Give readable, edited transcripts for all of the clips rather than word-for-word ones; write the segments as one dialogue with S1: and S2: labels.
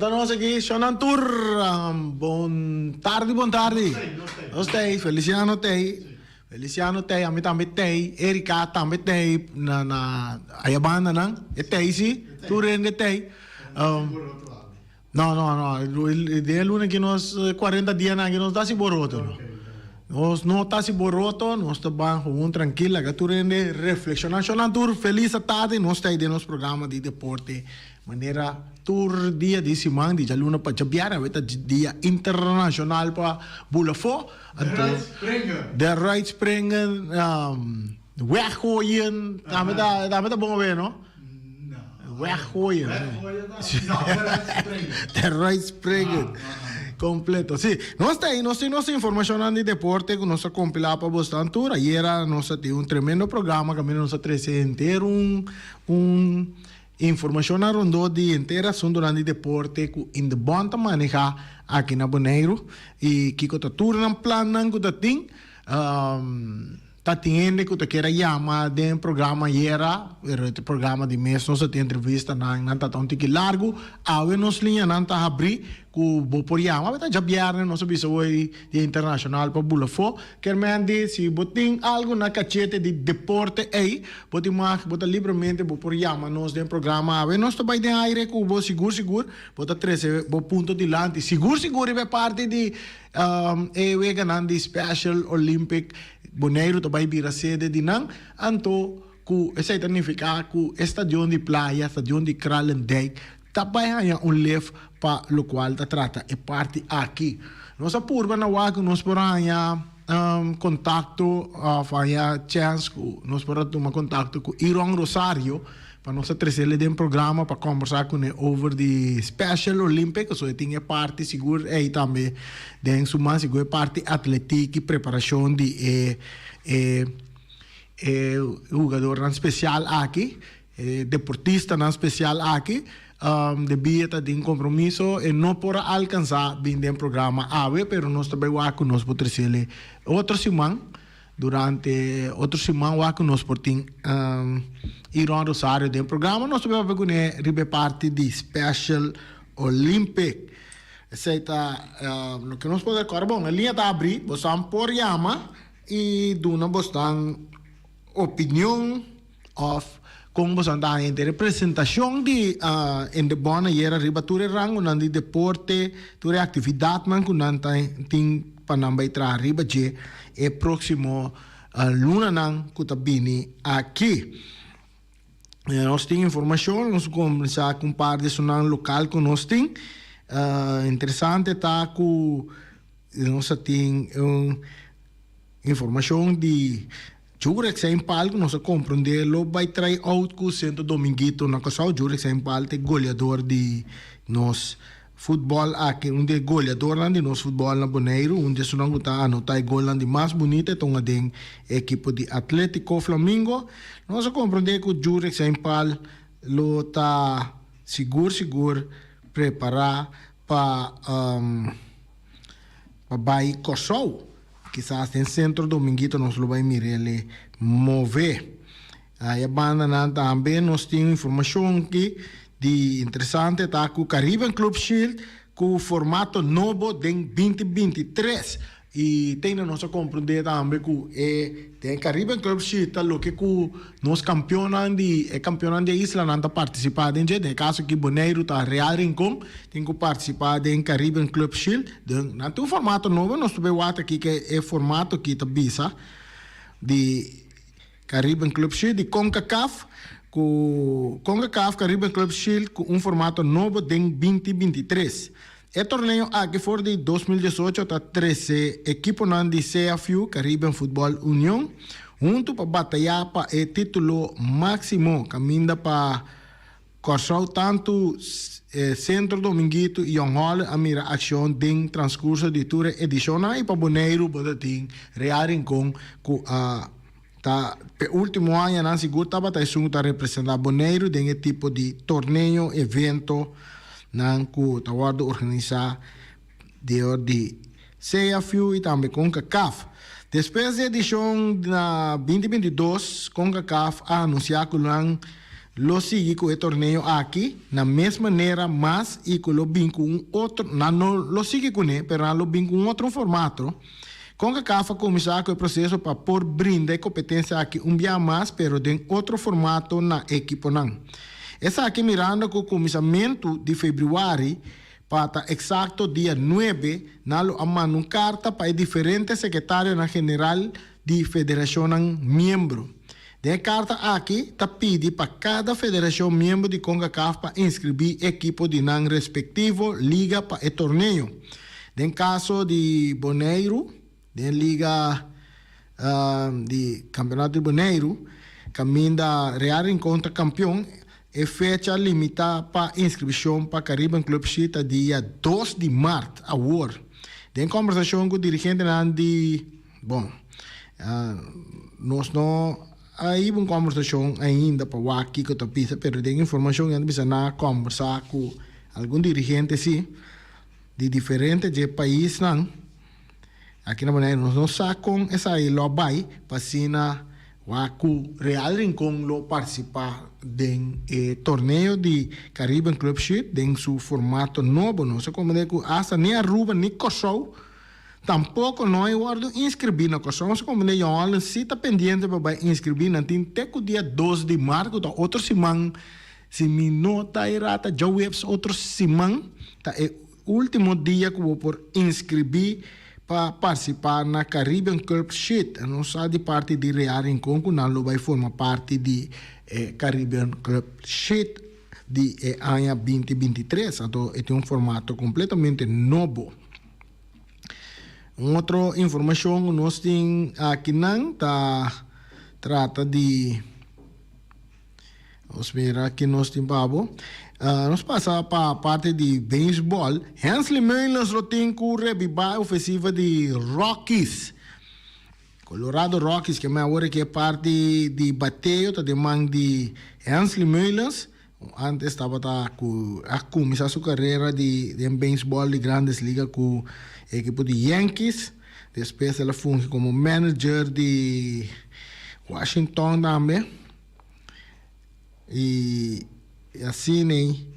S1: Ata nos aki, Shonan tur. Bon tardi, bon tardi. Nos tei, Feliciano tei. Feliciano tei, ami tambe tei. Erika tambe tei na na aya banda nan. E tei si, tur hende tei. No, no, no. Den e luna aki nos cuarenta dianan aki nos ta hasi boroto no. Nos no ta hasi boroto, nos ta ban gewoon trankil laga tur hende reflekshoná. Shonan tur felis atardi, nos ta ei den nos programa di deporte manera tur dia di siman di djaluna pa djabièrnè. Awe ta dia internashonal pa bula afó. Anto
S2: Eruit springen.
S1: Eruit springen, weggooien, tambe ta tambe ta bon awe no. Weggooien. Eruit springen. Completo. Si, nos ta ahí, nos tin nos informacionnan di deporte cu nos a compila pa bosnan tur. Ayera nos a tin un tremendo programa caminda nos a trece henter un un informacionnan rondó di henter asuntonan di deporte cu Indebon ta maneha aki na Boneiru y kico ta tur nan plannan cu ta tin. Ta tin hende ku ta kier a yama den programa ayera, pero e programa di mes nos a tin entrevistanan, nan ta ta un tiki largu. Awe nos liñanan ta habrí ku bo por yama. Awe ta djabièrnè, nos a bisa hoy Dia Internashonal pa bula afó. Kier men di si bo tin algu na kachete di deporte ei, bo tin mag, bo ta libremente bo por yama nos den programa awe. Nos ta bai den aire ku bo sigur sigur, bo ta trese bo punto dilanti sigur sigur riba e parti di E weganan di Special Olympic Boneiru ta bai bira sede di nan, anto ku esei ta nifiká ku e stadion di Playa, stadion di Kralendijk, ta bai haña un lef pa lokual ta trata e parti aki. Nos a purba na wak ku nos por haña kontakto òf haña chèns ku nos por a tuma kontakto ku Iron Rosario, Pa nos a tresele den programa pa kombersá kuné over di Special Olympic, pasobra e tin e parti sigur ei tambe den su man, sigur e parti atletik i preparashon di e e e hugadornan spesial aki, e deportistanan spesial aki. Debí e ta den kompromiso e no por a alkansá bin den programa awe, pero nos ta bai wak ku nos por tresele otro siman. Durante otro siman wak ku nos por tin Iron Rosario den programa nos ta bai papia kuné riba e parti di Special Olympic. Esei ta loke nos por rekorda. Bon, e liña ta abrí, bosan por yama i duna bosnan opinion òf kon bosan ta haña henter e presentashon di Indebon ayera riba tur e rangonan di deporte, tur e aktividatnan ku nan ta tin pa nan bai traha riba dje e próksimo lunanan ku ta bini aki. Nos tin informashon, nos kuminsá ku un par di esunnan lokal ku nos tin. Interesante ta ku nos a tin un informashon di Jurek Saint Paul ku nos a komprondé lo bai try out ku Sento Dominguito na Kòrsou. Jurek Saint Paul ta e goleador di nos futbòl aki, un di e goleadornan di nos futbòl na Boneiru, un di esunnan ku ta anotá e golnan di mas bunita, e ta un aden e ekipo di Atletico Flamingo. Nos a komprondé ku Jurek Saint Paul lo ta sigur sigur prepará pa pa bai Kòrsou. Kisas den Centro Dominguito nos lo bai mir'el move. Aya bandanan tambe nos tin informacion ki di interesante ta cu Caribbean Club Shield cu formato nobo den 2023 y tende nos a comprende tambe cu e den Caribbean Club Shield ta loke cu nos campeonnan di e campeonnan di e islanan ta participa den dje. Den e caso aki Boneiru ta Real Rincon tin cu participa den Caribbean Club Shield. Den nan tin un formato nobo, nos ta bay wak aki ke e formato aki ta bisa di Caribbean Club Shield di Concacaf ku Concacaf Caribbean Club Shield ku un formato nobo den 2023. E torneo aki for di 2018 ta trese ekiponan di CFU, Caribbean Football Union, huntu pa batayá pa e título máksimo kaminda pa Kòrsou tantu Centro Dominguito i Jong Holland a mira akshon den transkurso di tur e edishonnan i pa Boneiru bo ta tin Real Rincon ku a ta p'e último añanan sigur tabata esun ku ta representá Boneiru den e tipo di torneo, evento, nan ku ta wòrdu organisá dor di CFU i tambe Concacaf. Despues di edishon na 2022 Concacaf a anunsiá ku nan. lo sigui ku e torneo aki na mes manera mas i ku lo bin ku un otro, nan no lo sigui kuné pero nan lo bin ku un otro formato. Concacaf a kuminsá ku e proseso pa por brinda e kompetensia aki un bia mas pero den otro formato na e ekiponan. Esaki mirando ku kuminsamentu di febrüari, pa ta eksakto dia nuebe, nan lo a manda un karta pa e diferente sekretarionan general di federashonnan miembro. Den e karta aki ta pidi pa kada federashon miembro di Concacaf pa inskribí e ekipo di nan respektivo liga pa e torneo. Den kaso di Boneiru, den liga di Kampeonato di Boneiru, kaminda Real Rincon ta kampion, e fecha limitá pa inskripshon pa Caribbean Club Sheet ta dia dos di mart, awor. Den kòmbersashon ku dirigentenan di, bon, nos no a hiba un kòmbersashon ainda pa wak kiko ta bisa, pero den informashon nan ta bisa nan a kòmbersá ku algun dirigente sí di diferente dje paisnan. Aki na Boneiru nos no sa kon esaki lo a bai pa asina wak ku Real Rincon lo partisipá den e torneo di Caribbean Club Shield den su formato nobo. Nos a komprendé ku asta ni Aruba ni Kòrsou tampoko no a wòrdu inskribí na Kòrsou. Nos a komprendé Jong Holland si ta pendiente pa bai inskribí. Nan tin te ku dia dos di mart ku ta otro siman si mi no ta erá ta djaweps otro siman ta e Ultimo dia ku bo por inskribí pa partisipá na Caribbean Club Sheet. Nos sa di parti di Real Rincon ku nan lo bai forma parti di e Caribbean Club Sheet di e aña 2023. Anto e tin un formato kompletamente nobo. Un otro informashon ku nos tin akinan ta trata di. Nos mira ki nos tin pa bo. Nos pasa pa parti di beisbòl. Hensley Meulens lo tin ku rebibá e ofensiva di Rockies. Colorado Rockies ke men awor ke parti di bateo ta den man di Hensley Meulens. Antes tabata ku a kuminsá su karera di den beisbòl di Grandes Liga ku e ekipo di Yankees. Despues el a fungi komo manager di Washington tambe. Y asina ei,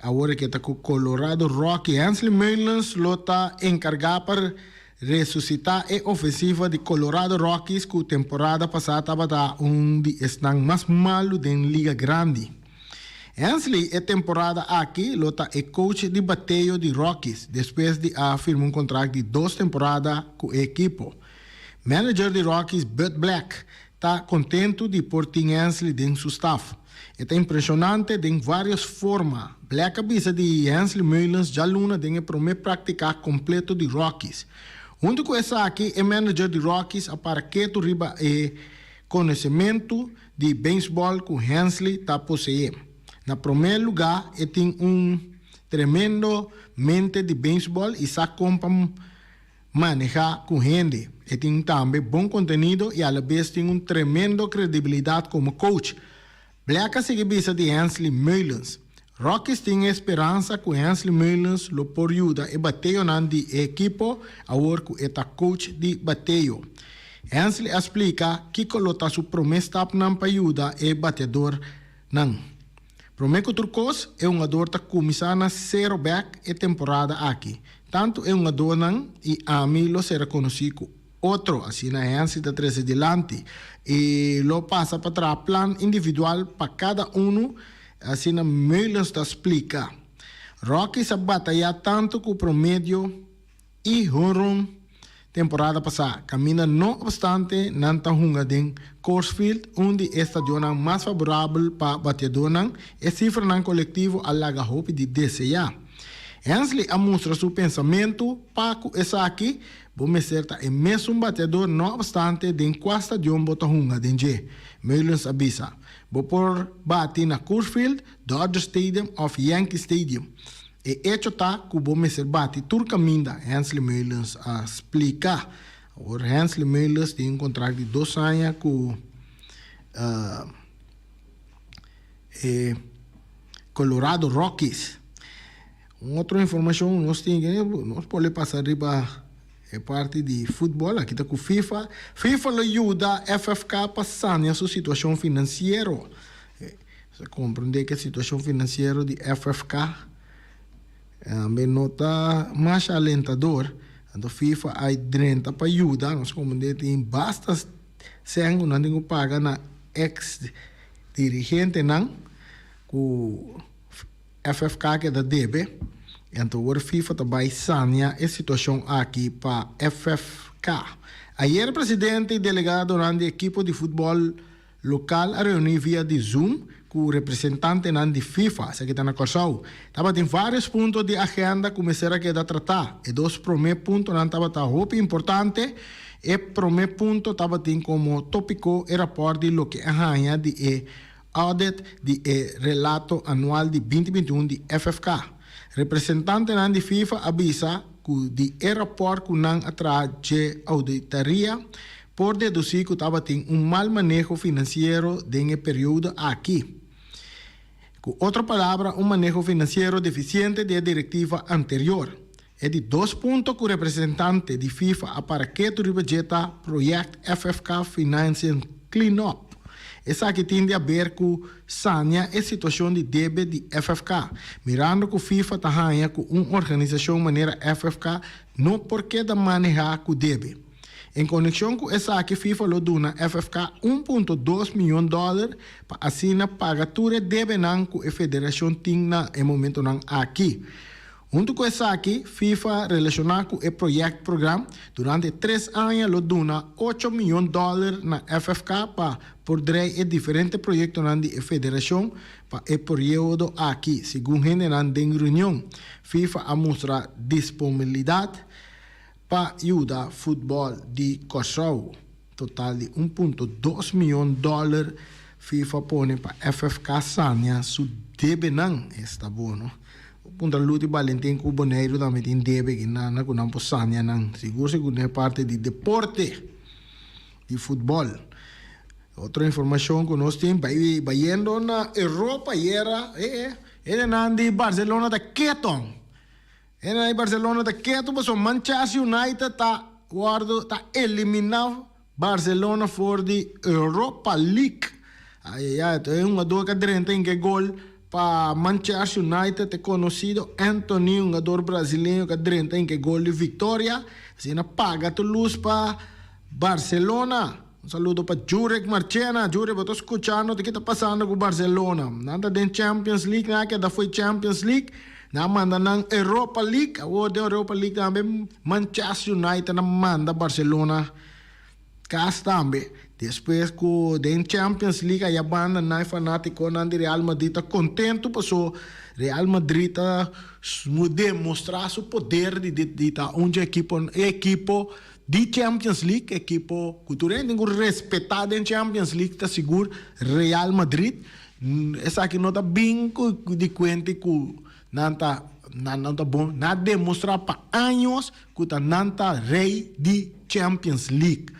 S1: awor ke ta ku Colorado Rocky, Hensley Meulens lo ta enkargá pa resusitá e ofensiva di Colorado Rockies ku temporada pasá tabata un di esnan mas malu den Liga Grandi. Hensley e temporada aki lo ta e coach di bateo di Rockies despues di a firma un kontrakt di dos temporada ku e ekipo. Manager di Rockies Bud Black Ta kontentu di por tin Hensley den su staf. E ta impreshonante den vários forma, Black a bisa di Hensley Meulens djaluna den e promé práktika kompleto di Rockies. Huntu ku esaki, e manager di Rockies a para ketu riba e konosementu di beisbòl ku Hensley ta poseé. Na promé lugá e tin un tremendo mente di beisbòl i sa kon pa Maneha ku hende. E tin tambe bon kontenido i alabes tin un tremendo kredibilidat komo coach. Black a sigui bisa di Hensley Meulens. Rockies tin e speransa ku Hensley Meulens lo por yuda e bateonan di e ekipo awor ku e ta coach di bateo. Hensley a splika kiko lo ta su prome stapnan pa yuda e bateadornan. Promé ku tur kos, e hungador ta kuminsá na sero bèk e temporada aki. Tantu e hungadónan i ami lo sera konosí ku otro, asina Hensley ta trese dilanti. I lo pasa pa traha plan individual pa kada unu, asina Meulens ta splika. Rockies a batayá tantu ku promedio. I honron temporada pasá, kaminda no opstante nan ta hunga den Coors Field, un di e stadionnan mas faborabel pa bateadónan, e sifranan kolektivo a laga hopi di deseá. Hensley a mustra su pensamentu pa ku esaki, Bo mester ta e mesun bateador no opstante den kua stadion bo ta hunga den dje, Meulens a bisa. Bo por bati na Coors Field, Dodger Stadium òf Yankee Stadium. E echo ta ku bo mester bati tur kaminda, Hensley Meulens a splika. Awor Hensley Meulens tin un kontrakt di dos aña ku e Colorado Rockies. Un otro informashon nos tin ke nos por le pasa riba e parti di futbòl, aki ta ku FIFA. FIFA lo yuda FFK pa sania su situashon finansiero. Nos a komprendé ku e situashon finansiero di FFK tambe no ta masha alentador. Anto FIFA a drenta pa yuda. Nos komprendé tin basta sèn ku nan tin ku paga na eks dirigentenan ku FFK keda debe. Anto awor FIFA ta bai sania e situashon aki pa FFK. Ayer presidente i delegadonan di ekipo di futbòl lokal a reuní via di Zoom ku representantenan di FIFA, esaki ta na Kòrsou. Tabatin vários punto di agenda ku mester a keda tratá. E dos promé puntonan tabata hopi importante. E promé punto tabatin komo tópiko e rapòrt di loke a haña di e audit di e relato anual di binti binti un di FFK. Representantenan di FIFA a bisa ku di e rapòrt ku nan a traha dje ouditaria por dedusí ku tabatin un mal maneho finansiero den e periodo aki. Ku otro palabra un maneho finansiero defisiente di e direktiva anterior. E di dos punto ku representante di FIFA a para ketu riba dje ta Project FFK Financing Clean Up. Esaki tin di aber ku sania e situashon di debe di FFK, mirando ku FIFA ta haña ku un organisashon manera FFK no por keda manehá ku debe. En konekshon ku esaki FIFA lo duna FFK un punto dos miyon dòler pa asina paga tur e debenan ku e federashon tin na e momentonan aki. Huntu ku esaki, FIFA relashoná ku e Project Program durante tres aña lo duna ocho miyon dòler na FFK pa por drei e diferente proyektonan di e federashon pa e periodo aki, segun hendenan den reunion. FIFA a mustra disponibilidat pa yuda futbòl di Kòrsou. Total di un punto dos miyon dòler FIFA pone pa FFK sania su debenan. Esta bon no. Puntra Luti Balentin ku Boneiru tambe tin debe ki nan ku nan por sania nan. Sigur sigur den e parti di deporte di futbòl. Otro informashon ku nos tin bai bayendo na Europa ayera e hendenan di Barcelona ta keton. Hendenan di Barcelona ta ketu pasobra Manchester United ta wòrdu ta eliminá Barcelona for di Europa League. Ayayay, e hungador ku a drenta hinka e gol pa Manchester United, e konosido Antony, hungador brasileño ku a drenta hinka e gol di viktoria. Asina paga tur lus pa Barcelona. Un saludo pa Jurek Marchena. Jurek, bo ta skuchando ta ki ta pasando ku Barcelona. Nan ta den Champions League, nan a keda fo'i Champions League. Nan a manda nan Europa League. Awor den Europa League tambe Manchester United a manda Barcelona kas tambe. Despues ku den Champions League aya banda nan e fanatikonan di Real Madrid ta kontentu paso Real Madrid a demostrá su poder di ta un dje ekipo e ekipo Di Champions League, ekipo ku tur hende tin ku respetá den Champions League ta sigur Real Madrid. Esaki no ta bin ku di kuenta ku nan ta nan no ta bon. Nan a demostrá pa años ku ta nan ta rei di Champions League.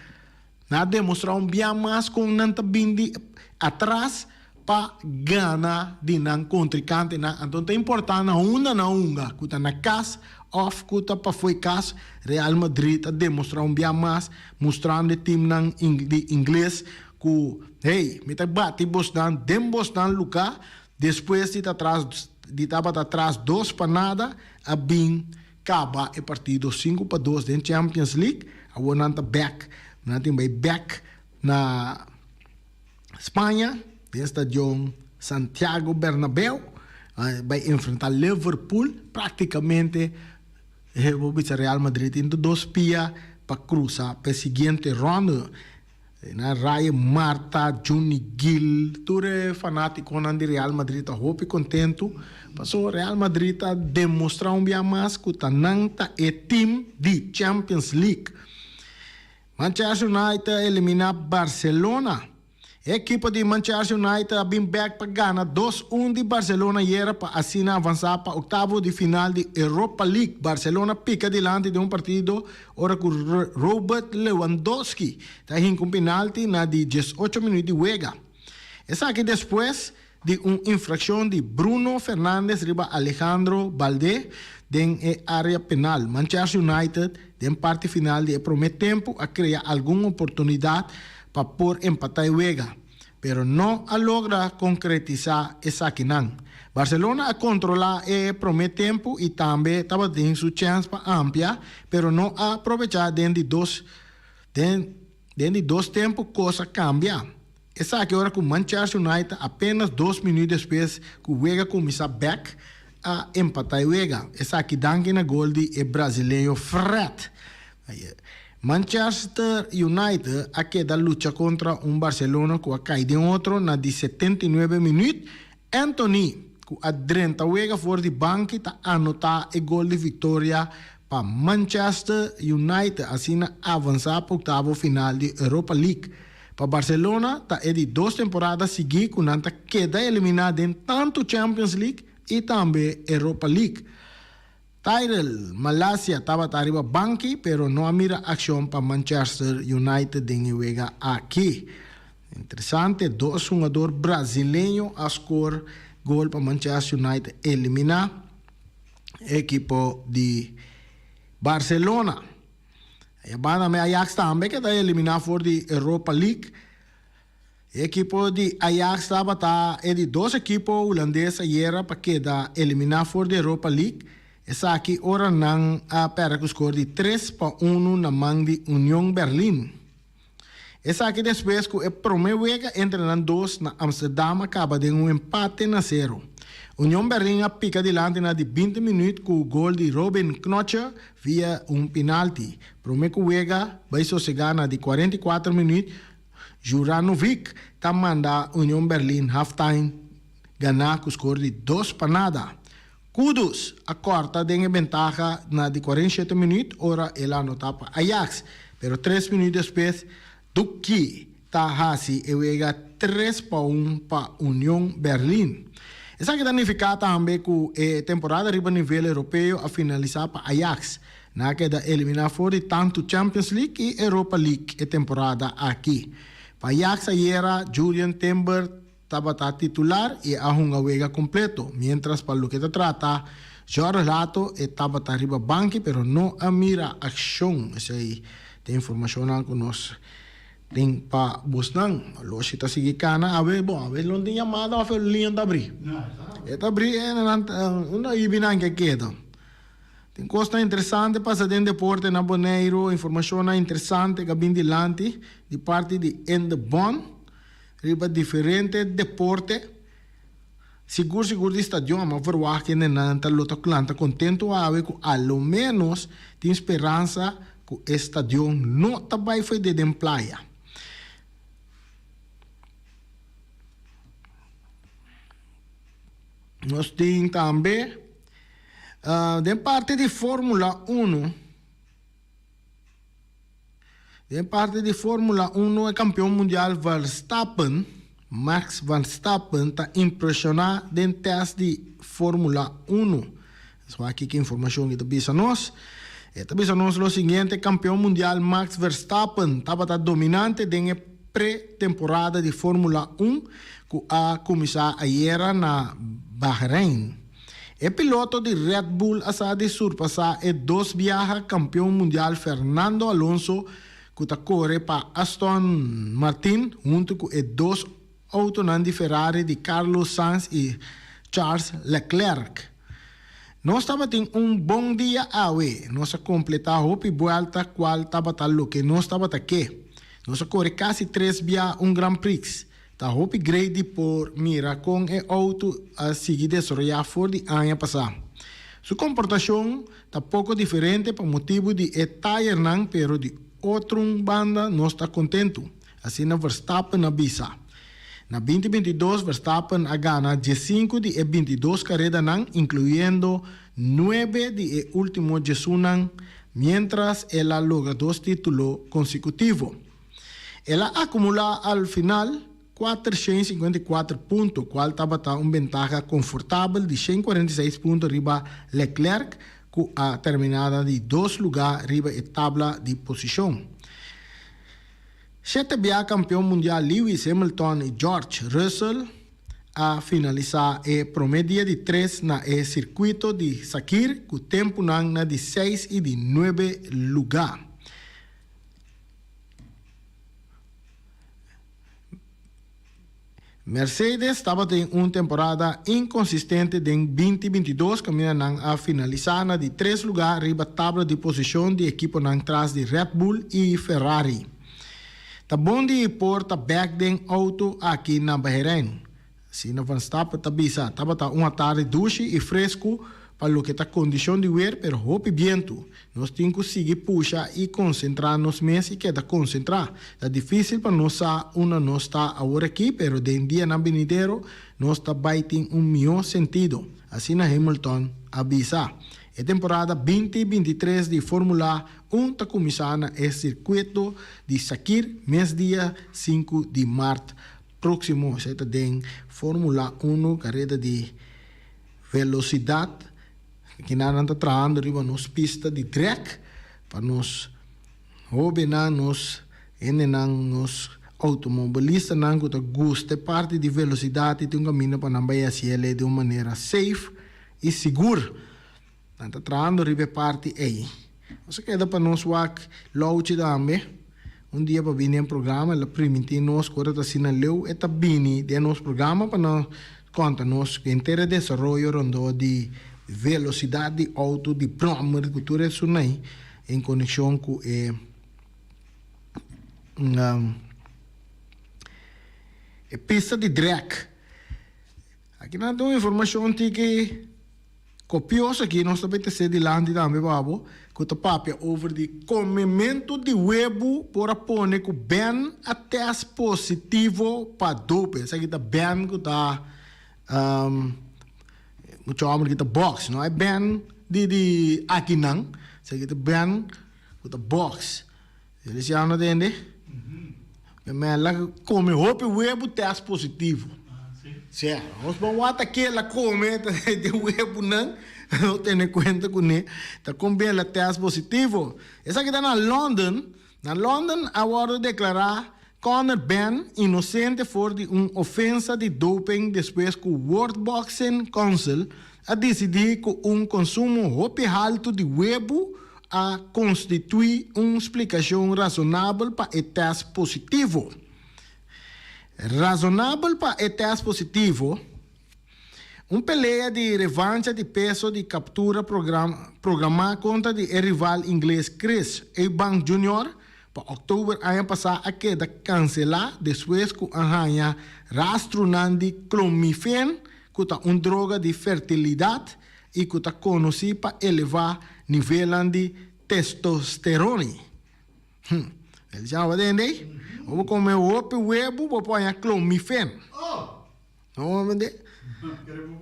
S1: Nan a demostrá un bia mas kon nan ta bin di atras pa gana di nan kontrikantenan. Anto ta importá na unda nan hunga, ku ta na kas òf ku ta pafó e kas, Real Madrid a demostrá un bia mas, mustrando e timnan di ingles ku, hey, mi ta bati bosnan den bosnan luká, despues di ta tras di tabata tras dos pa nada, a bin kaba e partido 5-2 den Champions League. Awor nan ta bèk, nan tin bai bèk na Spaña, den stadion Santiago Bernabeu, bai enfrenta Liverpool. Praktikamente bo bisa Real Madrid tin tur dos pia pa krusa pa e siguiente ronde. Na Raye Marta, Juni Gil, tur e fanatikonan di Real Madrid ta hopi kontentu pasobra Real Madrid ta demostra un bia mas ku ta nan ta e team di Champions League. Manchester United a eliminá Barcelona. E ekipo di Manchester United a bin bèk pa gana dos un di Barcelona ayera pa asina avansá pa oktavo di final di Europa League. Barcelona pika dilanti den un partido ora ku Robert Lewandowski ta hinka un penalti na di diesocho minuut di wega. Esaki despues di un infraccion di Bruno Fernandes riba Alejandro Balde den e area penal. Manchester United den parti final di e prome tempo a crea algun oportunidad pa por empata e wega. pero no a logra konkretisá esakinan. Barcelona a kontrolá e promé tempu i tambe tabatin su chèns pa amplia, pero no a probechá den di dos den den di dos tempu kos a kambia. Esaki ora ku Manchester United apenas dos minüt despues ku wega kuminsá bèk a empatá e wega. Esaki danki na gol di e brasileño Fred. Manchester United a keda lucha kontra un Barcelona ku a kai den otro na di 79 minüt. Antony, ku a drenta wega for di banki ta anotá e gol di viktoria pa Manchester United asina avansá pa oktavo final di Europa League. Pa Barcelona ta e di dos temporada sigui ku nan ta keda eliminá den tantu Champions League i tambe Europa League. Tyrell Malacia tabata riba banki pero no a mira akshon pa Manchester United den e wega aki. Interesante, dos hungador brasileño a skor gol pa Manchester United eliminá e ekipo di Barcelona. E banda me Ajax tambe keda eliminá for di Europa League. E ekipo di Ajax tabata e di dos ekipo hulandes ayera pa keda eliminá for di Europa League. Esaki ora nan a pèrdè ku skor di 3-1 na man di Union Berlin. Esaki despues ku e promé wega entre nan dos na Amsterdam a kaba den un empate na sero. Union Berlin a pika dilanti na di 20 minüt ku gol di Robin Knoche via un pinalti. Promé ku wega bai sosegá na di 44 minüt, Juranovic ta manda Union Berlin halftime ganá ku skor di 2-0. Kudus a kòrta den e bentaha na di 47 minüt ora el a anotá pa Ajax, pero tres minüt despues Doekhi ta hasi e wega 3-1 pa Union Berlin. Esaki ta nifiká tambe ku e temporada riba nivel europeo a finalisá pa Ajax. Nan a keda eliminá for di tantu Champions League i Europa League e temporada aki. Pa Ajax ayera Jurrien Timber tabata titular i a hunga wega kompleto, miéntras pa loke ta trata Jorrel Hato e tabata riba banki pero no a mira akshon. Esei ta informashonnan ku nos tin pa bosnan. Loshi ta sigui kana awe, bon awe lo no tin yamada òf e liña ta abrí? E ta abrí e nan unda ibinan ke keda. Tin kosnan interesante pasa den deporte na Boneiru, informashonnan interesante ku a bin dilanti di parti di In de Bon. Riba diferente deporte, sigur sigur di stadion, m'a verwagt kende nan ta lo ta lanta kontentu awe ku a lo ménos tin speransa ku e stadion no ta bai fede den playa. Nos tin tambe den parti di Formula Uno. Den parti di Formula Uno e kampeon mundial Verstappen, Max Verstappen, ta impreshoná den tèst di Formula Uno. Nos wak kiko informashon e ta bisa nos. E ta bisa nos lo siguiente, Kampeon mundial Max Verstappen tabata dominante den e pre-temporada di Formula Un ku a kuminsá ayera na Bahrein. E piloto di Red Bull a sa di surpasá e dos biaha kampeon mundial Fernando Alonso ku ta kore pa Aston Martin huntu ku e dos outonan di Ferrari di Carlos Sainz i Charles Leclerc. Nos tabatin un bon dia awe, nos a kompletá hopi buèlta kual tabata loke nos tabata ke. Nos a kore kasi tres bia un Grand Prix. Ta hopi grei di por mira kon e outo a sigui desaroyá for di aña pasá. Su komportashon ta poko diferente pa motibu di e tayernan pero di otrun banda nos ta kontentu, asina Verstappen a bisa. Na 2022 Verstappen a gana diesinku di e 22 karedanan inkluyendo nuebe di e último diesunnan miéntras el a logra dos título konsekutivo. El a akumulá al final 454 punto, kual tabata un bentaha konfortabel di 146 punto riba Leclerc, ku a terminá na di dos lugá riba e tabla di posishon. Shete bia kampeon mundial Lewis Hamilton i George Russell a finalisá e promé dia di tres na e sirkuito di Sakhir ku tempunan na di seis i di nuebe lugá. Mercedes tabatin un temporada inkonsistente den 2022 kaminda nan a finalisá na di tres lugá riba tabla di posishon di ekiponan tras di Red Bull i Ferrari. Ta bon di por ta bèk den outo aki na Bahrein. Asina Verstappen ta bisa, Tabata un atardi dushi i fresku pa loke ta kondishon di wer pero hopi bientu. Nos tin ku sigui pusha i konsentrá nos mes i keda konsentrá. Ta difísil pa nos sa unda nos ta awor aki pero den dianan binidero nos ta bai tin un mihó sentido, asina Hamilton a bisa. E temporada 2023 di Fórmula 1 ta kuminsá na e sirkuito di Sakhir mes dia 5 di mart Próksimo esei ta den Fórmula Uno, kareda di velosidat. Kinan nan ta trahando riba nos pista di trèk pa nos hóbennan, nos hendenan, nos outomobilistanan ku ta gusta e parti di velosidat i tin un kaminda pa nan bai hasi elei di un manera safe i sigur. Nan ta trahando riba e parti ei. Nos a keda pa nos wak Louchi tambe. Un dia pa bini den programa, el a primintí nos ku ora ta asina leu e ta bini den nos programa pa nos konta nos henter e desaroyo rondó di velosidat di outo, di bròmer ku tur esunai en konekshon ku e e pista di drèk. Aki nan ta un informashon tiki. Kopioso aki nos ta bay tece dilanti tambe pa bo cu ta papia over di comemento di webu por a pone cu Ben a test positivo pa doping. Esaki ta Ben cu ta mucha homber ki ta box no e Ben di di akinan esaki ta Ben cu ta box. Feliciano tende? Mi la come hopi webu test positivo. Sí. Nos bon wata ke la come de webunan, no tene cuenta cune. Ta con bien la test positivo. Esaki ta na London. Na London a wordo declara Conor Benn inocente for di un ofensa di doping despues cu World Boxing Council a dicidi cu un consumo hopi halto di webu a konstituí un splikashon rasonabel pa e tèst positivo. Rasonabel pa e tèst positivo, Un pelea di revancha di peso di kaptura programá kontra di e rival ingles Chris Eubank Junior pa òktober aña pasá a keda kanselá despues ku a haña rastronan di clomifen ku ta un droga di fertilidat i ku ta konosí pa elevá nivelnan di testosteroni. Hm, el dja bo tende ei? Bo por kome hopi webu, bo por haña clomifen. No bo tende?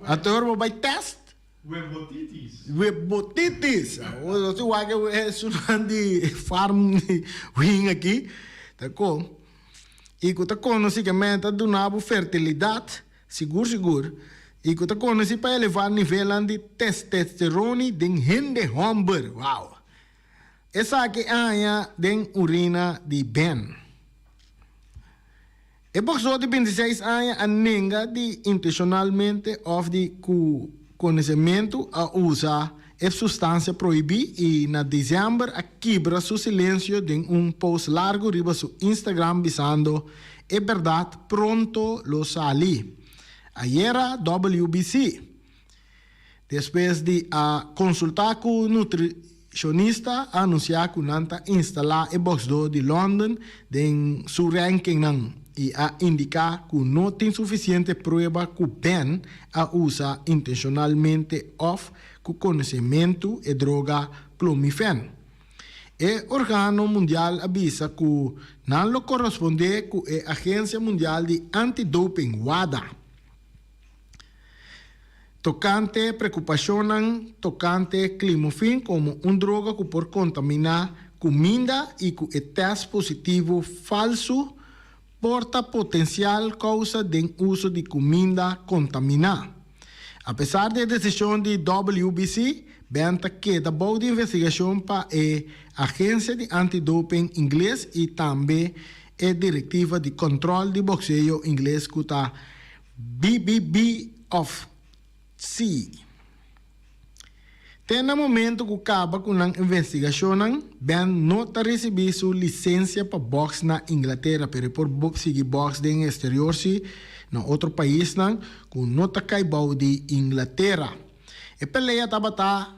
S1: Anto ora bo bai test.
S2: Webotitis.
S1: Webotitis. Awor nos tin wak e esunnan di farm di win aki. Ta kon. I ku ta konosí ke men ta duna bo fertilidat. Sigur sigur, i ku ta konosí pa elevá nivelnan di testosteroni den hende hòmber. Wow! Esaki a haña den urina di Ben. E boksdó di 26 aña a nenga di intenshonalmente òf di ku konosementu a usa e sustansia prohibí i na desèmber a kibra su silensio den un post largu riba su Instagram bisando E bèrdat pronto lo sali. Ayera WBC, despues di a konsultá ku nutrishonista, a anunsiá ku nan ta instalá e bòksdó di London den su rankingnan i a indiká ku no tin sufisiente prueba ku Benn a usa intenshonalmente òf ku konosementu e droga clomifen. E organo mundial a bisa ku nan lo korespondé ku e Agensia Mundial di Antidoping, WADA, tokante prekupashonnan tokante klimofin komo un droga ku por kontaminá kuminda i ku e tèst positivo falsu por ta potensial kousa den uso di kuminda kontaminá. Apesar di e desishon di WBC, Benn ta keda bou di investigashon pa e agensia di anti-doping ingles i tambe e direktiva di kòntròl di bokseo ingles ku ta BBBofC. Te na momento ku kaba ku nan investigashonnan, Benn no ta risibí su lisensia pa bòks na Inglatera, pero e por sigui bòks den exterior si. na otro paisnan ku no ta kai bou di Inglatera. E pelea tabata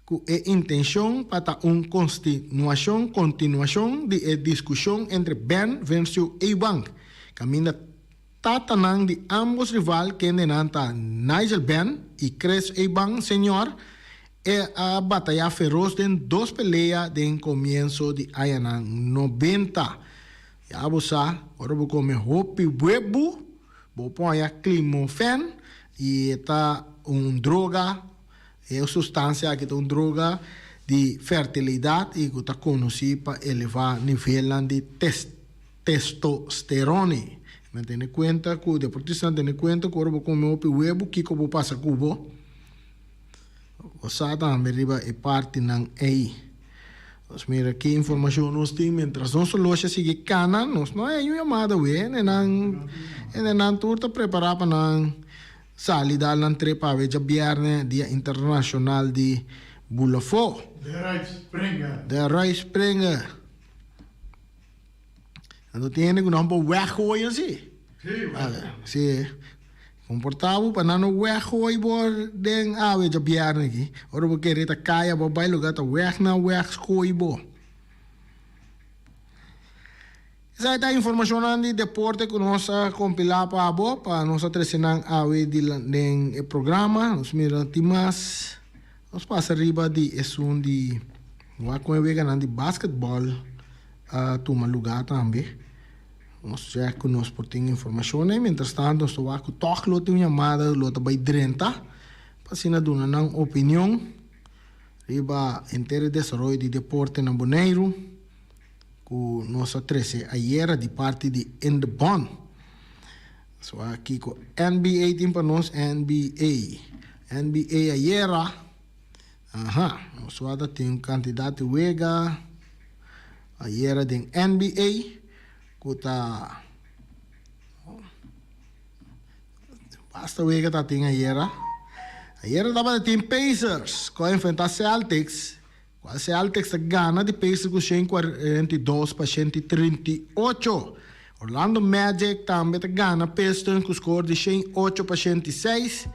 S1: ku e intenshon pa ta un konstinuashon kontinuashon di e diskushon entre Benn vensiu Eubank, kaminda Tatanan di ambos rival kendenan ta Nigel Benn i Chris Eubank Senior e a batayá feros den dos pelea den komienso di añanan 90. Ya bo sa, ora bo kome hopi webu, bo por haña klimofen i e ta un droga, e sustansia aki ta un droga di fertilidat i ku ta konosí pa elevá nivelnan di testosterone. Men tene kuenta ku deportistanan tene kuenta ku ora bo kome hopi webu kiko bo pasa ku bo. Bo sa tambe riba e partinan ei. Nos mira ki informashon nos tin mientras nos loshi a sigui kana nos no hay un yamada we hendenan hendenan tur ta prepara pa nan sali dal nan trip awe djabierne dia internashonal di bulafo.
S2: De Rijspringer.
S1: De Rijspringer. Anto tin hende ku nan por weggooi asi. Sí, komportá bo pa nan no weggooi bo den awe djabièrnè aki. Ora bo kere ta kaya bo bai lugá ta weg nan weggooi bo. Esaki ta informashonnan di deporte ku nos a kompilá pa bo, pa nos a trese nan awe den e programa. Nos mira tin mas. Nos pasa riba di esun di wak kon e weganan di basketball a tuma luga tambe. Nos check ku nos por tin informashon ei. Mientras tanto nos ta wak ku tòg lo tin un yamada lo ta bai drenta pa asina duna nan opinion riba henter e desaroyo di deporte na Boneiru ku nos a trese ayera di parti di In de Bon. So a kiko NBA tin pa nos NBA NBA ayera aha nos wak ta tin un kantidat di wega ayera den NBA ku ta basta wega ta tin ayera ayera tabata tin Pacers ku a enfrenta Celtics. Cual Celtics ta gana di Pacers cu 142 pa 138. Orlando Magic tambe ta gana Pistons cu score di 108 pa 106.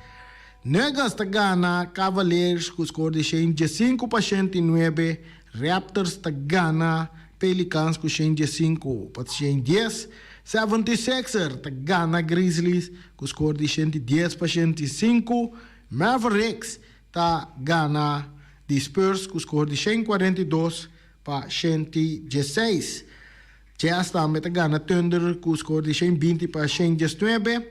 S1: Nuggets ta gana Cavaliers cu score di 115 pa 109. Raptors ta gana Pelicans cu 115 pa 110. 76ers ta gana Grizzlies cu score di 110 pa 105. Mavericks ta gana di Spurs ku skor di 142 pa 116. Jazz tambe ta gana Thunder ku skor di 120 pa 119.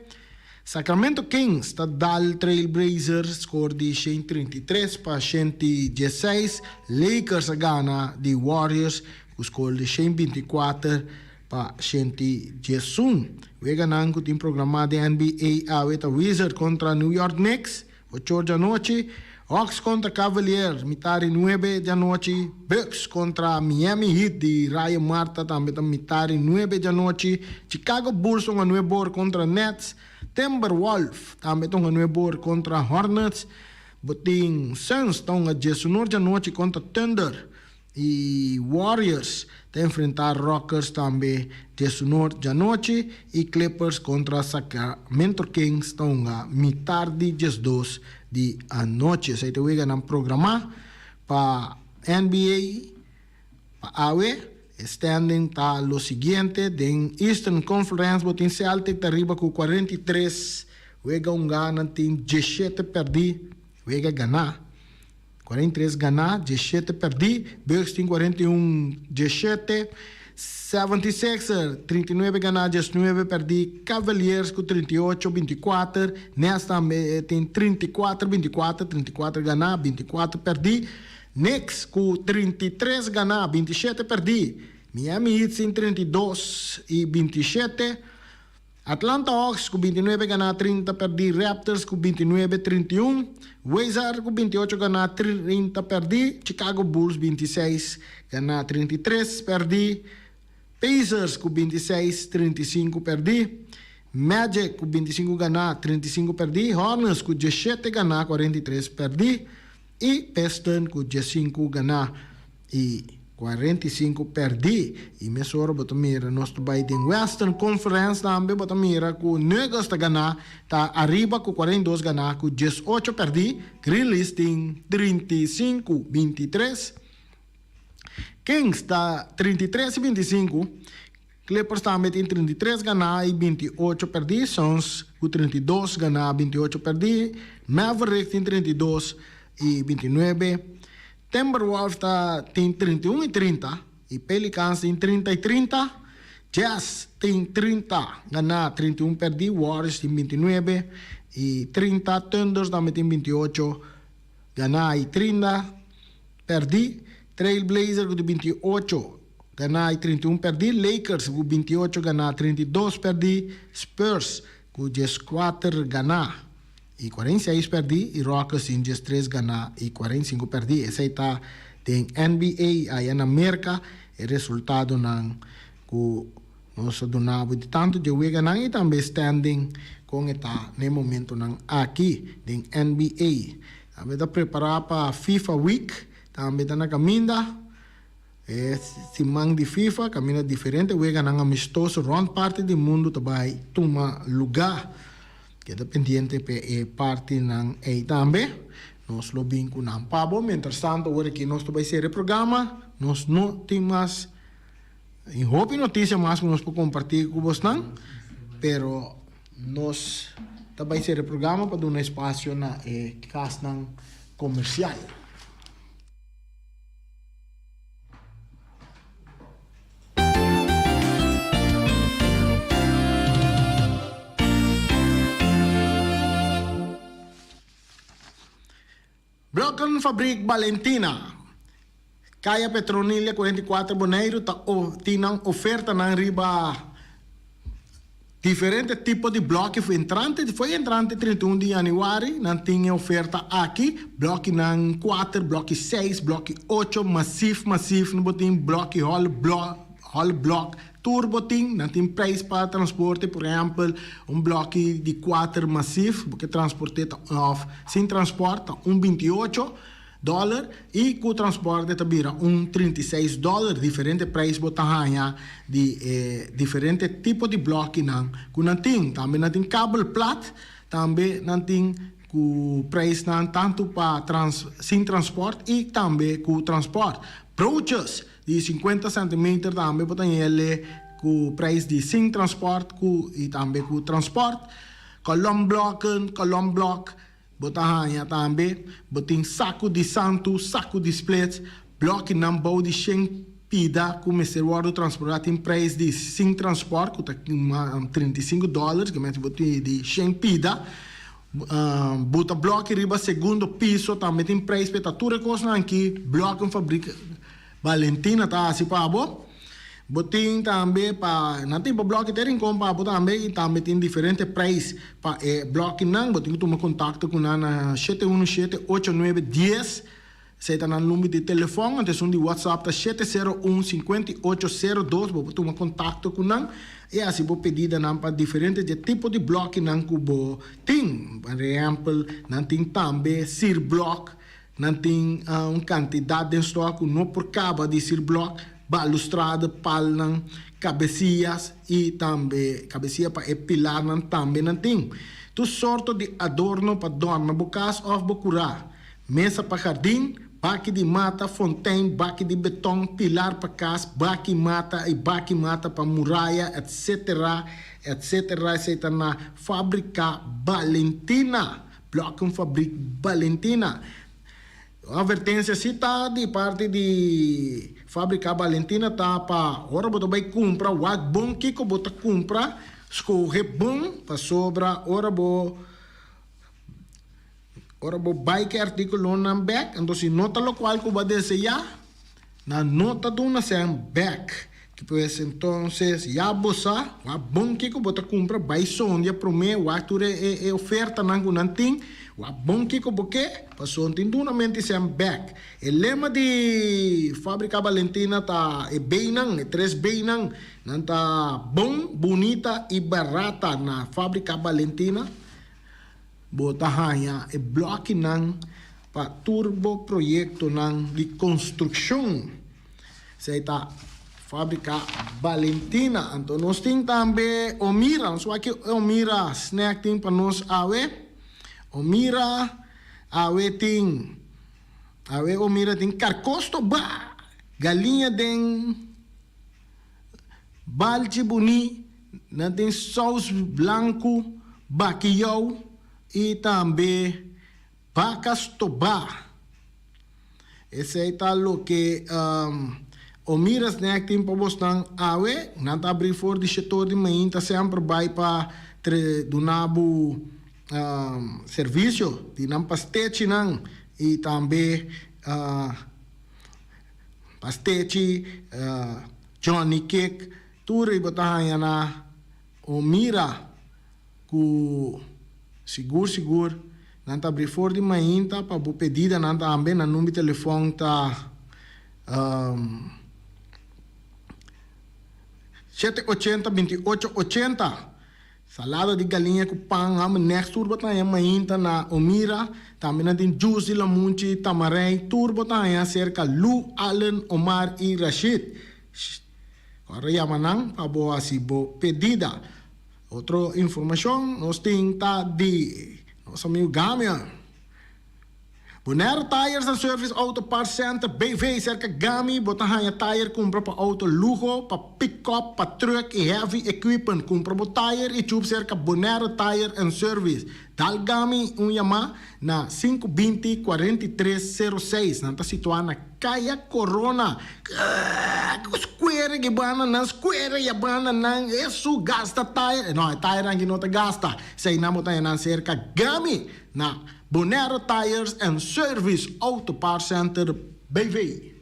S1: Sacramento Kings ta dal Trail Blazers skor di 133 pa 116. Lakers a gana di Warriors ku skor di 124 pa 111. Weganan ku tin programá den NBA awe ta Wizards kontra New York Knicks, Ocho or djanochi, Hawks kontra Cavaliers, mitari nuebe djanochi, Bucks kontra Miami Heat di Ryan Marta tambe ta mitari nuebe djanochi, Chicago Bulls ta hunga nuebe or kontra Nets, Timberwolf tambe ta hunga nuebe or kontra Hornets, bo tin Suns ta hunga diesunor djanochi kontra Thunder. E Warriors ta enfrentá Rockers tambe diesunor djanochi i Clippers kontra Sacramento Kings ta hunga mitar di 12 di anochi. Esei ta weganan programá pa NBA pa awe. E standing ta lo siguiente, den Eastern Conference bo tin Celtic ta riba ku 43 wega hungá, nan tin 17 pèrdí, wega ganá. 43 ganá, 17 pèrdí. Bucks tin 41, 17. 76ers, 39 ganá, 19 pèrdí. Cavaliers ku 38, 24. Nets tambe tin 34, 24, 34 ganá, 24 pèrdí. Knicks ku 33 ganá, 27 pèrdí. Miami Heat tin 32 i 27. Atlanta Hawks ku 29 ganá 30 pèrdí, Raptors ku 29 31, Wizards ku 28 ganá 30 pèrdí, Chicago Bulls 26 ganá 33 pèrdí, Pacers ku 26 35 pèrdí, Magic ku 25 ganá 35 pèrdí, Hornets ku 17 ganá 43 pèrdí i Pistons ku 15 ganá i. 45 pèrdí. I mesora bo ta mira nos ta bai den Western Conference tambe bo ta mira ku Nuggets ta ganá ta ariba ku 42 ganá ku 18 pèrdí. Grizzlies tin 35 23. Kings ta 33 i 25. Clippers tambe tin 33 ganá i 28 pèrdí. Suns ku 32 ganá 28 pèrdí. Mavericks tin 32 i 29. Timberwolves ta tin 31 i 30 i Pelicans tin 30 i 30. Jazz tin 30 ganá 31 pèrdí. Warriors tin 29 i 30. Thunders tambe tin 28 ganá i 30 pèrdí. Trailblazers ku tin 28 ganá i 31 pèrdí. Lakers ku 28 ganá 32 pèrdí. Spurs ku 14 ganá i 46 pèrdí i Rockets tin 13 ganá i 45 pèrdí. Esei ta den NBA aya na Merka e resultadonan ku nos a duna bo di tantu dje weganan i tambe standing kon e ta na e momentonan aki den NBA. Tambe ta prepará pa FIFA Week tambe ta na kaminda. E siman di FIFA kaminda diferente weganan amistoso rònt parti di mundu ta bai tuma lugá. Keda pendiente p'e e partinan ei tambe. Nos lo bin ku nan pa bo. Mientrastanto ora ki nos ta bai sera e programa, nos no tin mas tin hopi notisia mas ku nos por kompartí ku bosnan, pero nos ta bai sera e programa pa duna espasio na e kasnan komersial. Blokkenfabriek Balentina, Kaya Petronilia 44 Boneiru ta tin nan ofertanan riba Diferente tipo di blòki fu entrante, foi entrante 31 di yanüari nan tin e oferta aki, blòkinan kuater, blòki seis, blòki ocho, masif, masif no bo tin, blòki hòl blò, hòl blòk, tur bo tin, nan tin preis pa transporte, por ehèmpel un blòki di kuater masif bo ke transport'é ta òf sin transpòrt ta un 28. Dòler i ku transporte ta bira un 36 dòler. Diferente preis bo ta haña di e diferente tipo di blòkinan ku nan tin. Tambe nan tin kabel plat, tambe nan tin ku preisnan tantu pa trans sin transpòrt i tambe ku transpòrt. Broodjes di 50 sentimeter tambe bo ta haña el'e ku preis di sin transpòrt ku i tambe ku transpòrt. Kolòmblokken, kolòmblòk. Bo ta haña tambe bo tin saku di santu, saku di splits, blòkinan bou di shen pida ku mester wòrdu transportá tin preis di sin transpòrt ku ta 35 dòler, ke mester bo tin di shen pida. Bo ta blòki riba segundo piso tambe tin preis p'e ta tur e kosnan aki Blòkenfabrik Valentina ta hasi pa bo. Bo tin tambe pa, nan tin pa blòki te Rincon pa bo tambe i tambe tin diferente preis pa e blòkinan. Bo tin ku tuma kontakto ku nan na 717 89 10. Esei ta nan number di telefòn. Anto esun di WhatsApp ta 701 58 02. Bo por tuma kontakto ku nan i hasi bo pedidanan pa diferente dje tipo di blòkinan ku bo tin. Por ehèmpel, nan tin tambe sirblòk. Nan tin un kantidat den stòk ku no por kaba di sirblòk, balustrada, palnan, kabesias i tambe kabesia pa e pilarnan tambe nan tin. Tur sorto di adorno pa dòrna bo kas òf bo kurá, mesa pa hardin, baki di mata, fontein, baki di beton, pilar pa kas, baki mata i baki mata pa muraya, etsetera, etsetera, esei ta na Fábrika Balentina. Blokkenfabriek Balentina. Un advertencia si ta di parti di Fabrica Balentina ta pa ora bo ta bay cumpra wak bon kico bo ta cumpra, scoge bon pasobra ora bo ora bo bay cu e articulonan bek enton si no ta locual cu bo a desea Nan no ta duna sèn bèk. Pues entonces ya bo sa wak bon kiko bo ta kumpra, bai sondia promé, wak tur e e ofertanan ku nan tin, wak bon kiko bo ke, pasobra no tin duna menti sèn bèk. E lema di Fabrica Valentina ta e beinan, e tres beinan, nan ta bon, bunita i barata na Fabrica Valentina. Bo ta haña e blòkinan pa tur bo proyektonan di konstrukshon. Esei ta Fabrica Valentina. Anto nos tin tambe Omira. Nos wak ki Omira snack tin pa nos awe. Omira awe tin awe Omira tin karkosto ba galiña den balchi buni nan tin sous blanku bakiyou i tambe Baka stobá. Esei ta loke Omira Snack tin pa bosnan awe. Nan ta abrí for di shetor di mainta semper bai pa duna bo servisio di nan pastechinan i tambe pastechi, johnny cake, tur ei bo ta haña na Omira. Ku sigur sigur nan ta abri for di mainta pa bo pedidanan tambe. Nan number di telefòn ta shete ochenta binti ocho ochenta. Salada di galiña ku pan hamba nèks tur bo ta haña mainta na Omira. Tambe nan tin jus di lamunchi, tamarijn, tur bo ta haña serka Lu, Allen, Omar i Rashid. Ora yama nan pa bo hasi bo pedida. Otro informacion nos tin ta di nos amigo Gamian. Bonaire Tires and Service Auto Parts Center BV cerca Gami bo ta haña tire cumpra pa auto luho, pa pick-up, pa truck y heavy equipment. Cumpra bo tire y chup cerca Bonaire Tire and Service. Dal Gami un yama na 520 43 06. Nan ta situa na Kaya Corona. Square ki banda nan, square ya banda nan, esu gasta tire. No, e tire aki no ta gasta. Esei nan bo ta haña nan serka Gami na Bonaire Tires and Service Auto Parts Center BV.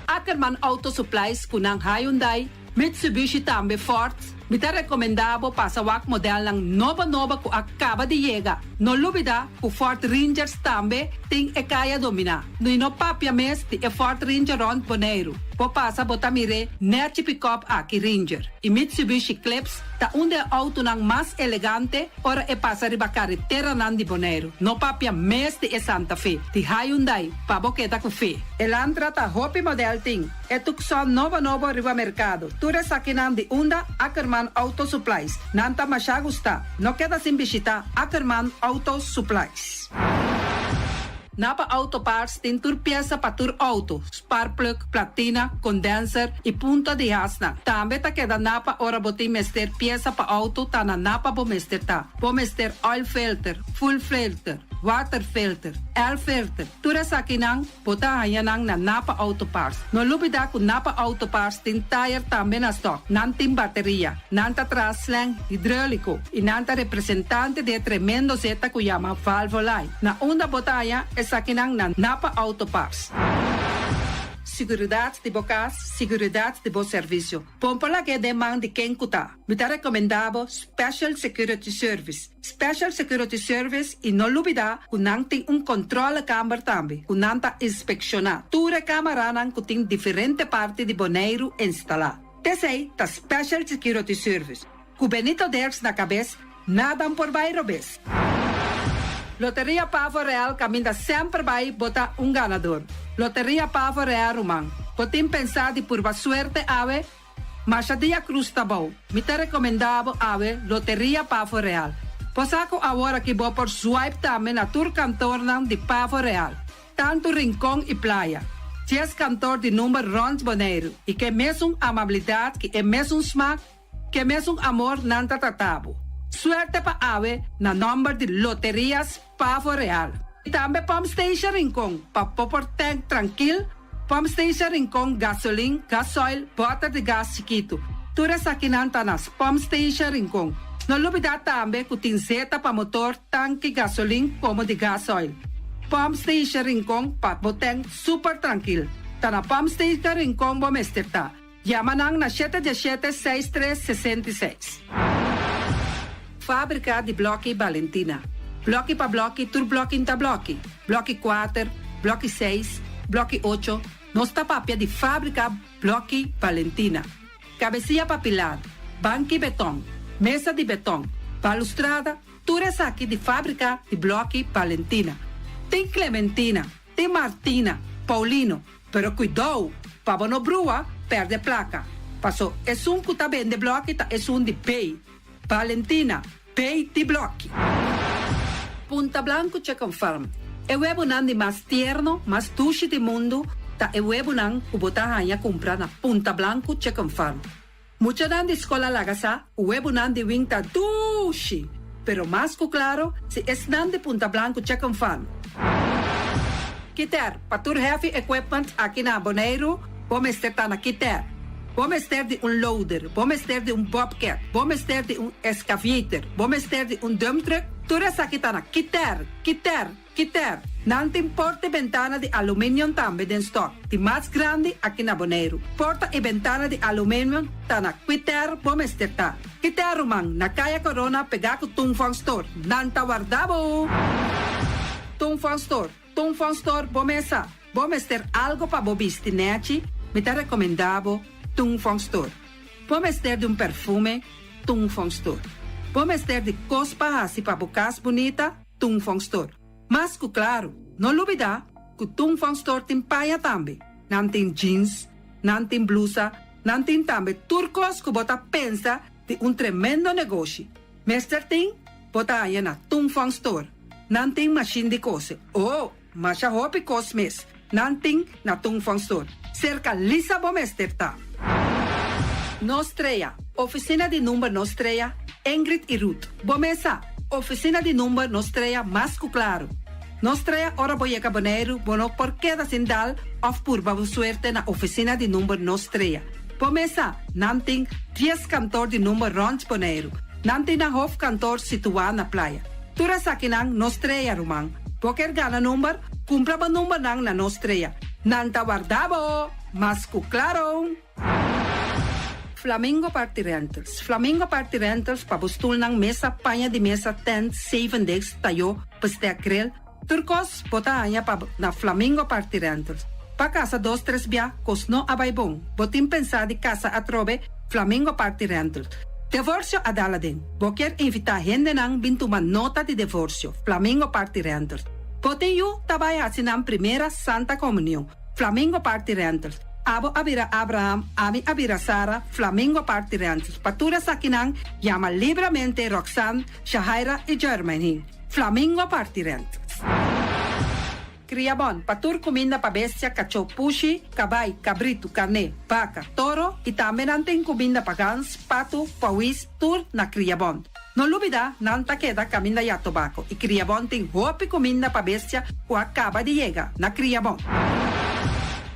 S3: Ackerman Auto Supplies ku nan Hyundai, Mitsubishi tambe Ford, mi ta rekomendá bo pasa wak modelnan nobo nobo ku a kaba di yega. No lubida ku Ford Rangers tambe tin e kaya dominá. I no papia mes di e Ford Ranger rònt Boneiru. Bo pasa bo ta mir'é nèchi pikòp aki Ranger i Mitsubishi Eclipse Ta un di e outonan mas elegante ora e pasa riba kareteranan di Boneiru. No papia mes di e Santa Fe, di Hyundai, pa bo keda ku fe. Elantra ta hopi model tin. E Tucson nobo nobo riba merkado. Tur esakinan di unda Ackerman Auto Supplies. Nan ta masha gusta. No keda sin bishita Ackerman Auto Supplies. Napa Auto Parts tin tur piesa pa tur auto, sparkplug, platina, condenser y punta di hasnan. Tambe ta keda Napa ora bo tin mester piesa pa auto ta na Napa bo mester ta. Bo mester oil filter, fuel filter, water filter, air filter, tur esakinan bo ta haña nan na Napa Auto Parts. No lubida cu Napa Auto Parts tin tire tambe na stock. Nan tin bateria. Nan ta traha slang hidreulico y nan ta representante di e tremendo zeta cu yama Valvoline. Na unda bo ta haña esakinan na Napa Auto Parts. Siguridad di bo cas, siguridad di bo servicio. Pompa lag'é den man di ken cu ta. Mi ta recomenda bo Special Security Service. Special Security Service y no lubida cu nan tin un controlekamer tambe cu nan ta inspecciona tur e camaranan cu tin diferente parti di Boneiru instala. P'esei ta Special Security Service. Ku Benito Dirks na kabes, nada por bai robes. Loteria Pavo Real kaminda semper bai bo ta un ganador. Loteria Pavo Real ruman, bo tin pensá di purba suerte awe? Masha dia krus ta bou. Mi ta rekomendá bo awe Loteria Pavo Real. Bo sa ku awor aki bo por swipe tambe na tur kantornan di Pavo Real. Tantu Rincon i Playa. Djes kantor di number rònt Boneiru i ke mesun amabilidat ki e mesun smak, ke mesun amor nan ta trata bo. Suerte pa awe na nòmber di Loterias Pavo Real. I tambe Pump Station Rincon pa bo por tank trankil, Pump Station Rincon gasolin, gasoil, bòter di gas chikitu. Tur esakinan ta na Pump Station Rincon. No lubidá tambe ku tin zeta pa motor, tanki gasolin komo di gasoil. Pump Station Rincon pa bo ten super trankil. Ta na Pump Station Rincon bo mester ta. Yama nan na shete diesshete seis tres 66. Fabrika di bloki Balentina. Bloki pa bloki tur blokin ta bloki. Bloki kuater, bloki seis, bloki ocho, nos ta papia di Fabrika Bloki Balentina. Cabecia pa pilar, banki beton, mesa di beton, balustrada, tur esaki di fabrica di bloki Valentina. Tin Clementina, tin Martina, Paulino, pero cuidou pa bo no brua perde placa, paso esun cu ta bende bloki ta esun di B. Valentina, B di bloki. Punta Blanco Chicken Farm, E webonan di mas tierno, mas dushi di mundu ta e webonan ku bo ta haña kumpra na Punta Blanco Chicken Farm. Muchanan di skol a laga sa ku webonan di win ta dushi, pero mas ku klaro si esnan di Punta Blanco Chicken Farm. Kiter, pa tur heavy equipment aki na Boneiru, bo mester ta na Kiter. Bo mester di un loader, bo mester di un bobcat, bo mester di un excavator, bo mester di un dump truck, tur esaki ta na Kiter, Kiter, Kiter. Nan tin porta y bentana di aluminium tambe den stock, di mas grandi aki na Boneiru. Porta y bentana di aluminium ta na Kiter bo mester ta. Kiter ruman, na Kaya Corona pegá ku Tung Fong Store. Nan ta warda bo! Tung Fong Store, Tung Fong Store bo mesa. Bo mester algo pa bo bisti nechi, mi ta recomenda bo Tung Fong Store. Bo mester di un perfume, Tung Fong Store. Bo mester di cos pa haci pa bo cas bunita, Tung Fong Store. Mas cu claro, no lubida cu Tung Fong Store tin paña tambe. Nan tin jeans, nan tin blusa, nan tin tambe tur cos cu bo ta pensa di un tremendo negoshi. Mester tin, bo ta haña na Tung Fong Store. Nan tin machine di cose. Oh! Masha hopi kos mes nan tin na Tung Fong Store. Serka Lisa bo mester ta. Nos Strea, Oficina di number Nos Strea, Ingrid y Ruth. Bo mes sa, Oficina di number Nos Strea mas cu claro. Nos Strea ora bo yega Boneiru bo no por keda sin dal of purba bo suerte na Oficina di number Nos Strea. Bo mes sa, nan tin dies kantoor di number rond Boneiru. Nan tin nan hoofdkantoor situa na Playa. Tur esakinan Nos Strea, ruman. Bo kier gana number? Cumpra bo numbernan na Nos Strea. Nan ta warda bo! Mas cu claro! Flamingo Party Rentals Flamingo Party Rentals pa bo stulnan, mesa, paña di mesa, tent, zevendegs, tayo, bestek, grill, tur cos bo ta haña pa na Flamingo Party Rentals. Pa casa dos tres bia, cos no a bay bon. Bo tin pensa di casa atrobe? Flamingo Party Rentals. Devorcio a dal aden. Bo kier invita hendenan bin tuma nota di devorcio. Flamingo Party Rentals. Bo tin yu ta bay haci nan primera Santa Comunion. Flamingo Party Rentals. Abo a bira Abraham, ami a bira Sara, Flamingo Party Rentals. Pa tur esakinan, yama libramente Roxanne, Shahaira y Jermaine. Flamingo Party Rentals. Kriabon, pa tur kuminda pa bestia, kachó, pushi, kabai, kabritu, karné, baka, toro i tambe nan tin kuminda pa gans, patu, pawis, tur na Kriabon. No lubidá, nan ta keda kaminda ya tobako i Kriabon tin hopi kuminda pa bestia ku a kaba di yega na Kriabon.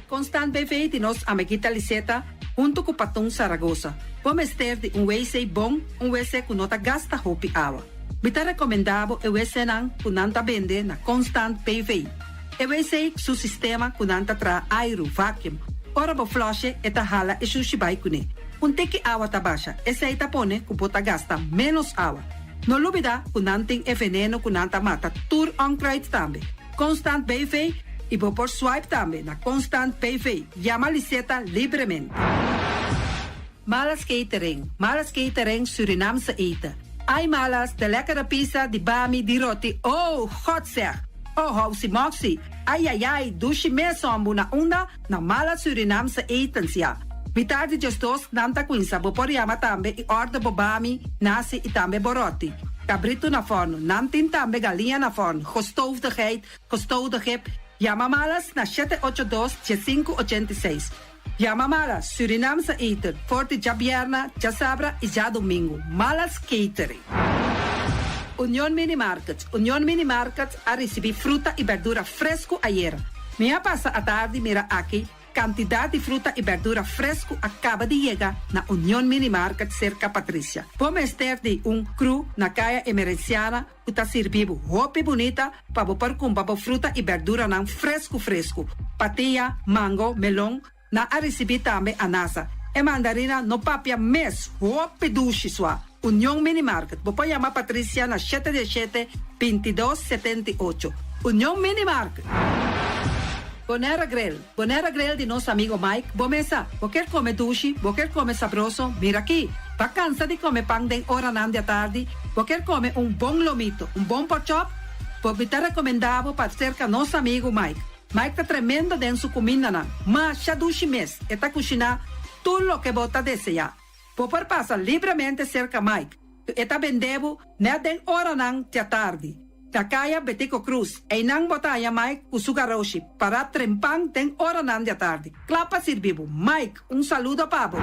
S3: Constant BV di nos amiguita Liseta huntu ku Patun Saragosa. Bo mester di un wc bon, un wc ku no ta gasta hopi awa. Mi ta rekomendá bo e wcnan ku nan ta bende na Constant BV. E wc su sistema ku nan ta traha airu, vacuum. Ora bo flush'e e ta hala e shushi bai kuné. Un tiki awa ta basha, esei ta pone ku bo ta gasta ménos awa. No lubidá ku nan tin e veneno ku nan ta mata tur onkruid tambe. Constant BV i bo por swipe tambe na Constant BV. Yama Liseta libremente. Malas Catering, Malas Catering Surinaamse eten. Ai Malas, de lekkere pizza, di bami, di roti, oh, God zeg! Oh, housi moxi, ai ai ai, dushi mes hombu na unda? Na Malas Surinaamse etens, ya. Mitar di djesdos nan ta cuinsa, bo por yama tambe y order bo bami, nasi y tambe bo roti. Cabrito na forno, nan tin tambe galiña na forno, gestoofde geit, gestoofde gip, yama Malas na shete ocho dos, diesinku ochenta i seis. Yama Malas, Surinaamse eten, for di djabierna, djasabra y djadomingo. Malas Catering. Union Mini Market, Union Mini Market a ricibi fruta y berdura fresco ayera. Mi a pasa atardi mira aki cantidad di fruta y berdura fresco a caba di yega na Union Mini Market cerca Patricia. Bo mester di un crew na Caya Emerenciana ku ta sirbi bo hopi bunita pa bo por kumpra bo fruta i berduranan fresku fresku. Patia, mango, melon, nan a risibí tambe anasa. E mandarina no papia mes, hopi dushi sua. Union Mini Market, bo por yama Patricia na shete diesshete, bintidos, setenta i ocho. Union Mini Market! Bonera Grill, Bonera Grill di nos amigo Mike, bo mesa, bo kier come dushi, bo kier come sabroso, mira aki! Bo cansa di come pan den oranan di atardi, bo kier come un bon lomito, un bon porkchop? Bo mi ta recomenda bo pa cerca nos amigo Mike. Mike ta tremendo den su cumindanan, masha dushi mes, e ta cushina tur loke bo ta desea. Bo por pasa libremente serka Mike, ku e ta bende bo nèt den oranan djatardi. Na Kaya Betico Cruz, einan bo ta haña Mike ku su garoshi pará trempan den oranan djatardi, kla pa sirbi bo. Mike, un saludo pa bo!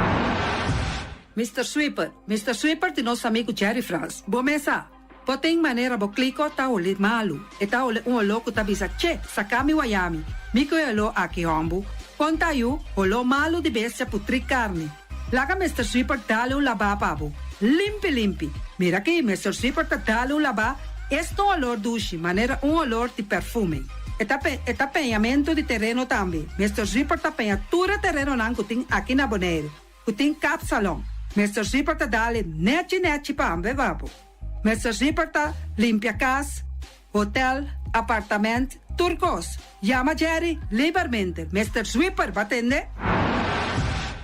S3: Mister Sweeper, Mister Sweeper di nos amigu Jerry Frans. Bo mesa! Bo tin manera bo kliko ta holi malu. E ta holi un oló ku ta bisa, Che, saka mi wayami. Mi ku e oló aki hòmbu. Kon ta yu, holó malu di bestia putrí karni. Laga Mister Sweeper dale un labá pa bo. Limpi limpi. Mira aki, Mister Sweeper ta dale un labá, esta un olor dushi, manera un olor di perfume. E ta e ta peñamentu di tereno tambe. Mister Sweeper ta peña tur e terenonan ku tin aki na Boneiru. Ku tin kapsalon. Mister Zipper ta dale nechi nechi pa hamber babo. Mister Zipper ta limpia kas, hotel, apartament, tur kos. Yama Jerry libermente. Mister Zwipper, bo a tende?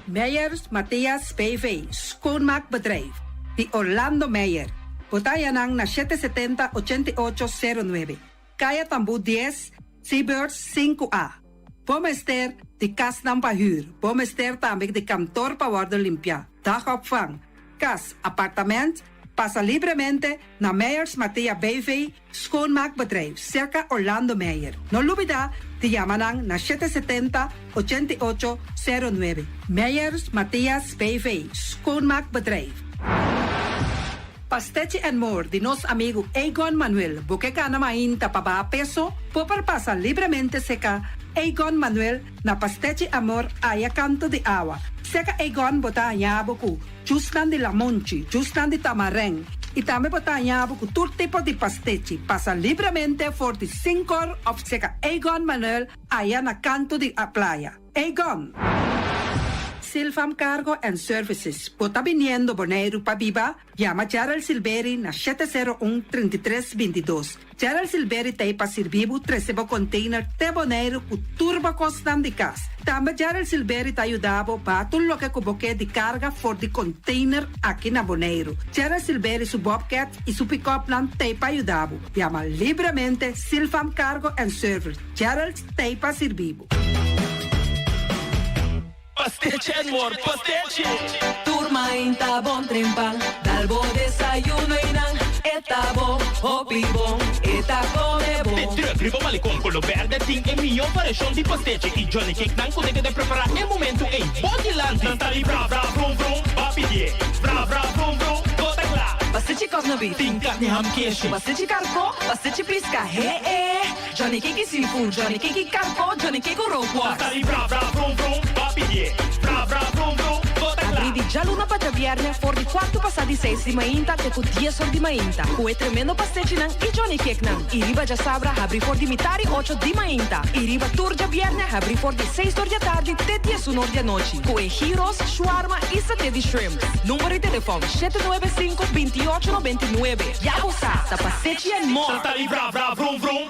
S3: Meyers Mathias BV, Schoonmaakbedrijf, di Orlando Meyer. Bo ta haña nan na 770 88 09. Kaya Tambú 10, Seabirds 5A. Bo mester di kasnan pa hür. Bo mester tambe di kantor pa wòrdu limpiá, dagopvang, kas, apartament. Pasa libremente na Meyers Mathea BV Schoonmaakbedrijf, serka Orlando Meyer. No lubidá di yama nan na 770 88 09. Meyers Mathias BV Schoonmaakbedrijf. Pastechi and More di nos amigu Egon Manuel. Bo ke gana mainta pa baha peso? Bo por pasa libremente seka Egon Manuel na Pastechi Amor aya kanto di awa. Seka Egon bo ta haña bo ku jusnan di lamonchi, jusnan di tamarèn i tambe bo ta haña bo ku tur tipo di pastechi. Pasa libremente for di sinkor òf seka Egon Manuel aya na kanto di playa. Egon! Silfam Cargo and Services, Bo ta biniendo Boneiru pa biba? Yama Gerald Silberi na 701 33 22. Gerald Silberi ta ei pa sirbi bo trese bo container te Boneiru ku tur bo kosnan di kas. Tambe Gerald Silberi ta yuda bo baha tur loke ku bo ke di karga for di container aki na Boneiru. Gerald Silberi su bobcat i su pick-upnan ta ei pa yuda bo. Yama libremente Silfam Cargo and Service. Gerald ta ei pa sirbi bo.
S4: Pastechi and more, pastechi!
S5: Tur mainta bon trempan, dal bo desayuno y nan e ta bon, hopi bon, e ta come bon.
S4: De truck riba Malecon Colo Berde tin e mihó variashon di pastechi y Johnny Cake nan ku ta keda prepará e momentu ei bo dilanti. Nan ta di bra bra vrum vrum, ba pidié. Bra bra vrum vrum, bo ta kla.
S5: Pastechi kòs na bif.
S4: Tin karni ham keshi.
S5: Pastechi karkó, pastechi piska, he e. Johnny Cake seafood, Johnny Cake karko, Johnny Cake rookworst.
S4: Ta di bra bra vrum vrum, ba pidié. Bra bra vrum vrum, bo ta kla.
S5: Abrí di djaluna pa djabièrnè for di kuartu pasá di seis di mainta te ku dies or di mainta, ku e tremendo pastechinan i Johnny Cakenan. I riba djasabra habrí for di mitari ocho di mainta. I riba tur djabièrnè habrí for di seis or di atardi te diesun or di anochi, ku e gyros, shwarma i saté di shrimp. Number di telefòn, 795 28 99. Ya bo sa, ta pastechi and more!
S4: Ta di bra bra vrum vrum.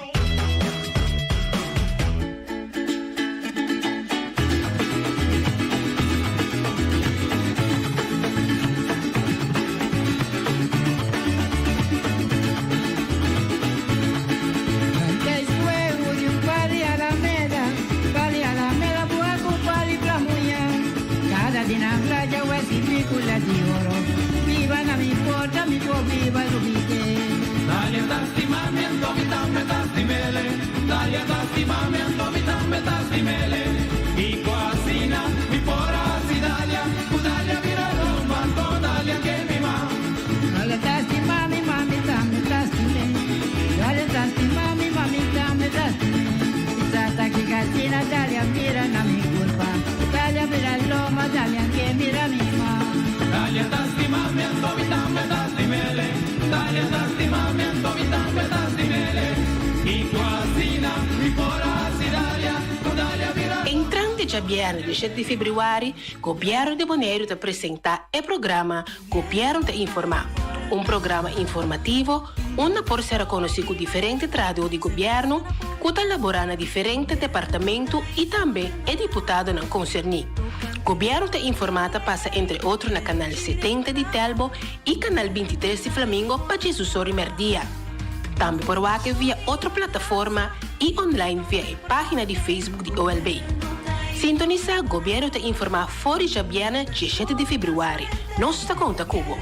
S6: Entrante djabièrnè 17 di febrüari, Gobièrnu di Boneiru ta presentá e programa Gobièrnu ta Informá. Un programa informativo unda por sera konosí ku diferente trahadó di gobièrnu ku ta laborá na diferente departamentu i tambe e diputadonan konserní. Gobièrnu ta informá ta pasa entre otro na Kanal 70 di Telbo i Kanal 23 di Flamingo pa djesusor i mèrdia. Tambe por wak e via otro plataforma i online via e página di Facebook di OLB. Sintonisá Gobièrnu ta informá for di djabièrnè diesshete di febrüari. Nos ta konta ku bo.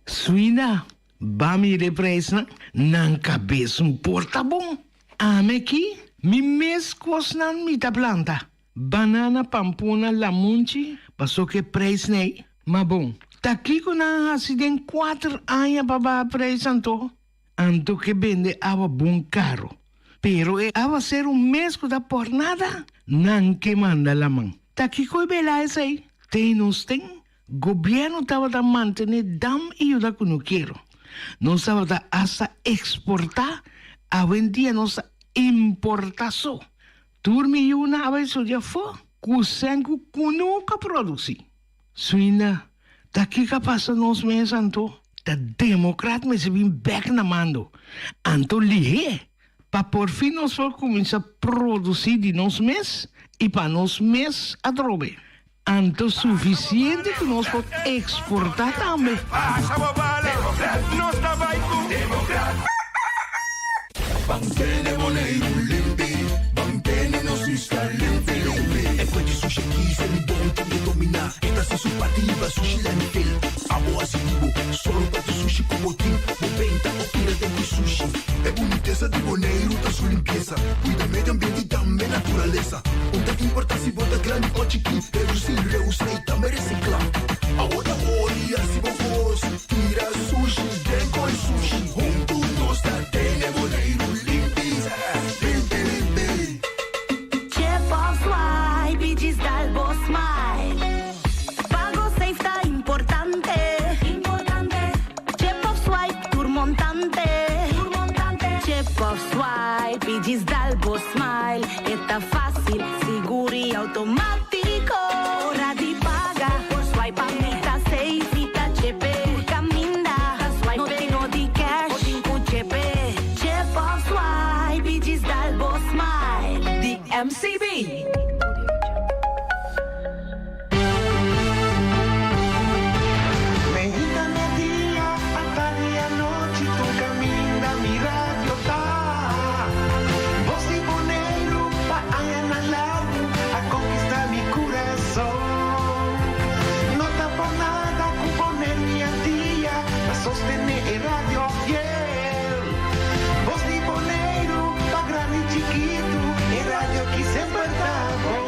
S7: Suina, ba mira e prijsnan, nan kabes un por ta bon. Ame ki, mi mes kosnan mi ta planta. Banana, pampuna, lamunchi, paso ke prijs nei. Ma bon, ta kiko nan a hasi den kuater aña pa baha prijs anto? Anto ke bende awa bon karo. Pero e awaseru mes ku ta por nada, nan ke manda laman. Ta kiko e bela esei? Te nos ten, gobièrnu tabata mantené dam i yuda kunukero. Nos tabata asta eksportá, awendia nos ta importá so. Tur mi yunan a bai studia afó ku sèn ku kunuka produsí. Suina, ta kiko a pasa nos mes anto? Ta demokrat mester bin bèk na mando. Anto lihé, pa porfin nos por kuminsá produsí di nos mes i pa nos mes atrobe. Anto sufisiente ku nos por eksportá tambe.
S8: Un ta importa si bo ta grandi o chikí, Reducí, reusa i tambe resiklá. Awor ta hori hasi bo kos, tira sushi den koi sushi. Huntu nos ta tene Boneiru limpi, limpi limpi.
S9: Chip of swipe i djis dal bo smile. Pago safe ta importante. Chip of swipe tur montante. Chip of swipe i djis dal bo smile. E ta fácil, sigur i automátiko. Ora di paga, por swipe a mi ta safe, mi ta chepe. Tur kaminda, no tin no di cash, bo tin ku chepe. Chip of swipe i djis dal bo smile.
S5: Di MCB.
S10: Meinta media, atardi anochi tur caminda mi radio ta. Voz di Boneiru pa añanan largu a conquista mi curason. No ta por nada cu Boneiru y Antia ta sostene e radio fiel. Voz di Boneiru pa grandi y chikitu e radio ki semper ta bon.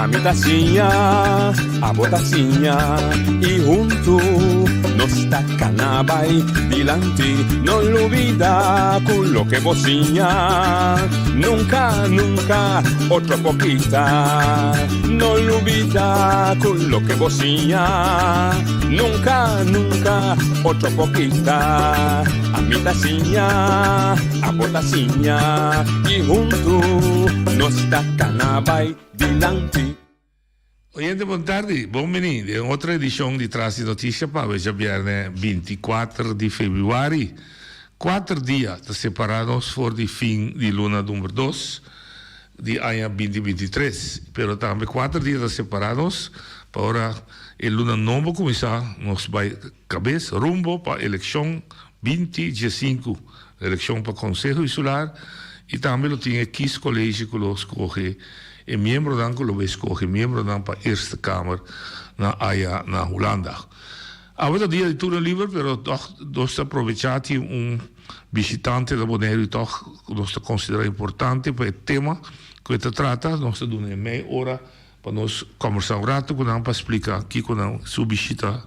S11: Ami ta siña, abo ta siña y huntu nos ta cana bay dilanti. No lubida cu loke bo siña nunca, nunca otro por kita. No lubida cu loke bo siña nunca, nunca otro por kita. Ami ta siña, abo ta siña y huntu nos ta cana bay dilanti.
S12: Oyente bon tardi, bon bini den otro edicion di Tras di Noticia pa awe djabierne 24 di februari. Cuater dia ta separa nos for di fin di luna number dos di aña binti binti tres, pero tambe cuater dia ta separa nos pa ora e luna nobo cuminsa nos bay Kabes rumbo pa elekshon binti diesinku, elekshon pa Konseho Insular i tambe lo tin e kieskolege ku lo skohe e miembronan ku lo bai skohe miembronan pa Eerste Kamer na aya na Hulanda. Awe ta dia di turno liber pero tòg nos ta probechá tin un bishitante na Boneiru i tòg nos ta konsiderá importante pa e tema ku e ta trata nos ta duna e mei ora Pa nos kòmbersá un ratu ku nan pa splika kiko nan su bishita,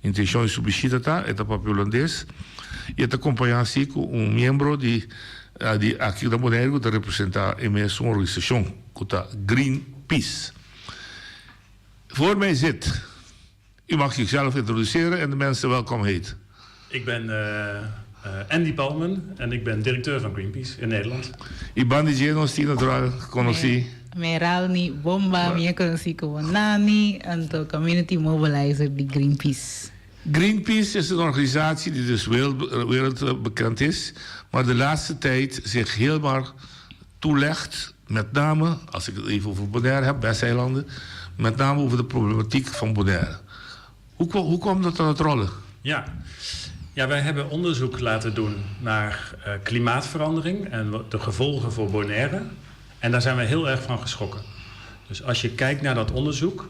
S12: intenshon di su bishita ta. E ta papia hulandes i e ta kompañá así ku un miembro di di aki na Boneiru ku ta representá e mesun organisashon ku ta Greenpeace. Voor mij zit. U mag zichzelf introduceren en de mensen welkom heten.
S13: Ik ben Andy Palmen en ik ben directeur van Greenpeace in Nederland.
S12: I banda di dje nos tin natural konosí.
S14: Meralni Bomba, mi a konosí komo Nani, anto Community Mobilizer di Greenpeace.
S12: Greenpeace is een organisatie die dus wereldbekend is, maar de laatste tijd zich helemaal toelegt, met name, als ik het even over Bonaire heb, Westeilanden, met name over de problematiek van Bonaire. Hoe, hoe kwam dat aan het rollen?
S13: Ja. Ja, wij hebben onderzoek laten doen naar klimaatverandering en de gevolgen voor Bonaire. En daar zijn we heel erg van geschrokken. Dus als je kijkt naar dat onderzoek,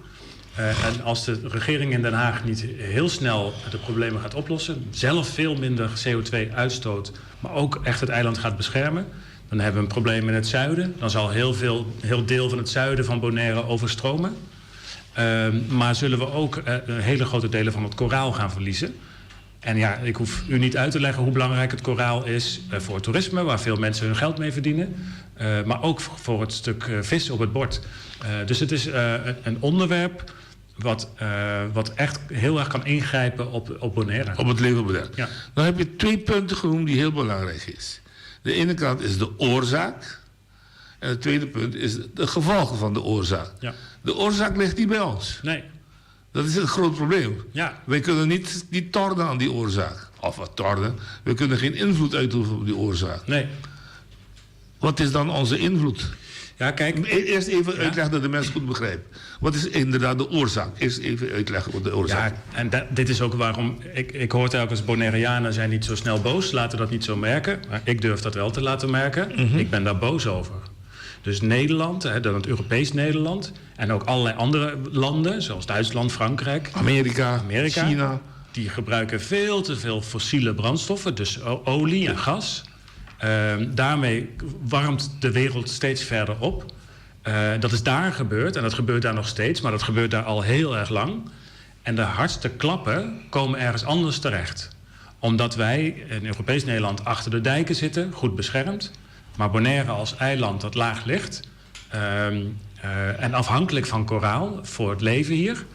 S13: en als de regering in Den Haag niet heel snel de problemen gaat oplossen, zelf veel minder CO2 uitstoot, maar ook echt het eiland gaat beschermen, dan hebben we een probleem in het zuiden. Dan zal heel, veel, heel deel van het zuiden van Bonaire overstromen. Maar zullen we ook hele grote delen van het koraal gaan verliezen. En ja, ik hoef u niet uit te leggen hoe belangrijk het koraal is voor toerisme, waar veel mensen hun geld mee verdienen. Maar ook voor het stuk vis op het bord. Dus het is een onderwerp wat echt heel erg kan ingrijpen op Bonaire.
S12: Op het leven op Bonaire.
S13: Ja.
S12: Dan heb je twee punten genoemd die heel belangrijk is. De ene kant is de oorzaak. En het tweede punt is de gevolgen van de oorzaak.
S13: Ja.
S12: De oorzaak ligt niet bij ons.
S13: Nee.
S12: Dat is een groot probleem.
S13: Ja.
S12: Wij kunnen niet tornen aan die oorzaak. Of wat tornen. We kunnen geen invloed uitoefenen op die oorzaak.
S13: Nee.
S12: Wat is dan onze invloed?
S13: Ja, kijk.
S12: Eerst even uitleggen dat de mensen goed begrijpen. Wat is inderdaad de oorzaak? Eerst even uitleggen wat de oorzaak
S13: is. Ja, en dit is ook waarom... Ik hoor telkens, Bonaireanen zijn niet zo snel boos. Laten dat niet zo merken. Maar ik durf dat wel te laten merken. Ik ben daar boos over. Dus Nederland, hè, dan het Europees Nederland... en ook allerlei andere landen, zoals Duitsland, Frankrijk...
S12: Amerika, China.
S13: Die gebruiken veel te veel fossiele brandstoffen. Dus olie en gas. Daarmee warmt de wereld steeds verder op. Dat is daar gebeurd en dat gebeurt daar nog steeds... maar dat gebeurt daar al heel erg lang. En de hardste klappen komen ergens anders terecht. Omdat wij in Europees Nederland achter de dijken zitten, goed beschermd... maar Bonaire als eiland dat laag ligt... en afhankelijk van koraal voor het leven hier...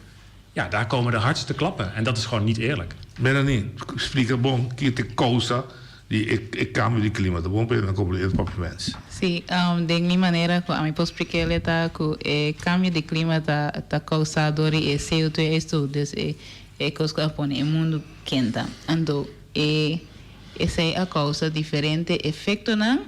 S13: ja, daar komen de hardste klappen. En dat is gewoon niet eerlijk.
S12: Melanie, splika bon, ki ta e kousa di e kambio di klima. Ta bon pa nan komprendé e papia mens.
S14: Sí, den mi manera ku ami por splik'é ta ku e kambio di klima ta ta kousá dor di e CO2 uitstoot, dus e e kos ku a pone e mundu kenta. Anto e esei a kousa diferente efektonan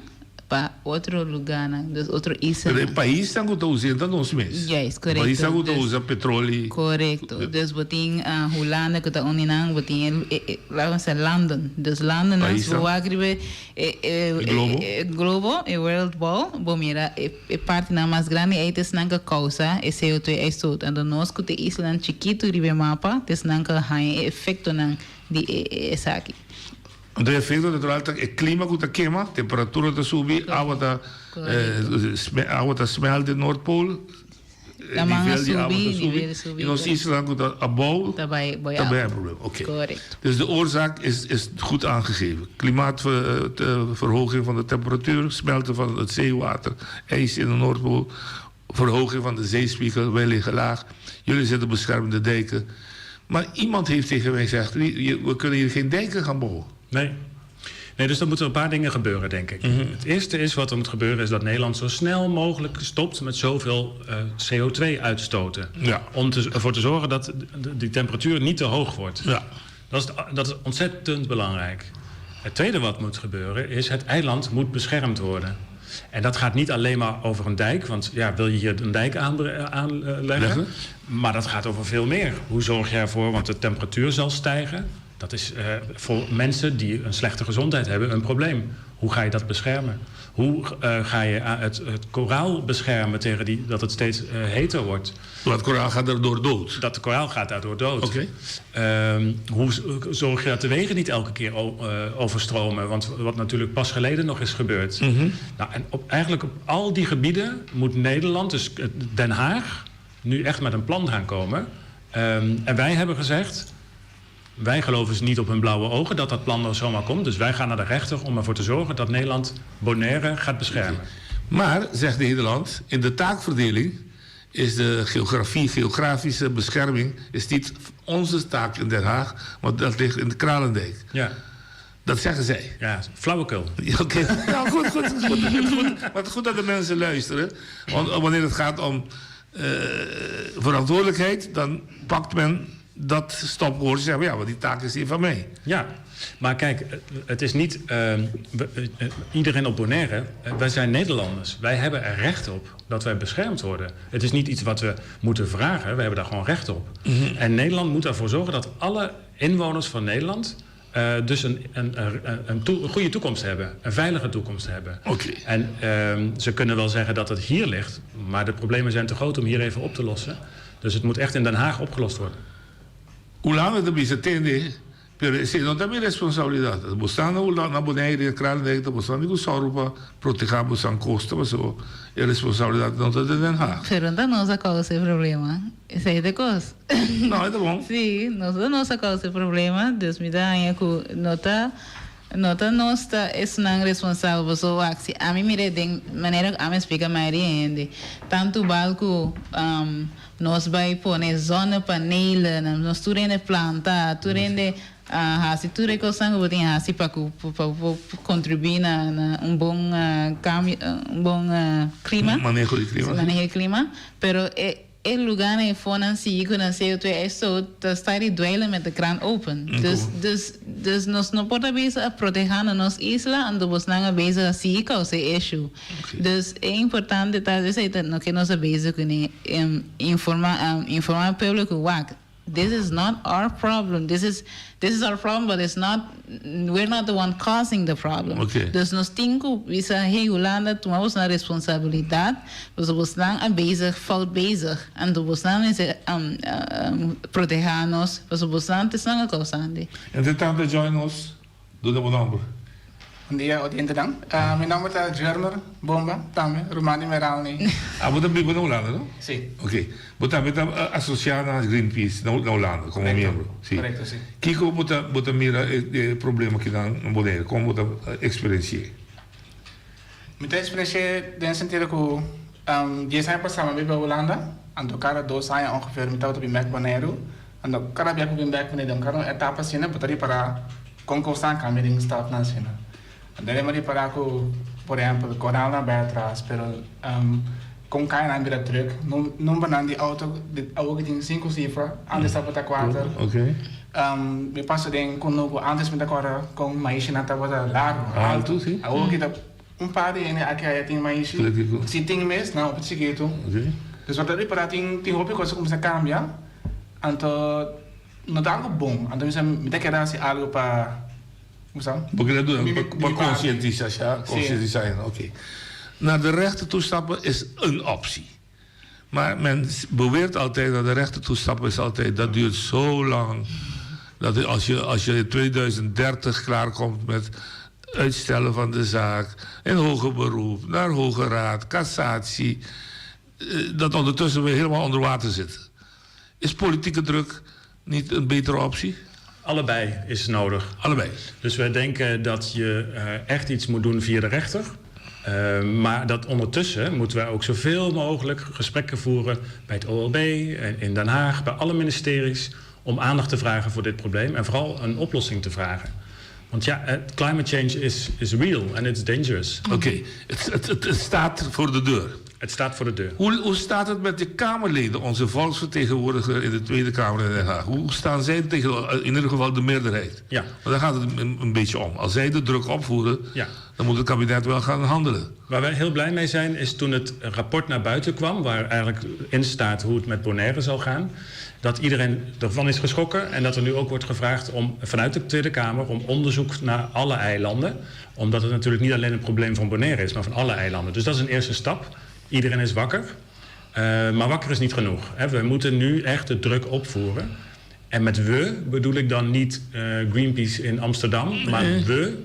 S14: pa otro lugánan, dus otro islanan.
S12: Pero e paisnan ku ta usa ta nos mes.
S14: Juist, korekto.
S12: Paisnan ku ta usa petroli.
S14: Korekto. Dus bo tin Hulanda ku ta uni nan, bo tin e, laten we zeggen landen. Dus landennan, si bo wak riba e
S12: globo,
S14: e globo, e world ball, bo mira e partinan mas grandi ei ta esnan ku kousa e CO2 uitstoot. Anto nos ku ta e islanan chikitu riba e mapa ta esnan ku haña e efektonan di esaki.
S12: Anto e efecto natural ta e clima cu ta kema, temperatura ta subi, awa ta awa ta smelt den Noordpool, e nivel di awa ta subi, y nos islanan cu ta abou ta bay e problema. Oké. Dus de oorzaak is is goed aangegeven. Klimaatverhoging van de temperatuur, smelten van het zeewater, ijs in de Noordpool, verhoging van de zeespiegel, wij liggen laag, jullie zetten beschermende dijken. Maar iemand heeft tegen mij gezegd, we kunnen hier geen dijken gaan bouwen.
S13: Nee. Nee, dus er moeten een paar dingen gebeuren, denk ik. Het eerste is wat er moet gebeuren, is dat Nederland zo snel mogelijk stopt met zoveel CO2 uitstoten. Om ervoor te zorgen dat die temperatuur niet te hoog wordt. Dat is ontzettend belangrijk. Het tweede wat moet gebeuren is het eiland moet beschermd worden. En dat gaat niet alleen maar over een dijk, want ja, wil je hier een dijk aanleggen?
S12: Leggen?
S13: Maar dat gaat over veel meer. Hoe zorg je ervoor? Want de temperatuur zal stijgen. Dat is voor mensen die een slechte gezondheid hebben een probleem. Hoe ga je dat beschermen? Hoe ga je het koraal beschermen tegen dat het steeds heter wordt?
S12: Want het koraal gaat daardoor dood?
S13: Dat koraal gaat daardoor dood. Hoe zorg je dat de wegen niet elke keer overstromen? Want wat natuurlijk pas geleden nog is gebeurd. Eigenlijk op al die gebieden moet Nederland, dus Den Haag, nu echt met een plan gaan komen. En wij hebben gezegd, wij geloven ze niet op hun blauwe ogen dat dat plan er zomaar komt. Dus wij gaan naar de rechter om ervoor te zorgen dat Nederland Bonaire gaat beschermen.
S12: Maar, zegt Nederland, in de taakverdeling Is de geografie, geografische bescherming is niet onze taak in Den Haag, want dat ligt in de Kralendijk.
S13: Ja.
S12: Dat zeggen zij.
S13: Ja, flauwekul.
S12: Oké, nou goed, goed, goed, goed, goed. Maar goed dat de mensen luisteren. Want wanneer het gaat om uh, verantwoordelijkheid, dan pakt men dat stopwoord en zegt, ja, want die taak is hier van mij.
S13: Ja, maar kijk, het is niet... Uh, iedereen op Bonaire, wij zijn Nederlanders. Wij hebben er recht op dat wij beschermd worden. Het is niet iets wat we moeten vragen, we hebben daar gewoon recht op. Mm -hmm. En Nederland moet ervoor zorgen dat alle inwoners van Nederland... Uh, dus een, een, een, een, to een goede toekomst hebben, een veilige toekomst hebben.
S12: Oké.
S13: En uh, ze kunnen wel zeggen dat het hier ligt, maar de problemen zijn te groot om hier even op te lossen. Dus het moet echt in Den Haag opgelost worden.
S12: Hulanda ta bisa tende, pero esei no ta mi responsabilidat. Bo sta na Hulanda, na Bonaire, na Kralendijk, ta bo sta ku sòru pa protehá bosan kosta, pasobra e responsabilidat no ta den Den Haag.
S14: Pero no ta nos a kousa e problema. Esei ta e kos.
S12: No, e ta bon.
S14: Sí, nos ta nos a kousa e problema, dus mi ta haña ku no ta no ta nos ta esnan responsabel pasobra wak si ami mira den manera ku ami a splika mayoria hende, tantu bal ku Nos bai pone zonnepanelen, nos tur hende planta, tur hende a hasi tur e kosnan ku bo tin hasi pa ku pa bo kontribuí na na un bon kambio un bon klima.
S12: Maneho di klima.
S14: Maneho di klima. Pero e e lugánan e fonan sigui ku nan CO 2 uitstoot ta sta di dweilen met de kraan open. Dus dus dus nos no por ta bezig a protehá na nos isla anto bosnan a bezig a sigui kousa e issue. Dus e importante ta esei ta loke nos a bezig kuné, informa informa e pueblo ku wak this is not our problem, this is this is our problem but it's not we're not the one causing the problem. Dus nos tin ku bisa hey Hulanda tuma bosnan responsabilidat pasobra bosnan a bezig fout bezig anto bosnan mester proteha nos pasobra bosnan ta esnan a kousante.
S12: Entre tanto join nos Duna bo nomber.
S15: Bon dia odientenan. Mi nomber ta Jerner Bomba, tambe ruman di Meralny.
S12: Ah, bo ta biba na Hulanda, no?
S15: Si.
S12: Ok. Bo tambe ta asocia na Greenpeace na Hulanda como miembro?
S15: Si. Korekto, si.
S12: Kiko bo ta bo ta mira e problema kinan na Bonaire? Kon bo ta eksperensi'é?
S15: Mi ta eksperensi'é den sentido ku dies aña pasá mi a biba Hulanda, anto kada dos aña ongeveer mi tabata bin bèk Boneiru. Anto kada bia ku bin bèk Boneiru den kada un etapa asina bo ta ripará Kon kosnan kambia den stadnan asina? Debe mi ripará ku, por ehèmpel, koralnan bai atras, pero kon kayanan bira drùk, numbernan di outo di awo ki tin sinku sifra, ántes tabata kuater. Mi pasa den kunuku, ántes mi ta kòrda kon maishinan tabata largu, altu. Awo ki ta un par di hende aki aya tin maishi, si tin mes, nan hopi chikitu. Dus bo ta ripará tin hopi kos a kuminsá kambia, anto. No ta algo bon, anto mi sa mi ta kere hasi algo pa, como sa?
S12: Bo kere duna pa konsientisa, konsientisa hen, oké. Naar de rechter toe stappen is een optie. Maar men beweert altijd naar de rechter toe stappen is altijd, dat duurt zo lang. Dat als je, als je in 2030 klaarkomt met uitstellen van de zaak, in hoger beroep, naar Hoge Raad, cassatie, dat ondertussen we helemaal onder water zitten. Is politieke druk niet een betere optie?
S13: Allebei is nodig.
S12: Allebei.
S13: Dus wij denken dat je echt iets moet doen via de rechter. Maar dat ondertussen moeten wij ook zoveel mogelijk gesprekken voeren bij het OLB, in Den Haag, bij alle ministeries, om aandacht te vragen voor dit probleem en vooral een oplossing te vragen. Want ja, climate change is real and it's dangerous.
S12: Oké, het, het, het, het staat voor de deur.
S13: Het staat voor de deur.
S12: Hoe, hoe staat het met de Kamerleden, onze volksvertegenwoordiger in de Tweede Kamer in Den Haag? Hoe staan zij tegen, in ieder geval de meerderheid?
S13: Ja.
S12: Want daar gaat het een, een beetje om. Als zij de druk opvoeren,
S13: ja.
S12: dan moet het kabinet wel gaan handelen.
S13: Waar wij heel blij mee zijn, is toen het rapport naar buiten kwam, waar eigenlijk in staat hoe het met Bonaire zal gaan, dat iedereen ervan is geschrokken en dat er nu ook wordt gevraagd om vanuit de Tweede Kamer om onderzoek naar alle eilanden. Omdat het natuurlijk niet alleen een probleem van Bonaire is, maar van alle eilanden. Dus dat is een eerste stap. Iedereen is wakker. Uh, maar wakker is niet genoeg. Hè. We moeten nu echt de druk opvoeren. En met we bedoel ik dan niet uh, Greenpeace in Amsterdam, maar we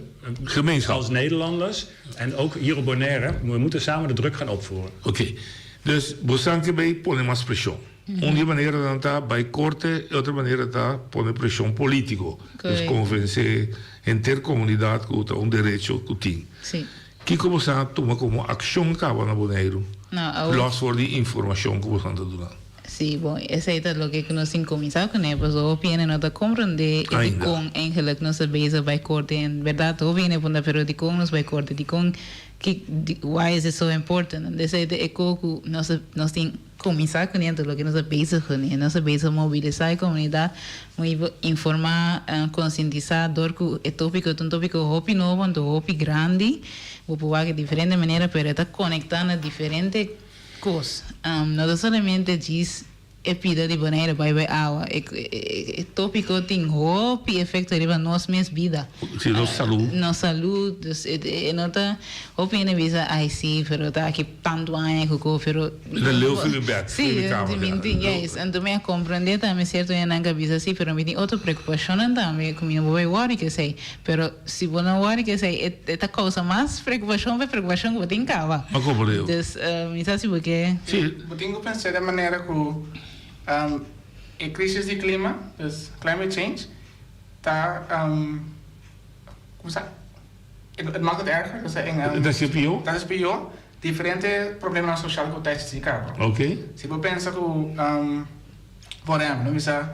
S12: Gemeenschap.
S13: als Nederlanders en ook hier op Bonaire, we moeten samen de druk gaan opvoeren.
S12: Oké, okay. dus bo sa ke bay pone mas presion. Un di maneranan ta bay korte, e otro manera ta pone presion politico. Dus convence henter comunidad cu ta un derecho cu tin.
S14: Sí.
S12: Kiko boso a tuma komo akshon kaba na Boneiru, lòs for di informashon ku boso ta duna?
S14: Sí, bon, esei ta loke ku nos tin kuminsá kuné, pasobra hopi hende no ta komprondé e dikon eigenlik nos ta bezig bai korte. En bèrdat hopi hende puntra, pero dikon nos bai korte? Dikon ki, why is it so important? Anto esei ta e ko ku nos ta, nos tin kuminsá kuné, anto loke nos ta bezig kuné. Nos ta bezig mobilisá e komunidat, informá, konsientisá dor ku e tópiko ta un tópiko hopi nobo, anto hopi grandi. Bo por wak di diferente manera, pero e ta konektá na diferente. Kos. No ta solamente djis e pida di Bonaire bai bai awa. E topiko tin hopi efekto riba nos mes bida.
S12: Si, nos salú.
S14: Nos salú. Dus e no ta, hopi hende bisa, ai si, pero ta aki tantu aña ku ko, pero.
S12: Mi ta leu for mi bèd, for mi kama.
S14: Si, mi tin, juist. Anto mi a komprendé tambe sierto hendenan ka bisa si, pero mi tin otro preokupashonnan tambe ku mi no por bai wòri ku esei. Pero si bo no wòri ku esei, e ta kousa mas preokupashon pa e preokupashon ku bo tin kaba.
S12: Ma komo leu?
S14: Dus, mi sa si bo ke.
S12: Sí.
S15: Bo tin ku pensa den manera ku e krisis di klima, dus climate change, ta, komo sa, het maakt het erger, dus en.
S12: Ta hasi pió?
S15: Ta hasi pió diferente problemanan sosial ku ta eksistí kaba.
S12: Oké.
S15: Si bo pensa ku, por ehèmpel, mi bisa.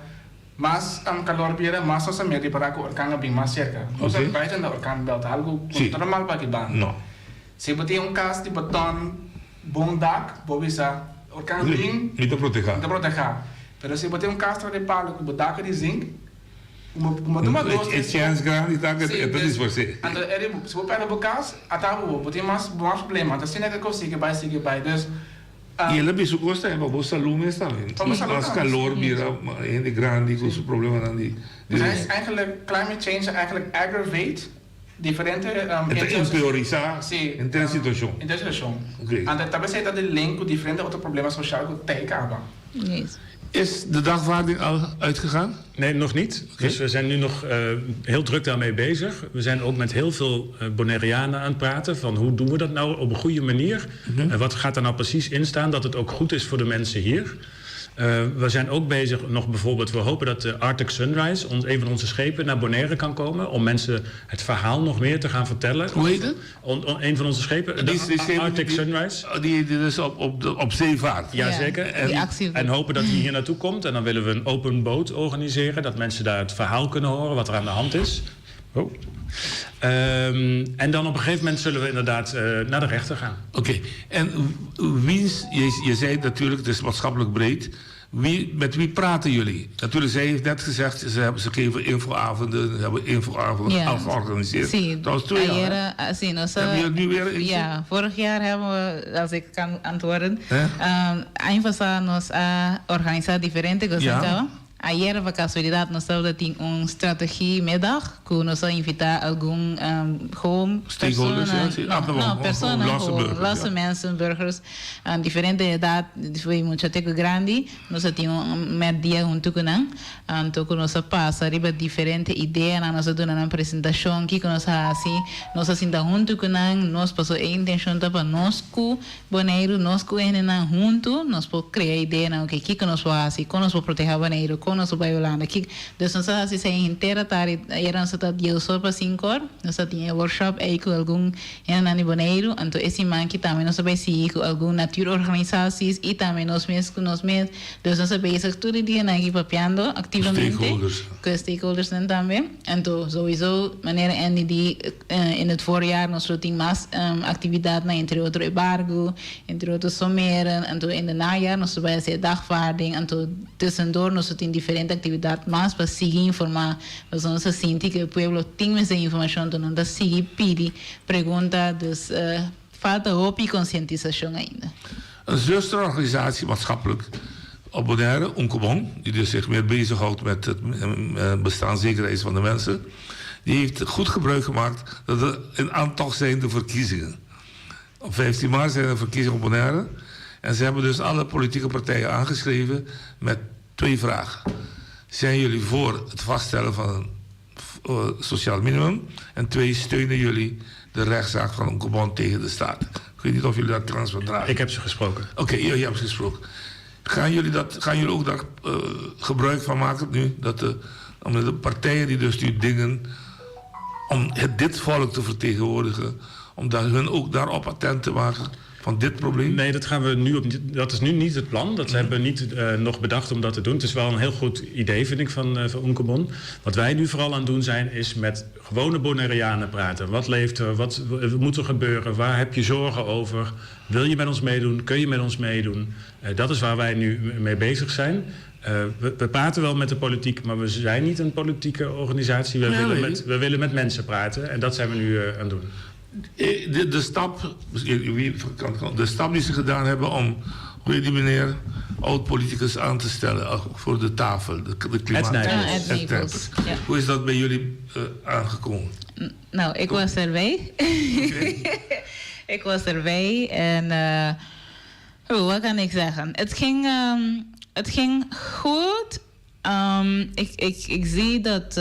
S15: Mas calor bira, mas nos ta mira ripará cu orkan a bin mas cerca. Nos ta buiten de orkan belt, algo cu no ta normal pa aki banda. Si bo tin un cas di beton, bon dak, bo bisa, orkan a bin,
S12: Mi ta proteha.
S15: Mi ta proteha. Pero si bo tin un cas tra di palo cu bo dak di zink, cu bo cu bo tuma dos,
S12: E chance grandi ta cu e ta disparsé.
S15: Anto si bo perde bo cas, ata bo, bo tin mas mas problema. Anto asina cu e cos sigui bay, sigui bay. Dus.
S12: I el a bisa ku kos tambe pa bo salú mes tambe. Mas kalor bira hende grandi ku su problemanan di.
S15: Dus eigenlijk climate change eigenlijk aggravate diferente.
S12: E ta empeorisá henter e situashon.
S15: Henter e situashon. Anto ta besei ta di link ku diferente otro problema sosial ku ta e kaba.
S12: Is de dagvaarding al uitgegaan?
S13: Nee, nog niet. Dus we zijn nu nog heel druk daarmee bezig. We zijn ook met heel veel Bonaireanen aan het praten van hoe doen we dat nou op een goede manier? En wat gaat er nou precies in staan dat het ook goed is voor de mensen hier? We zijn ook bezig nog bijvoorbeeld, we hopen dat de Arctic Sunrise, ons, een van onze schepen, naar Bonaire kan komen. Om mensen het verhaal nog meer te gaan vertellen.
S12: Hoe heet het?
S13: Een van onze schepen, de Arctic Sunrise.
S12: Die dus op, op, de, op zee vaart.
S13: Jazeker. En, en hopen dat hij hier naartoe komt. En dan willen we een open boot organiseren. Dat mensen daar het verhaal kunnen horen wat er aan de hand is. Oh. Um, en dan op een gegeven moment zullen we inderdaad uh, naar de rechter gaan.
S12: Oké, okay. en wie, je, je zei natuurlijk, het is maatschappelijk breed. Wie, met wie praten jullie? Natuurlijk, zij heeft net gezegd, ze, hebben, ze geven infoavonden, ze hebben infoavonden ja. al georganiseerd.
S14: Sí.
S12: Dat was twee jaar.
S14: Ah, sí, no,
S12: so, hebben jullie nu weer
S14: Ja, vorig jaar hebben we, als ik kan antwoorden, um, aña pasado nos a organizado diferente cosas. Ja. Ayera pa casualidad nos tabata tin un strategie middag cu nos a invita algun gewoon
S12: Stakeholders,
S14: persona,
S12: ja, sí. Ah,
S14: no,
S12: perdón,
S14: no, persona,
S12: losse
S14: gewoon
S12: burgers,
S14: losse
S12: ja.
S14: mensen, burgers, diferente edad, foi mucha te cu grandi, nos a tin un merdia hunto cu nan, anto cu nos a pasa riba diferente ideanan, nos a duna nan presentacion, kico nos a haci, nos a sinta hunto cu nan, nos paso e intencion ta pa nos cu Boneiru, nos ku hendenan huntu nos por krea ideanan, oke, kiko nos por hasi, kon nos por protehá Boneiru, kon nos por bai Hulanda, kiko. Dus nos a hasi esei henter atardi, ayera nos a ta dies or pa sinku or, nos a tin e workshop ei ku algun hendenan di Boneiru, anto e siman aki tambe nos a bai sigui ku algun natuurorganisaties i tambe nos mes ku nos mes. Dus nos a bezig tur e dianan aki papiando aktivamente
S12: Stakeholders.
S14: ku e stakeholdersnan tambe. Anto souiso manera Andy di In het voorjaar nos lo tin mas actividadnan, entre otro e bargo, entre otro someren. Anto in de najaar nos lo bay haci e dagvaarding. Anto tussendoor nos lo tin diferente actividad mas pa sigui informa. Pasobra nos ta sinti cu e pueblo tin mester informacion, anto nan ta sigui pidi pregunta. Dus falta hopi concientisacion ainda.
S12: Een zusterorganisatie maatschappelijk op Bonaire, Unkobon, die dus zich meer bezighoudt met het bestaanszekerheid van de mensen, die heeft goed gebruik gemaakt dat er in aantocht zijn de verkiezingen. Op 15 maart zijn er verkiezingen op Bonaire. En ze hebben dus alle politieke partijen aangeschreven met twee vragen. Zijn jullie voor het vaststellen van een sociaal minimum? En twee, steunen jullie de rechtszaak van Unkobon tegen de staat? Ik weet niet of jullie daar krans van dragen.
S13: Ik heb ze gesproken.
S12: Oké, okay, jullie hebben ze gesproken. Gaan jullie, dat, gaan jullie ook daar uh, gebruik van maken nu? Dat de, omdat de partijen die dus nu dingen om het, dit volk te vertegenwoordigen... Om daar hun ook daarop attent te maken van dit probleem?
S13: Nee, dat, gaan we nu op, dat is nu niet het plan. Dat hebben we niet nog bedacht om dat te doen. Het is wel een heel goed idee, vind ik, van Unkobon. Wat wij nu vooral aan het doen zijn, is met gewone Bonaireanen praten. Wat leeft er? Wat moet er gebeuren? Waar heb je zorgen over? Wil je met ons meedoen? Kun je met ons meedoen? Dat is waar wij nu mee bezig zijn. We praten wel met de politiek, maar we zijn niet een politieke organisatie. We willen met mensen praten en dat zijn we nu aan het doen.
S12: De stap die ze gedaan hebben om, hoe heet die meneer, oud-politicus aan te stellen voor de tafel, de klimaat.
S14: Ed Nijpels, ja.
S12: Hoe is dat bij jullie aangekomen?
S14: Nou, ik was erbij. Okay. Ik was erbij en wat kan ik zeggen? Het ging goed. Ik zie dat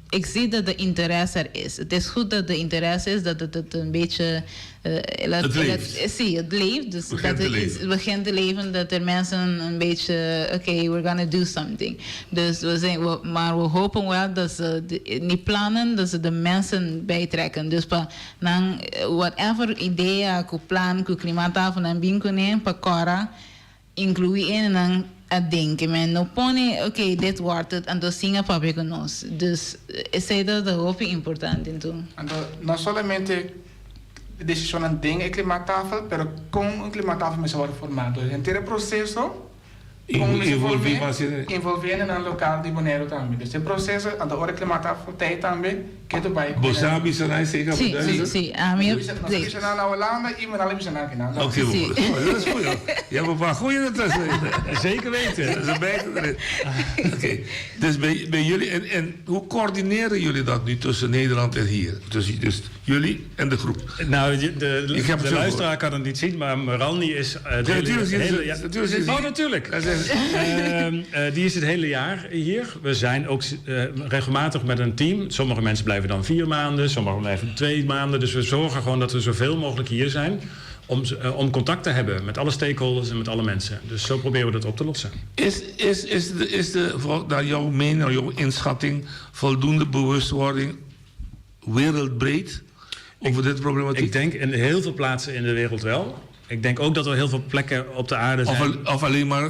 S14: ik zie dat de interesse er is. Het is goed dat de interesse is, dat het een beetje...
S12: het leeft.
S14: Zie, het leeft. Dus
S12: begint
S14: dat
S12: te leven.
S14: Het begint te leven, dat er mensen een beetje... Oké, okay, we're gonna do something. Dus maar we hopen wel dat ze die plannen, dat ze de mensen bijtrekken. Dus pa, dan, whatever idee, plan, klimaattafel en binkunen, pa kora, incluir en dan denken. Men no pone, oké, dit wordt het, en dus zingen papia con nos. Dus is dat de hoop importante então.
S15: No solamente decisión den e klimaattafel, pero con een klimaattafel moet worden formado. Dus het hele proceso envolviendo een lokaal di Bonaire tambe. Dus het proceso, aan de orde klimaattafel tijd tambe, que tu vai.
S12: Bo sabi sa nai zeker?
S14: Si, si, si. Ami
S15: si. Na Holanda y mi na bisa na.
S12: Oké, dat is goed. Je hebt een paar goeie ertussen.
S13: Zeker weten.
S12: Dat is een bijter erin. Oké, dus bij jullie, en hoe coördineren jullie dat nu tussen Nederland en hier? Dus jullie en de groep.
S13: Nou, de luisteraar kan het niet zien, maar Meralni is...
S12: natuurlijk.
S13: Oh, natuurlijk. Die is het hele jaar hier. We zijn ook regelmatig met een team. Sommige mensen blijven dan 4 maanden, sommigen blijven 2 maanden. Dus we zorgen gewoon dat we zoveel mogelijk hier zijn om contact te hebben met alle stakeholders en met alle mensen. Dus zo proberen we dat op te lossen.
S12: Is de, naar jouw mening, naar jouw inschatting, voldoende bewustwording wereldbreed over dit problematiek?
S13: Ik denk in heel veel plaatsen in de wereld wel. Ik denk ook dat er heel veel plekken op de aarde zijn.
S12: Of alleen maar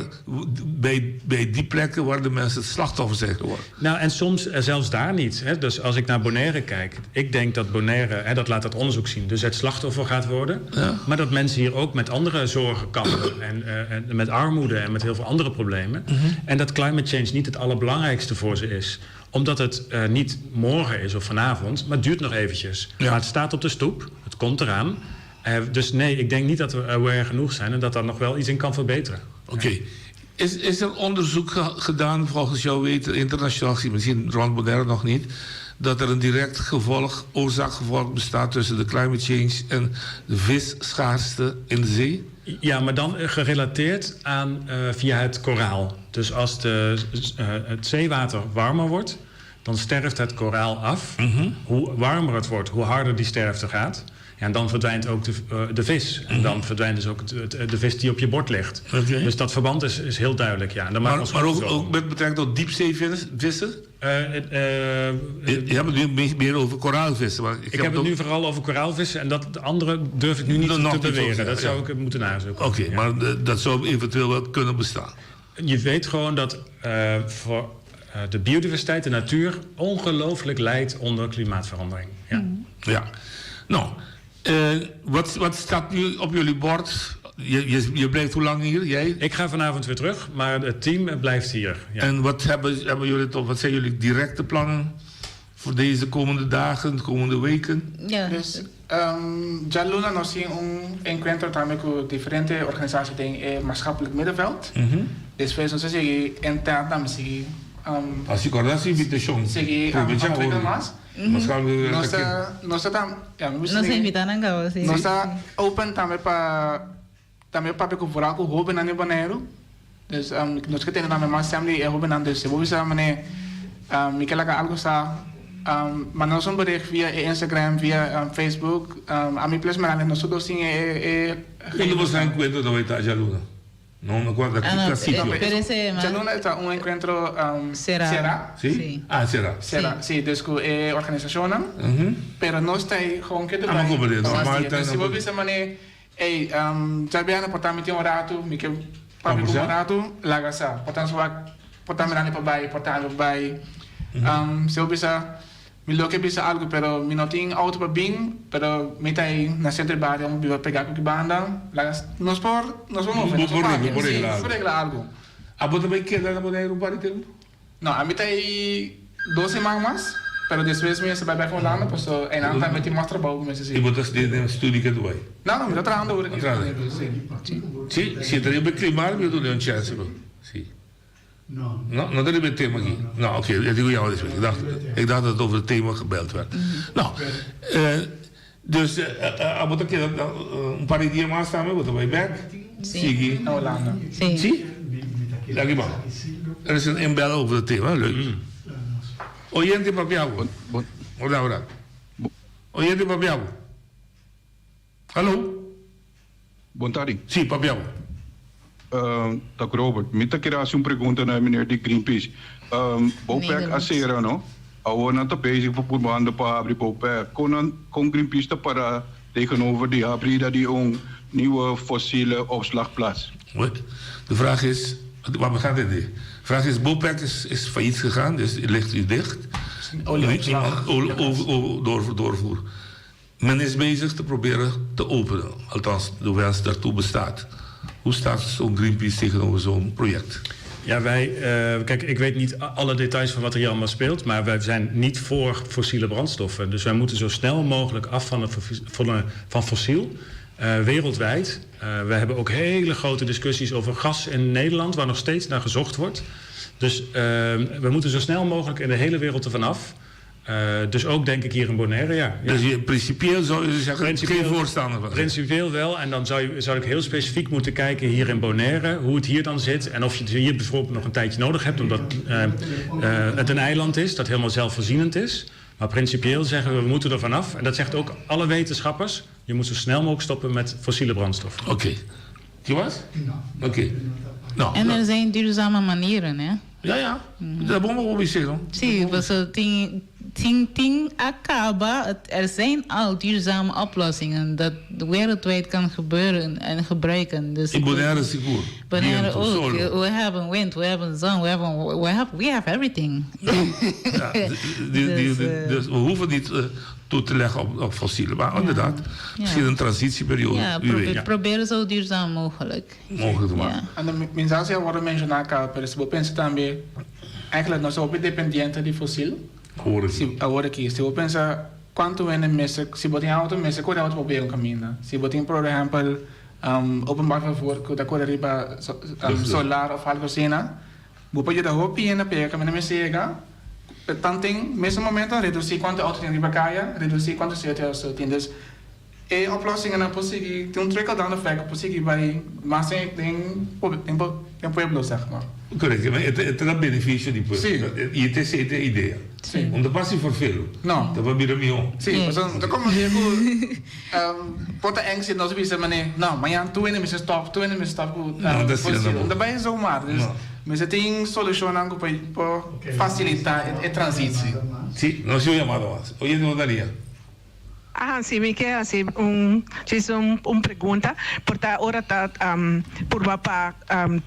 S12: bij die plekken waar de mensen het slachtoffer zijn geworden.
S13: Nou, en soms zelfs daar niet. Hè. Dus als ik naar Bonaire kijk. Ik denk dat Bonaire, hè, dat laat dat onderzoek zien, dus het slachtoffer gaat worden.
S12: Ja.
S13: Maar dat mensen hier ook met andere zorgen kampen. En met armoede en met heel veel andere problemen.
S12: Mm-hmm.
S13: En dat climate change niet het allerbelangrijkste voor ze is. Omdat het niet morgen is of vanavond, maar het duurt nog eventjes.
S12: Ja.
S13: Maar het staat op de stoep, het komt eraan. Dus nee, ik denk niet dat we aware genoeg zijn en dat daar nog wel iets in kan verbeteren.
S12: Oké. Is er onderzoek gedaan, volgens jouw weten, internationaal gezien, misschien rond Bonaire nog niet, dat er een direct gevolg, oorzaak-gevolg bestaat tussen de climate change en de visschaarste in de zee?
S13: Ja, maar dan gerelateerd aan via het koraal. Dus als het zeewater warmer wordt, dan sterft het koraal af.
S12: Mm-hmm.
S13: Hoe warmer het wordt, hoe harder die sterfte gaat. Ja, en dan verdwijnt ook de vis. En dan verdwijnt dus ook de vis die op je bord ligt.
S12: Okay.
S13: Dus dat verband is heel duidelijk. Ja. En dan
S12: maar ook met betrekking tot diepzeevissen? Je hebt het nu meer over koraalvissen. Maar ik
S13: heb het nu vooral over koraalvissen. En dat andere durf ik nu niet te beweren. Dat zou ik moeten nazoeken.
S12: Oké,
S13: ja.
S12: Maar dat zou eventueel wel kunnen bestaan.
S13: Je weet gewoon dat voor de biodiversiteit, de natuur, ongelooflijk lijdt onder klimaatverandering. Ja.
S12: Mm. Ja. Nou... Wat staat nu op jullie bord? Je blijft hoe lang hier? Jij?
S13: Ik ga vanavond weer terug, maar het team blijft hier. Ja.
S12: En wat hebben jullie toch? Wat zijn jullie directe plannen voor deze komende dagen, de komende weken?
S14: Ja.
S15: Dus Jaluna nos zien een encuentro también con diferente organisaties in het maatschappelijk middenveld.
S12: Mm-hmm.
S15: Dus wij zijn intern también seguir.
S12: Als je corda invitación.
S15: Seguir ontwikkelen más.
S12: Mm-hmm.
S14: Nos invitan a sí.
S15: Nos está open también para también para vooral com jovens na Bonaire. Dus nos que tem também mais family e jovens dus we bisa mane Michela algo sa mandamos un bericht via Instagram, via Facebook. A mi plus maar nosotros sin
S12: ¿Cuándo vos encuentro de esta Luna? No me acuerdo
S14: Ah, no,
S12: ki sitio.
S14: pero ese ma-
S15: Djaluna ta un encuentro
S14: Será.
S15: será.
S12: Sí? Ah, será.
S15: Será, sí. Dus ku e organisashonnan. Pero nos ta ei gewoon ketu
S12: Ah, maar
S15: bai.
S12: comprende,
S15: Nos
S12: normaal
S15: dia.
S12: ta
S15: Dus si
S12: no
S15: bo bisa manera, ey, djabièrnè por ta mi tin un ratu, mi ke papia ku bo un ratu, laga sa. Por ta nos wak, por ta mirando pa bai, por ta algu pa bai. Si bo bisa, Mi lo ke bisa algu pero mi no tin auto pa bin, pero mi ta ei na sentro di bario, mi biba pegá ku ki banda, laga nos por nos por move, nos por papia, sí, nos por regla algu.
S12: Abo ta bai keda na Boneiru un par di tempu?
S15: No, ami ta ei dos siman mas, pero despues mi mester bai bek Hulanda paso einan tambe tin mas trabou ku mi mester
S12: I
S15: sigui.
S12: bo ta studia den studi ke tu bai?
S15: No, no, mi ta trahando ora aki.
S12: Trahando? Sí, si ta riba e klima mi ta duna un chènse bo, sí.
S2: No.
S12: No, no ta riba e tema aki. No, oké, e digo jou despues. Ik dacht, ik dacht dat het over het thema gebeld werd. No, dus abo ta keda un par di dia mas tambe, bo ta bai bek. Sigui.
S15: Na Holanda.
S14: Si.
S12: Si? Danki man. Er is een inbel over het thema, leuk. Oyente papia bo. Hola, hola. Oyente papia bo. Hallo.
S16: Bon tardi.
S12: Sí, papia bo.
S16: Dak Robert, mi ta kere hasi un pregunta na e meneer di Greenpeace. Bopec a sera no? Awor nan ta bezig pa purbando pa habri Bopec. Kon nan, kon Greenpeace ta para tegenover di habrida di un nieuwe fossiele opslagplaats?
S12: Goed. De vraag is, waar gaat het in? De vraag is, Bopec is, is failliet gegaan, dus ligt nu dicht.
S15: Olieopslag.
S12: Olie, door, doorvoer. Men is bezig te proberen te openen, althans de wens daartoe bestaat. Hoe staat zo'n Greenpeace tegenover zo'n project?
S13: Ja, wij, eh, kijk, ik weet niet alle details van wat er hier allemaal speelt, maar wij zijn niet voor fossiele brandstoffen. Dus wij moeten zo snel mogelijk af van, de, van, van fossiel. Uh, wereldwijd. Uh, we hebben ook hele grote discussies over gas in Nederland, waar nog steeds naar gezocht wordt. Dus uh, we moeten zo snel mogelijk in de hele wereld ervan af. Uh, dus ook denk ik hier in Bonaire, ja. ja.
S12: Dus je, principieel zou je zeggen, principieel, geen voorstander van?
S13: Principieel wel. En dan zou, je, zou ik heel specifiek moeten kijken hier in Bonaire... hoe het hier dan zit en of je het hier bijvoorbeeld nog een tijdje nodig hebt... omdat uh, uh, het een eiland is dat helemaal zelfvoorzienend is. Maar principieel zeggen we, we moeten er vanaf. En dat zegt ook alle wetenschappers. Je moet zo snel mogelijk stoppen met fossiele brandstoffen.
S12: Oké. Okay. Die was? Oké. Okay.
S14: Nou, en er zijn duurzame manieren, hè?
S12: Ja, ja. Mm. Dat moet wel zeggen.
S14: Sí, so tin, tin, tin a kaba. Er zijn al duurzame oplossingen dat wereldwijd kan gebeuren en gebruiken. Dus
S12: In Bonaire sigur.
S14: Bonaire ook. We hebben wind, we hebben zon, we hebben, we have, we have everything.
S12: Ja, die, die, dus, dus we hoeven niet uh, toe te leggen op, op fossielen. Maar ja. inderdaad, misschien een transitieperiode.
S14: Ja, probeer, probeer zo duurzaam mogelijk.
S12: Mogelijk te maken.
S15: En de mensahe worden mencionado, pero si bo pensa tambe, eigenlijk nos hopi dependiente di fossiel.
S12: Awor aki.
S15: Si, awor aki. Si bo pensa kuantu hende mester, si bo tin auto, mester kore auto pa bira un kaminda. Si bo tin, por ehèmpel, openbaar vervoer ku ta kore riba solar òf algu asina, bo por yuda hopi hende pega kaminda mester yega. Tanten, mesun momento, redusí kuantu auto tin riba kaya, redusí kuantu CO2 tin. Dus, e oplossingen por sigui, tin un trickle down effect ku por sigui bai mas den den den pueblo zeg maar.
S12: Correcto, maar e ta na beneficio di pueblo.
S15: Sí.
S12: Y e ta esey ta e idea.
S15: Sí.
S12: No ta pa si vervelo.
S15: No.
S12: Ta pa bira miho.
S15: Sí, pasobra no ta como di cu por ta eng si nos bisa mane, no, mañan tur hende mester stop, tur hende mester stop cu
S12: No ta asina tampoco.
S15: No ta bay zomaar. Dus mester tin solucionnan cu por facilita e transitie.
S12: Sí, no si un llamado mas. Oyente bo Dania.
S17: Aha, si mi ke hasi un djis un un pregunta, por ta ora ta purba pa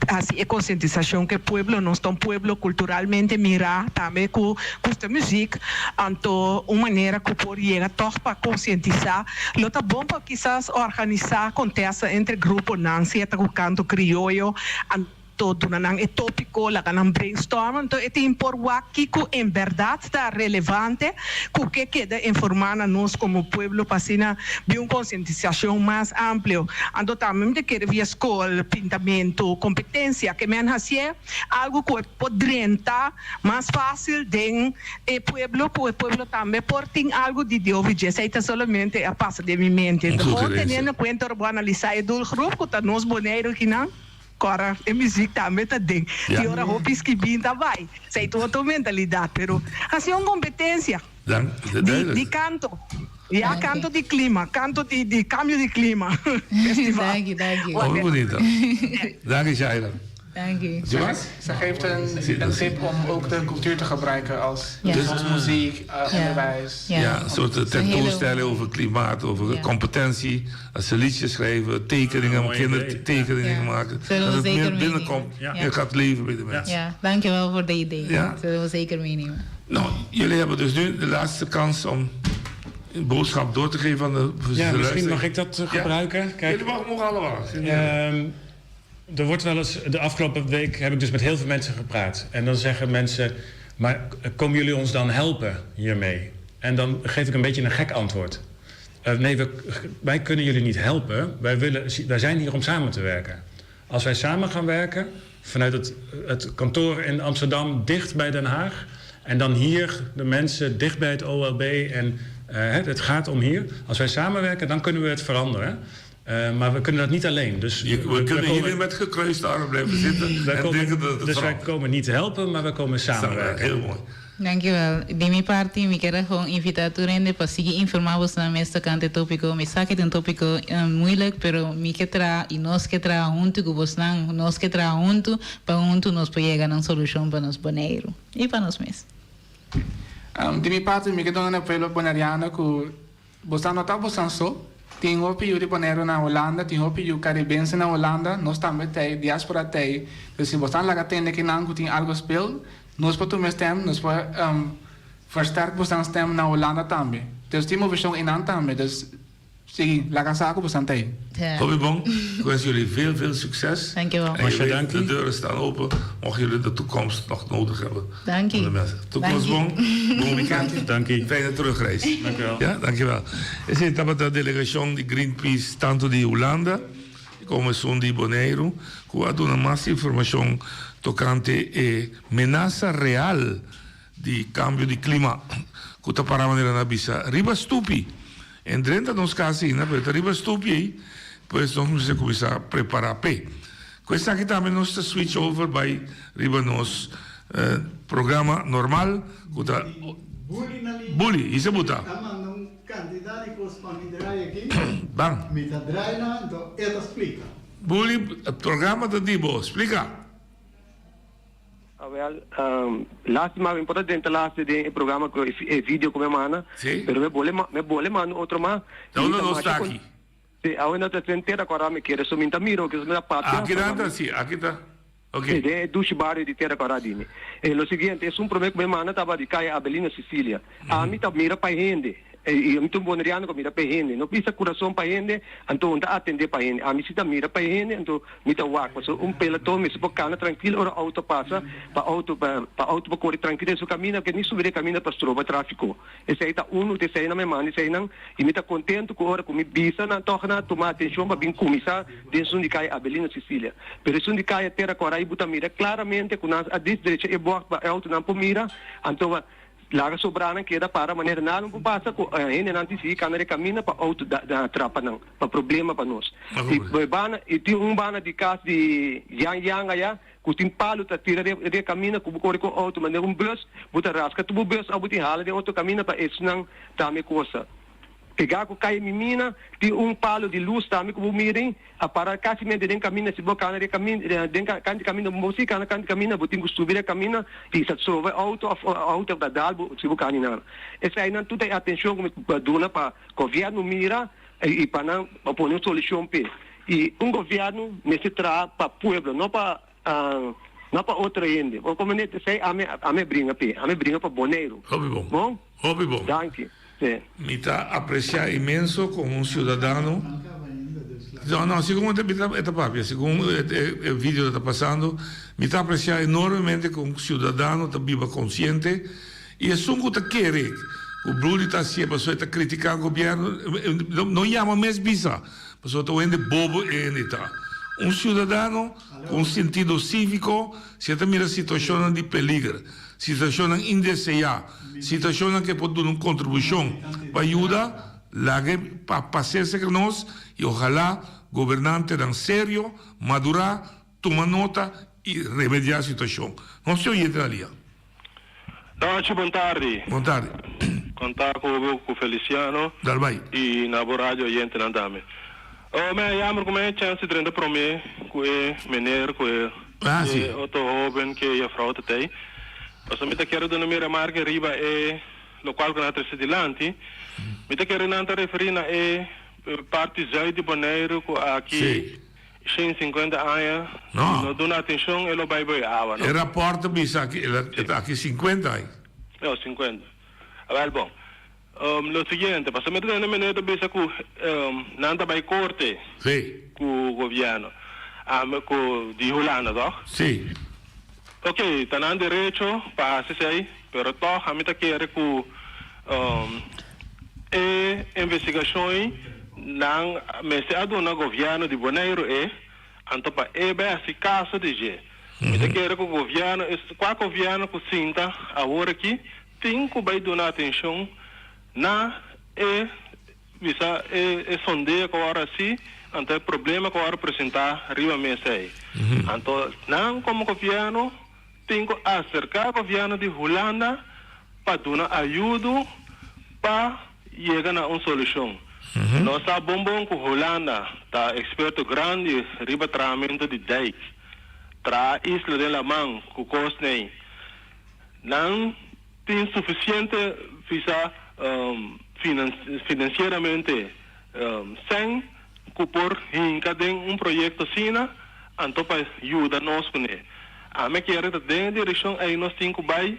S17: hasi e konsientisashon ku e pueblo, nos ta un pueblo kulturalmente mirá tambe ku gusta muzik, anto un manera ku por yega tòg pa konsientisá lo ta bon pa kisas organisá kontesta entre gruponan, sea ta ku kanto krioyo, Anto duna nan e tópiko, laga nan brainstorm, anto e tin por wak kiko en bèrdat ta relevante ku ke keda informá na nos komo pueblo pa asina bin un konsientisashon mas amplio. Anto tambe mi ta kere via skol, pintamentu, kompetensia ke men hasié algu ku e por drenta mas fásil den e pueblo ku e pueblo tambe por tin algu di di obi dje. Esei ta solamente a pasa den mi mente.
S12: Un
S17: Gewoon
S12: sugerensia.
S17: teniendo kuenta ora bo analisá e doelgroep ku ta nos Boneiru kinan. Kòrda e muzik tambe ta den.
S12: Ja.
S17: Tin ora hopi skibin ta bai. Esei ta otro mentalidat, pero hasi un kompetensia
S12: Dan,
S17: di
S12: duidelijk.
S17: di kanto. Ya kanto di klima, kanto di di kambio di klima. Festival.
S14: Danki, danki.
S12: Hopi bunita. Danki Shaila.
S14: Danki.
S15: Ze geeft een, een tip om ook de cultuur te gebruiken als,
S12: Ja.
S15: dus als muziek, eh, onderwijs.
S12: Ja, een soort tentoonstelling over klimaat, over competentie. Als ze liedjes schrijven, tekeningen,
S13: mooi
S12: kinderen
S13: idee.
S12: tekeningen maken.
S14: Zullen we
S12: Dat het
S14: zeker
S12: meer
S14: meenemen.
S12: binnenkomt,
S14: Ja.
S12: meer gaat leven bij de mensen.
S14: Ja, dankjewel voor de idee.
S12: Ja.
S14: Zullen we zeker meenemen.
S12: Nou, jullie hebben dus nu de laatste kans om een boodschap door te geven aan de
S13: Ja,
S12: de
S13: misschien
S12: luisteraar.
S13: mag ik dat eh,
S12: Ja.
S13: gebruiken. Kijk,
S12: Jullie mogen, mogen allemaal.
S13: Er wordt wel eens, de afgelopen week heb ik dus met heel veel mensen gepraat. En dan zeggen mensen, maar komen jullie ons dan helpen hiermee? En dan geef ik een beetje een gek antwoord. Eh, nee, we, wij kunnen jullie niet helpen. Wij, willen, wij zijn hier om samen te werken. Als wij samen gaan werken, vanuit het, het kantoor in Amsterdam, dicht bij Den Haag... en dan hier de mensen dicht bij het OLB en eh, het het gaat om hier. Als wij samenwerken, dan kunnen we het veranderen. Eh, maar we kunnen dat niet alleen. Dus
S12: Je- we kunnen hier niet met gekruiste armen blijven zitten
S13: Wij
S12: en
S13: komen,
S12: denken dat het
S13: dus wij
S12: verandert.
S13: komen niet helpen, maar we komen samenwerken.
S12: Heel mooi.
S14: Dankjewel. Di mi parti, mi kier gewoon invita tur hende pa sigui informa boso mes tocante topico. Mi sa cu ta un topico eh, moeilijk, pero mi kier traha y nos kier traha hunto cu boso, nos kier traha hunto, pa hunto nos por yega na un solucion pa nos Boneiro y pa nos mes.
S15: Um, di mi parti, mi ke duna na pueblo boneriano ku boso no ta boso so. Tin hopi yu di Boneiru na Hulanda, tin hopi yu Caribense na Hulanda, nos tambe tei, diaspora tei. Dus si boso laga tende kinan ku tin algo speel, nos por tuma e stem, nos por um, versterk boso stem na Hulanda tambe. Dus tin moveshon einan tambe. Dus sigui, laga sa ku boso tei.
S12: Hopi bon, ik wens jullie veel, veel succes.
S14: Dankjewel.
S12: En je weet, de deuren staan open, mochten jullie de toekomst nog nodig hebben.
S14: Dank je.
S12: Van de mensen. Toekomst
S14: Dank
S12: bon, bon weekend.
S13: Dank je.
S12: Fijne terugreis.
S13: Dank u wel.
S12: Ja, dankjewel. Esei tabata delegashon di Greenpeace tantu di Hulanda komo esun di Boneiru ku a duna mas informashon tokante e menasa real di kambio di klima ku ta para manera nan a bisa riba stupi. En drenta nos kas ainda pero ta riba stupi ei pues nos mester kuminsá prepará p'e. Ku esaki tambe nos ta switch over bai riba nos programa normal ku ta Bully, hisa bo ta.
S2: Ta manda un kantidat di kos pa mi draai aki.
S12: Ban.
S2: Mi ta draai nan, anto e ta splika.
S12: Bully, programa ta di bo, splika.
S18: Awel, lastima mi por ta drenta laatste den e programa cu e video cu mi a manda, pero mi bole mi bole manda otro mas.
S12: Ta unda nos ta aki?
S18: Si, awe nos ta den Tera Cora mi kere, so mi ta mira oke, so mi ta papia.
S12: Aki nan ta, si, aki ta. Ok.
S18: Si, den e dushi bario di Tera Cora dimi. E lo siguiente, esun prome cu mi manda tabata di Caya Abelino Cecilia. Ami ta mira pa hende. I ami ta un boneriano ku mira pa e hende. No bisa kurason pa hende, anto un ta atendé pa hende. Ami si ta mira pa e hende, anto mi ta wak. Pasobra un peloton mester por kana trankil ora outo pasa, pa outo pa outo por kore trankil den su kaminda, ke ni subi den kaminda pa stroba tráfiko. Esei ta unu di eseinan mi manda eseinan, i mi ta kontentu ku ora ku mi bisa nan tòg nan a tuma atenshon pa bin kuminsá den esun di kaya Abelino Cecilia. Pero esun di kaya Tera Kòrá i bo ta mira klaramente ku nan a disdrecha e bòrt pa e outonan por mira, anto Laga sobranan keda para manera nada no por pasa cu hendenan tin sigui cana den camina pa auto da trapa nan, pa problema pa nos. Y bana y tin un bana di cas di Yan Yan aya cu tin palo ta tira den camina cu bo core cu auto manera un bus bo ta rasca tur bo bus of bo tin hala den otro camina pa esnan tambe cosa. Pegá ku kai mi mina, tin un palo di lus tambe ku bo miren, a para kasimente den kaminda, si bo kana den kaminda, den kant di kaminda, bo si kana kant di kaminda, bo tin ku subi den kaminda i sa stroba e outo òf outo ta dal bo si bo kana nan. Eseinan tur ta e atenshon ku mi duna pa gobièrnu mira i pa nan pone un solushon p'e. I un gobièrnu mester traha pa pueblo, no pa no pa otro hende. Bo komprende? Esei ami ami a bringa p'e, ami a bringa pa Boneiru.
S12: Hopi bon.
S18: Bon?
S12: Hopi bon.
S18: Danki. Sí.
S12: Mi ta aprecia inmenso como un ciudadano. No, no, segun e ta papia, segun e video ta pasando, mi ta aprecia enormemente cu un ciudadano ta biba consciente y esun cu ta kere cu Bruni ta hacié pasobra e ta critica gobierno, no yama mes bisa, pasobra ta un hende bobo e hende ta. Un ciudadano cu un sentido civico, si e ta mira situacionnan di peliger, Situashonnan indeseá, situashonnan ku e por duna un kontribushon pa yuda, laga e pa pas'é serka nos i ohalá gobernantenan serio, madurá, tuma nota i remediá situashon. Nos tin oyente na lia.
S19: Dachi, bon tardi.
S12: Bon tardi.
S19: Konta ku bo ku Feliciano.
S12: Dal bai.
S19: I na bo radio oyentenan tambe. Oh, mi a jammer ku mi a chance di drenta prome ku e meneer ku e
S12: Ah, si.
S19: e otro hoben ku e juffrouw ta tei. Pasobra mi ta kere duna mi remarke riba e lokual ku nan a trese dilanti. Mi ta kere nan ta referi na e parti zuid di Boneiru ku aki
S12: Si.
S19: 150 aña
S12: No.
S19: si no duna atenshon e lo bai bo e awa, no?
S12: E raport ta bisa aki el a e ta aki 50 aña.
S19: No, 50. Awel bon. Lo siguiente, pasobra mi ta tende meneer ta bisa ku nan ta bai korte
S12: Sí.
S19: ku gobièrnu, ku di Hulanda tòg?
S12: Sí.
S19: Oke, ta nan derecho pa hasi esei, pero tòg ami ta kere ku e investigashon ei nan mester a duna gobièrnu di Boneiru e, anto pa e bai hasi kaso di dje. Mi ta kere ku gobièrnu, kua gobièrnu ku sinta awor aki Tin ku bai duna atenshon na e bisa e e sondeo ku awor hasi, anto e problema ku awor presentá riba mesa ei. Anto nan komo gobièrnu tin ku aserká gobièrnu di Hulanda pa duna ayudo pa yega na un solushon. Nos sa bon bon ku Hulanda ta eksperto grandi riba trahamentu di dijk, traha isla den laman ku kos nei. Nan tin sufisiente visa finansieramente sèn ku por hinka den un proyekto asina anto pa yuda nos kuné. Ami kere ta den e direkshon ei nos tin ku bai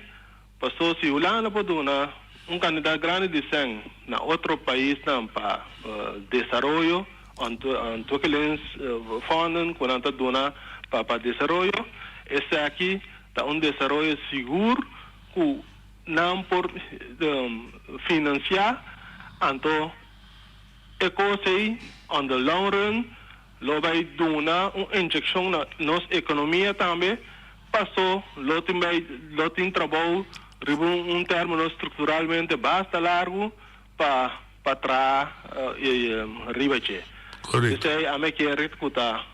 S19: paso si Hulanda por duna un kantidat grandi di sèn na otro paisnan pa desaroyo, ontwikkelingsfonden ku nan ta duna pa desaroyo, esaki Ta un desaroyo sigur ku nan por finansiá, anto e kos ei on the long run lo bai duna un inyekshon na nos ekonomia tambe, paso lo tin bai lo tin trabou riba un término strukturalmente basta largu pa pa traha riba dje. P'esei ami kere ku ta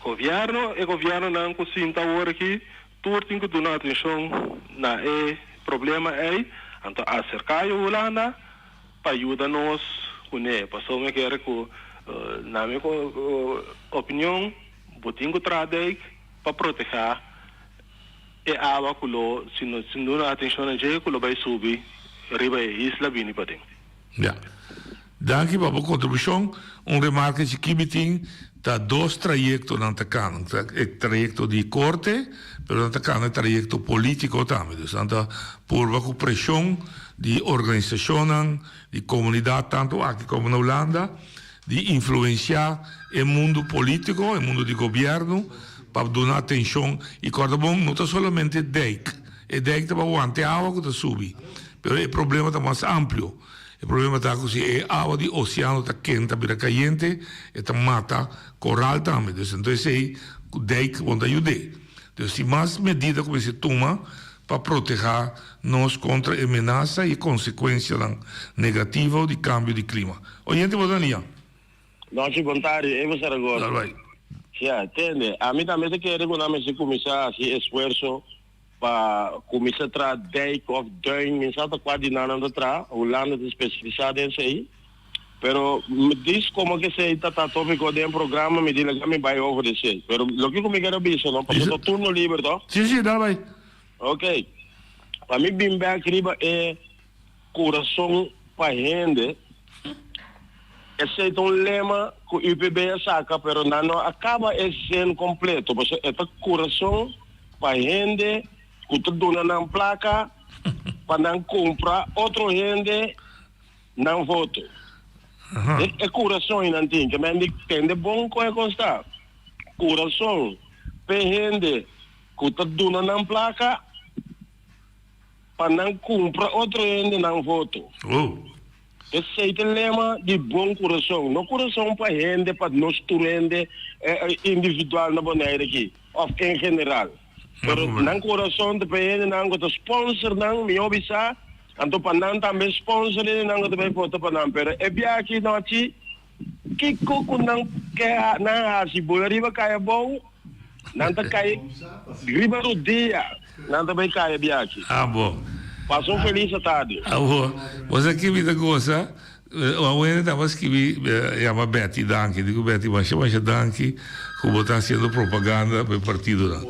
S19: Gobierno, e gobiernonan cu sinta awor aki tur tin cu duna atencion na e problema ey, anto acerca e Hulanda pa yuda nos cune, pasobra mi kere cu na mi opinion bo tin cu traha dijk pa proteha e awa cu lo si no duna atencion na dje cu lo bay subi riba e isla bini paden.
S12: Ya. Danki pa bo kontribushon. Un remarke chikí mi tin, ta dos trayektonan ta kana. E trayekto di korte, pero nan ta kana e trayekto polítiko tambe. Dus nan ta purba ku preshon di organisashonnan, di komunidat tantu aki komo na Hulanda, di influensiá e mundu polítiko, e mundu di gobièrnu, pa duna atenshon. I kòrda bon, no ta solamente dijk. E dijk ta pa wanta e awa ku ta subi, pero e problema ta mas amplio. E problema ta ku si e awa di oseano ta kenta bira kayente, e ta mata koral tambe. Dus anto esei ku dijk bon ta yud'é. Dus tin mas medida ku mester tuma pa protehá nos kontra e menasa i e konsekuensianan negativo di kambio di klima. Oyente bo ta nia?
S20: Nochi bon tardi, Eva Zaragoza.
S12: Dal bai.
S20: Ya, tende, ami tambe ta kere ku nan mester kuminsá hasi esfuerso Pa kuminsá traha dijk òf duin, mi sa ta kua di nan nan ta traha, Hulanda ta spesialisá den esei. Pero mi dis komo ke esei ta ta tópiko den programa, mi di laga mi bai over di esei. Pero loke ku mi ker a bisa no, pasobra ta turno liber tòg?
S12: Sí, sí, dal bai.
S20: Oké. Pa mi bin bèk riba e kurason pa hende, esei ta un lema ku UPB a saka, pero nan no a kaba e zin kompleto, pasobra e ta kurason. Pa hende ku ta duna nan plaka pa nan kumpra otro hende nan voto. E kurason ei nan tin ke men di tende bon kon e kos ta. Kurason p'e hende ku ta duna nan plaka pa nan kumpra otro hende nan voto. Esei ta e lema di bon kurason. No kurason pa hende, pa nos tur hende individual na Bonaire aki, òf en general. Pero nan kurason ta pa e hendenan ku ta sponsor nan, mihó bisá, anto pa nan tambe sponsor hendenan ku ta bai vota pa nan. Pero e biaha aki nochi, kiko ku nan ke nan hasi bula riba kai abou, nan ta kai riba rudia, nan ta bai kai e biaha aki.
S12: Ah, bo.
S20: Pasa un felis atardi.
S12: Awor, bo sa ki mi ta gosa? Awe tabata skibi yama Betty danki. Dico Betty masha masha danki cu bo ta haciendo propaganda pa e partidonan.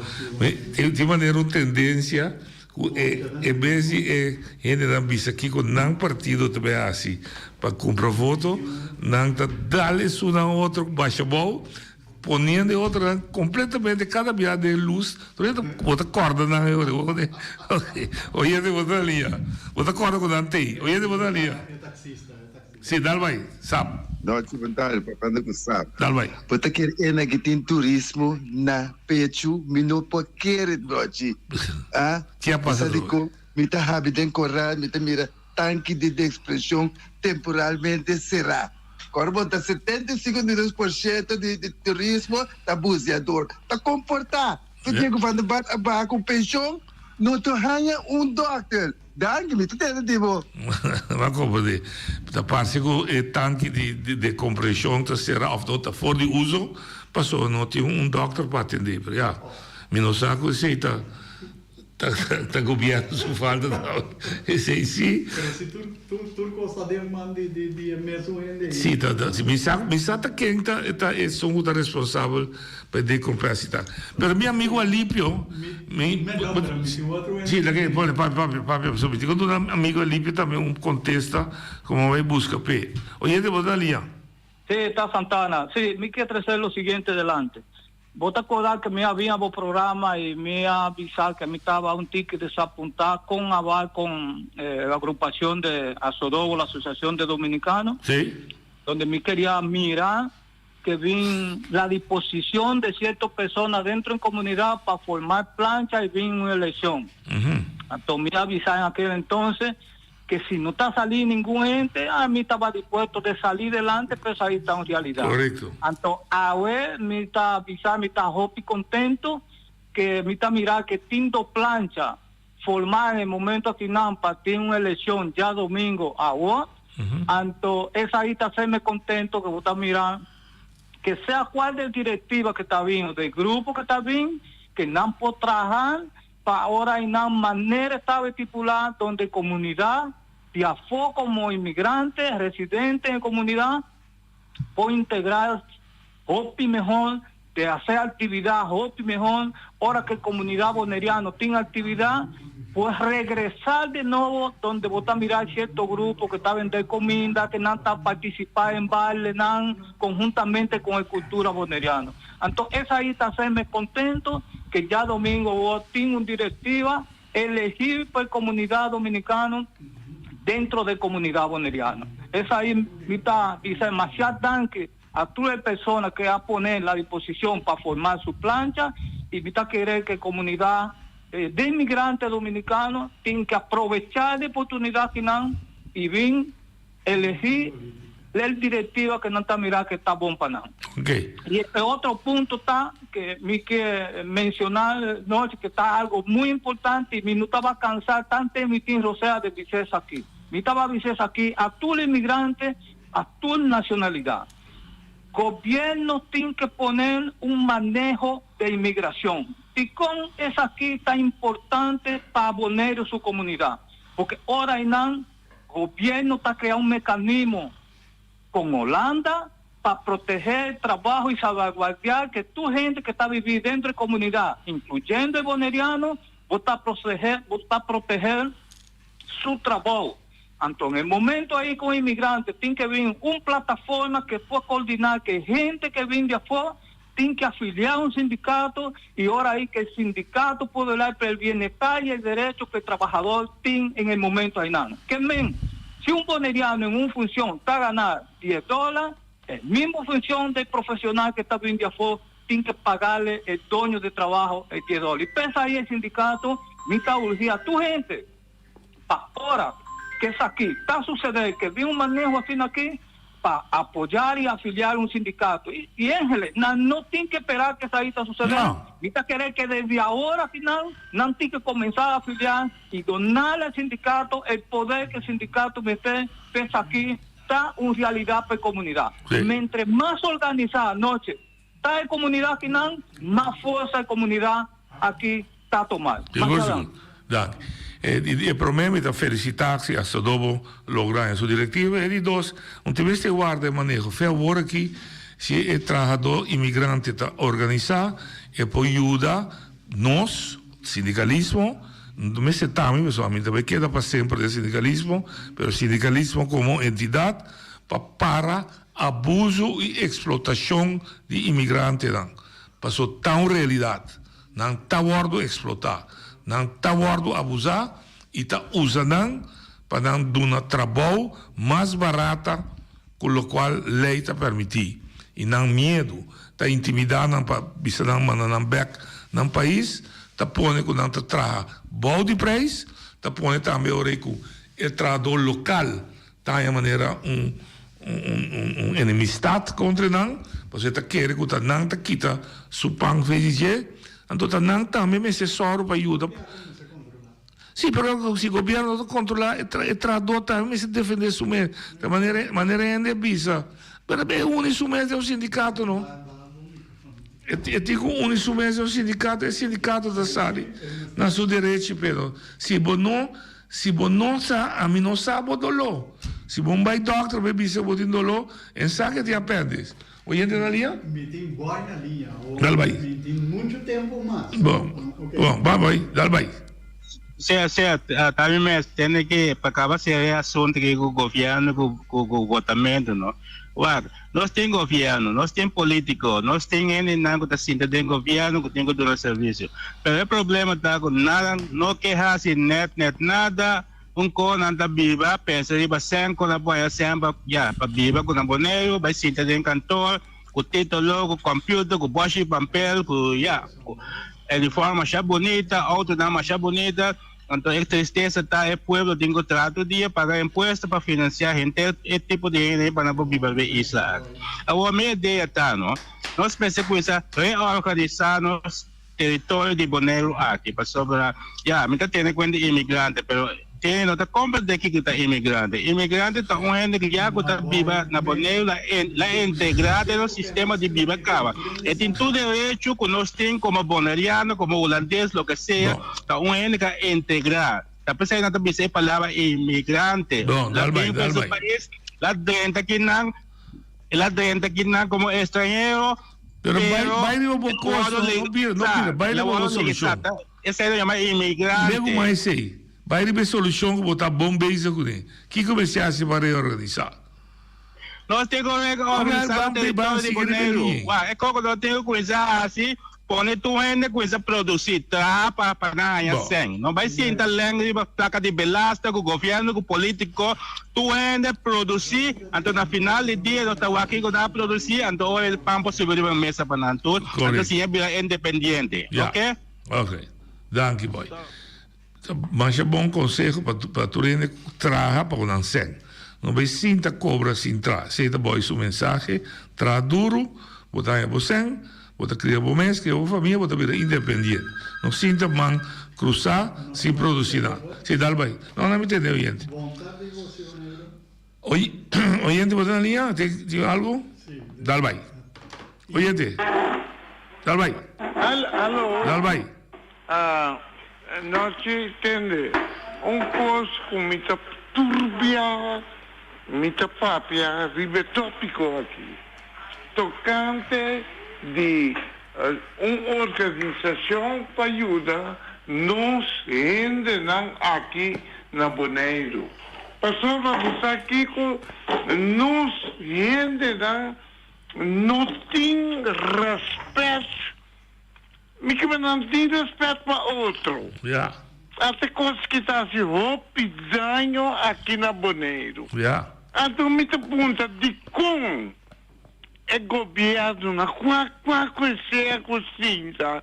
S12: Tin manera un tendencia cu e en bes di e hendenan bisa kico nan partido ta bay haci pa cumpra voto, nan ta dal esunnan otro basha abou poniendo e otronan completamente cada bia den luz, bo ta corda nan e ora, oyente bo ta lia, bo ta corda cu nan tey, oyente bo ta lia. Si, dal bay, sap.
S21: Nochi bon tardi, papiando cu sap.
S12: Dal bay.
S21: Bo ta kere ena ki tin turismo na pechu? Mi no por kere, Nochi. Ah?
S12: Ki a pasa
S21: Bo sa dicon? Mi ta habi den koral, mi ta mira tanki di despresion temporalmente será. Kor bo ta 75,2% di di turismo ta buceador. Ta komportá. Ku Diego van der Vaart a baha ku penshon, no ta haña un dòkter. Danki, mi ta tende di bo.
S12: Bo komprendé. Ta parse ku e tanki di dekompreshon ta será òf no ta for di uso, pasobra no tin un dòkter pa atendé. Pero ya, mi no sa ku esei ta. Ta gobierno su falta ta esey si.
S2: Pero si tur tur tur cos ta den man di di di e mesun hende
S12: ey. Si ta ta si mi sa mi sa ta ken ta ta esun cu ta responsabel pa e decompresi ta pero mi amigo Alipio mi si laga pone papia papia papia pasobra mi tin cu duna amigo Alipio tambe un contesta como bay busca p'e oyente bo ta lia.
S22: Si ta Santana si mi kier trece lo siguiente delante Bo ta corda que mi a bin a bo programa y mi a bisa que mi taba un tiki desapunta con a bai con e agrupacion de Asodobo, la Asociacion de Dominicanos,
S12: Sí.
S22: donde mi queria mira que bin la disposicion de cierto persona dentro en comunidad pa formar plancha y bin un eleccion. Anto mi a bisa en aquel entonces que si no ta salí ningun hende, a mi taba dispuesto de salí delante, pero esai ta un realidad.
S12: Correcto.
S22: Anto awe mi ta bisa mi ta hopi contento que mi ta mira que tin do plancha forma en e momento akinan pa tin un eleccion djadomingo awo. Anto esai ta hacerme contento que bo ta mira que sea cual del directiva que ta bin o del grupo que ta bin, que nan por traha Pa ora einan manera estaba estipulá donde komunidat di afó komo inmigrante residente en komunidat por integrá hopi mehor, de hacer aktividat hopi mehor, ora ke komunidat boneriano tin aktividat por regresá de nobo donde bo ta mira sierto grupo ke ta bende kominda, ke nan ta partisipá en bailenan konhuntamente kon e kultura boneriano. Anto esai ta hacerme contento que djadomingo awor tin un directiva elegí pa e comunidad dominicano dentro de comunidad boneriano. Esai mi ta bisa demasiado danki a tur e persona que a pone la disposicion pa forma su plancha y mi ta kere que comunidad de inmigrante dominicano tin que aprovecha de oportunidad kinan y bin Elegí lel directiva que nan ta mira que ta bon pa nan.
S12: Okay.
S22: Y e otro punto ta que mi ke menciona nochi que ta algo muy importante y mi no taba cansa tante mi tin rosea de bisa esaki. Mi taba bisa esaki a tur inmigrante, a tur nacionalidad. Gobierno tin que poner un maneho de inmigracion. Dicon esaki ta importante pa Boneiru su comunidad? Porque ora eynan Gobierno ta crea un mecanismo con Holanda pa protege e trabajo y salvaguardiar que tur hende que ta vivi dentro e comunidad, incluyendo e boneriano, bo ta proteger, bo ta proteger su trabou. Anto en e momento ayi con inmigrante tin que bin un plataforma que por coordinar que hende que bin di afo Tin que afiliá un sindicato y ora ahí que el sindicato por velar por el bienestar y el derecho que el trabajador tin en el momento ainan. Ke men, si un boneriano en un funcion ta gana dies dólar, e mismo funcion del profesional que ta bin di afó tin que pagarle el doño de trabajo e dies dólar. Y p'esa ahí el sindicato mi ta urgi a tur hente pa ora que esaki ta sucede, que bin un maneho asina aki, pa apoyar y afiliar un sindicato. Y, y Angele, nan no tin que espera que esaki ta sucede.
S12: No.
S22: Mi ta kere que desde ahora final nan tin que comenza a afiliar y donarle al sindicato el poder que el sindicato mester pa esaki ta un realidad pa e comunidad.
S12: Sí.
S22: Mientras mas organiza anoche ta e comunidad akinan, mas fuerza e comunidad aki ta toma.
S12: Sigur, sigur. Danki. E di e promé mi ta felisitá si Asodobo logra haña su direktiva. E di dos, un ta mester warda e maneho. Fe awor aki si e trahadó imigrante ta organisá e por yuda nos, sindikalismo, no ta mester ta mi pasobra mi ta bai keda pa semper den sindikalismo, pero sindikalismo komo entidat pa para abuso i eksplotashon di imigrantenan. Paso ta un realidat. Nan ta wòrdu eksplotá, nan ta wòrdu abusá i ta usa nan pa nan duna trabou mas barata ku lokual lei ta permití. I nan miedu ta intimidá nan pa bisa nan manda nan bèk nan pais, ta pone ku nan ta traha bou di preis, ta pone tambe ora ei ku e trahadó lokal Ta haña manera un un enemistad contra e nan, pasobra e ta kere cu ta nan ta kita su pan fe di dje, anto ta nan tambe mester sòru pa yuda. Sí, pero si gobierno no ta controla e e trahador tambe mester defende su mes, ta manera manera hende a bisa, pero e uni su mes den un sindicato no, e tin cu uni su mes den un sindicato, e sindicato ta sali na su derechi, pero si bo no. Si bo no sa, ami no sa bo doló. Si bo bai dòkter bo e bisa bo tin doló, en sa ke tin apèndis. Oyente na liña?
S2: Mi tin boy na liña.
S12: Dal bai.
S2: Mi tin muchu tempu mas.
S12: Bon, bon, ba bai, dal bai.
S1: Sea, sea, ta mi mes tende ke pa kaba sera e asuntu ke ku gobièrnu ku ku votamentu no. Wak, nos tin gobièrnu, nos tin polítiko, nos tin hendenan ku ta sinta den gobièrnu ku tin ku duna servisio. Pero e problema ta ku nan no ke hasi nèt nèt nada, un ko nan ta biba pensa riba sèn ku nan por haña sèn pa ya pa biba ku nan Boneiru bai sinta den kantor ku titulo, ku kòmpiuter, ku bòshi pampel, ku ya ku uniform masha bunita, outonan masha bunita. Anto e tristesa ta e pueblo tin ku traha tur dia paga impuesto pa finansiá henter e tipo di hende pa nan por biba riba e isla aki. Awor mi idea ta no, nos mester kuminsá reorganisá nos teritorio di Boneiru aki pasobra ya mi ta tene kuenta di imigrante pero hende no ta komprendé kiko ta imigrante. Imigrante ta un hende ku ya ku ta biba na Boneiru la la integrá den nos sistema di biba kaba. E tin tur derecho ku nos tin komo boneriano, komo hulandes, loke sea. Ta un hende ka integrá. Ta p'esei nan ta bisa e palabra inmigrante.
S12: Bon,
S1: La
S12: dal bai,
S1: bin
S12: dal
S1: pa su
S12: bai.
S1: pais, la drenta kinan, el a drenta kinan komo estranhero,
S12: Pero bai,
S1: pero
S12: bai riba bo
S1: el
S12: kos,
S1: wòrdu
S12: no, no bira, no bira,
S1: legalisá.
S12: bai
S1: El a
S12: riba bo
S1: wòrdu
S12: solushon.
S1: legalisá. Ta, esei nan yama inmigrante.
S12: Legu mas esei. Bai riba e solushon ku bo ta bon bezig kuné. Kiko mester hasi pa reorganisá?
S1: Nos tin ku reorganisá nos teritorio di Boneiru. Wak, e koko nos tin ku kuminsá hasi, pone tur hende kuminsá produsí, traha pa pa nan haña sèn. No bai sinta lèn riba plaka di belasting ku gobièrnu ku polítiko. Tur hende produsí, anto na final di dia nos ta wak kiko nan a produsí, anto ora e pan por subi riba mesa pa nan tur, anto siña bira independiente. Oke?
S12: Oke. Danki boy. Ta masha bon conseho pa pa tur hende cu traha pa cu nan sèn. No bay sinta cobra sin traha. Esey ta boy su mensahe, traha duro, bo ta haña bo sèn, bo ta cria bo mes, cria bo famia, bo ta bira independiente. No sinta man crusa sin produci nada. Si, dal bay. No, no mi tende oyente. Oy, oyente bo ta na liña? Tin tin algo? Dal bay. Oyente. Dal bay.
S3: Al, alo.
S12: Dal bay.
S3: Ah, nochi tende, un kos ku mi ta turbia, mi ta papia riba e topiko aki, tokante di un organisashon pa yuda nos hendenan aki na Boneiru. Pasobra bo sa kiko, nos hendenan no tin rèspèt. Mi ke nan tin respet pa otro.
S12: Ja.
S3: Ate kos ki ta hasi hopi daño aki na Boneiru.
S12: Ja.
S3: Anto mi ta punta dikon e gobièrnunan kua kua ku e sea ku sinta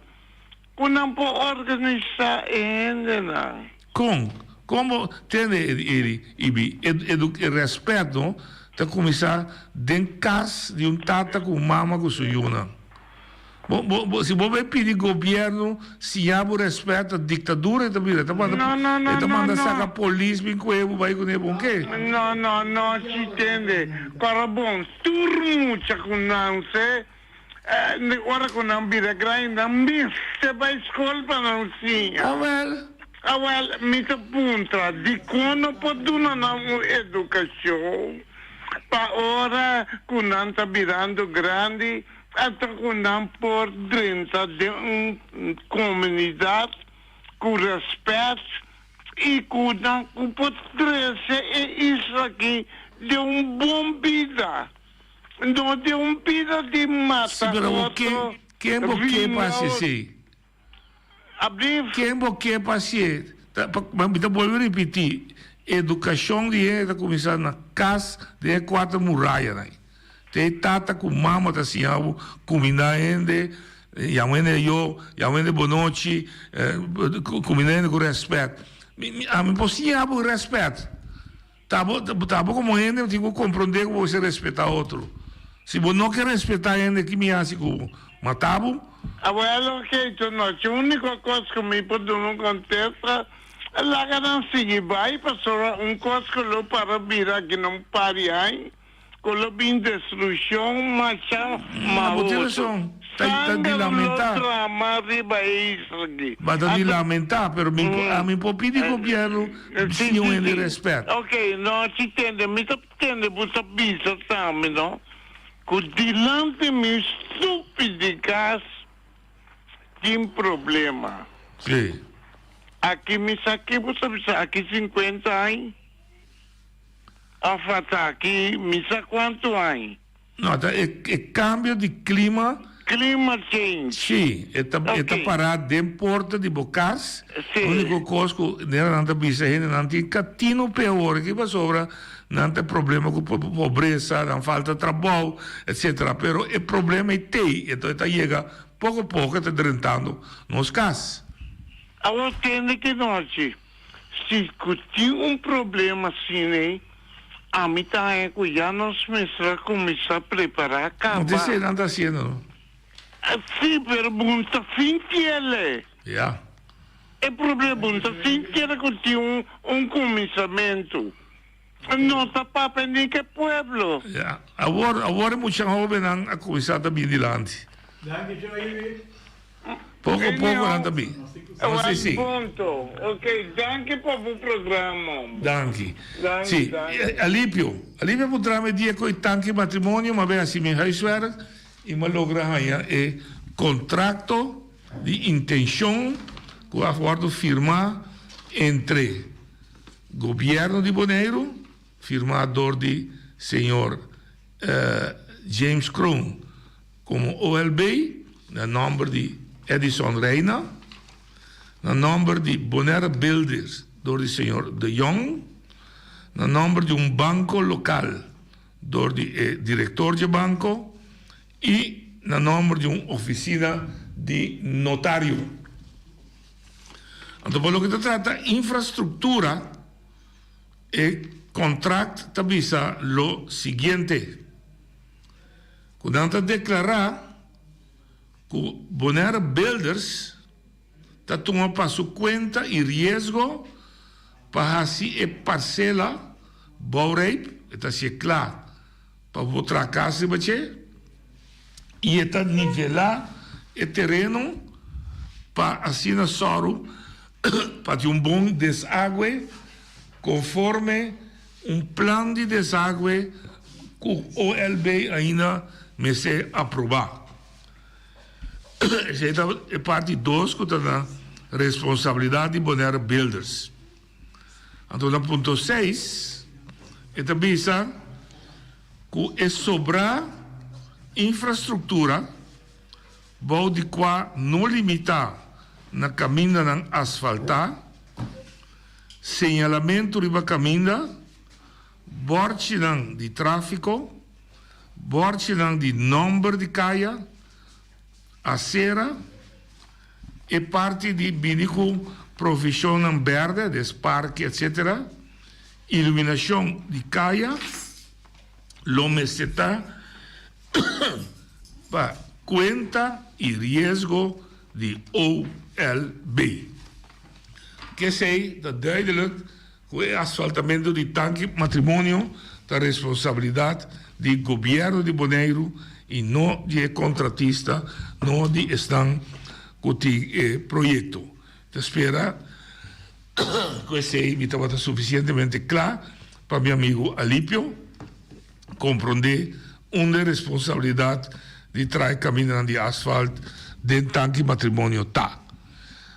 S3: ku nan por organisá e hendenan.
S12: Kon? Kon bo tende Eri Ibi? E e respet no ta kuminsá den kas di un tata ku un mama ku su yunan. Bo, bo, bo, si bo bai pidi gobierno siña bo respet, ta dictadura e ta bira. E ta manda,
S3: No, no, no,
S12: e ta
S3: no,
S12: manda
S3: no.
S12: saca polis bin cohe bo bai cune bon ke.
S3: No, no, no, si tende. Kora bon, tur mucha ku nan se, eh, ora ku nan bira grandi, nan mester bai skol pa nan siña.
S12: Awel.
S3: Awel, mi ta puntra, dikon no por duna nan un edukashon pa ora ku nan ta birando grandi anto ku nan por drenta den un komunidat ku rèspèt i ku nan ku por trese e isla aki den un bon bida, no den un bida di mata
S12: Sí, pero
S3: otro,
S12: ken, ken bo ke
S3: vinga
S12: pa hasi
S3: otro.
S12: esei?
S3: Abdif.
S12: Ken bo ke pa hasié? Ta, pa, mi ta bolbe ripití, edukashon di hende ta kuminsá na kas den e kuater murayanan. Te e tata ku mama ta siña bo kumindá hende, yama hende ayo, yama hende bonochi, kumindá hende ku rèspèt. Mi, mi, ami por siña bo rèspèt. Ta bo, ta bo komo hende tin ku komprondé ku bo mester respetá otro. Si bo no ke respetá hende, ki mi hasi ku bo? Mata bo?
S3: Abuelo, Keito, nochi úniko kos ku mi por duna un kontesta, laga nan sigui bai, pasobra un kos ku lo para bira aki na un par di aña, Ku lo bin destrukshon masha
S12: Ma bo tin
S3: maroso.
S12: rason. Ta ta di
S3: Sanger lo
S12: lamentá.
S3: drama riba e isla aki.
S12: Ma ta di
S3: Anto
S12: lamentá, pero mi por ami por pidi gobièrnu
S3: Si,
S12: si un
S3: si,
S12: hende
S3: si.
S12: rèspèt.
S3: Ok, no, si tende, mi ta tende bo ta bisa tambe, no, ku dilanti mi stupi di kas tin problema.
S12: Si.
S3: Aki mi sa ki bo ta bisa, aki sinkuenta aña. Of ataki mi sa cuanto aña.
S12: No, ta e e cambio di clima.
S3: Climate change.
S12: Sí, e ta e ta
S3: Ok.
S12: pará den porta di bo cas.
S3: Sí.
S12: Unico cos cu nera nan ta bisa hende nan tin catino peor aki pasobra nan ta problema cu pobresa, nan falta trabou, etcetera. Pero e problema ei tei, enton e ta yega poco poco e ta drentando nos cas.
S3: Awor tende ki nochi. Si ku tin un problema asina ei, ami ta haña ku ya nos mester a kuminsá prepará
S12: No ta
S3: kaba.
S12: esei nan ta hasiendo no.
S3: Sí, pero bo no ta sinti el e.
S12: Ya.
S3: E problema, bo no ta sinti el ku tin un un kuminsamentu. No ta papia ni ku e pueblo.
S12: Ya. Awor, awor e mucha hóbennan a kuminsá ta bin dilanti.
S2: Danki, Joey.
S12: Poko poko nan ta bin. No si si.
S3: Punto. Ok, danki pa bo programa.
S12: Danki.
S3: Danki,
S12: Si,
S3: danki.
S12: Alipio. Alipio a puntra mi dia ku e tanki matrimonio, m'a bin hasi mi huiswerk i m'a logra haña e kontrakto di intenshon ku a wòrdu firmá entre Gobièrnu di Boneiru, firmá dor di señor James Kroon komo OLB, na nòmber di Edison Reina, na nòmber di Bonaire Builders dor di señor De Jong, na nòmber di un banko lokal dor di e direktor dje banko i na nòmber di un ofisina di notario. Anto pa loke ta trata infrastruktura, e kontrakt ta bisa lo siguiente, ku nan ta deklará ku Bonaire Builders ta tuma pa su kuenta i riesgo pa hasi e parsela bourijp, e ta hasié kla pa bo traha kas riba dje i e ta nivelá e tereno pa asina sòru pa tin un bon desagwe konforme un plan di desagwe ku OLB ainda mester aprobá. Esei ta e parti dos ku ta na responsabilidat di Bonaire Builders. Anto na punto seis e ta bisa ku e sobrá infrastruktura bou di kua no limitá na kamindanan asfaltá, señalamentu riba kaminda, bòrchinan di tráfiko, bòrchinan di nòmber di kaya, Acera, e parti di bini cu provisionnan berde, des parke etc. Iluminacion di caya lo mester ta pa cuenta y riesgo di OLB. Kesey ta duidelijk Cu e asfaltamento di tanki matrimonio ta responsabilidad di gobierno di Boneiru y no di e contratista, no di esnan cu tin e proyecto. Ta spera. Ku esei mi tabata sufisientemente kla pa mi amigu Alipio komprondé unda e responsabilidat di traha e kamindanan di asfalt den tanki matrimonio ta.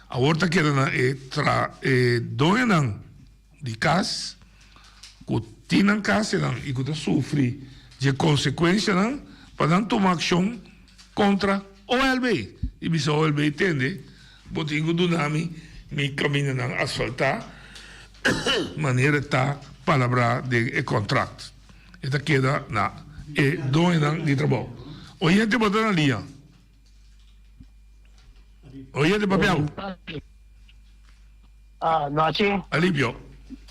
S12: Awor ta keda na e tra e doñonan di kas ku tin nan kasenan i ku ta sufri dje konsekuensianan pa nan tuma akshon kontra OLB i bisa OLB tende Bo tin ku duna mi mi kamindanan asfaltá manera ta palabrá den e kontrakt. E ta keda na e doñonan di trabou. Oyente bo ta na liña. Oyente papia bo.
S4: Ah, nochi.
S12: Alivio.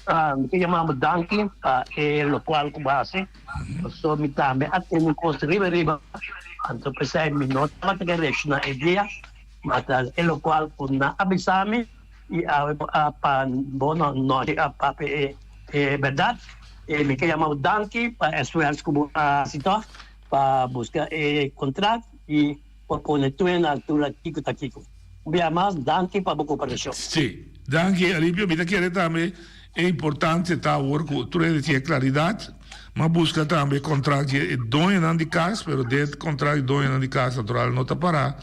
S4: Ah, mi ke yama bo danki pa e lokual ku bo hasi. Pasobra mi tambe a tene un kos riba riba. Anto p'esei mi no tabata ke reakshoná e dia. Ma ta e lokual ku nan a bisa mi i awe bo a pa bo no nochi a papia e e bèrdat. I mi ke yama bo danki pa e esfuerso ku bo a hasi tòg pa buska e kontrakt i pa pone tur na altura kiko ta kiko. Un bia mas danki pa bo koperashon.
S12: Sí, danki Alipio. Mi ta kere tambe e importante ta awor ku tur hende tin e klaridat. M'a buska tambe kontrakt di e doñonan di kas, pero den e kontrakt di doñonan di kas natural no ta pará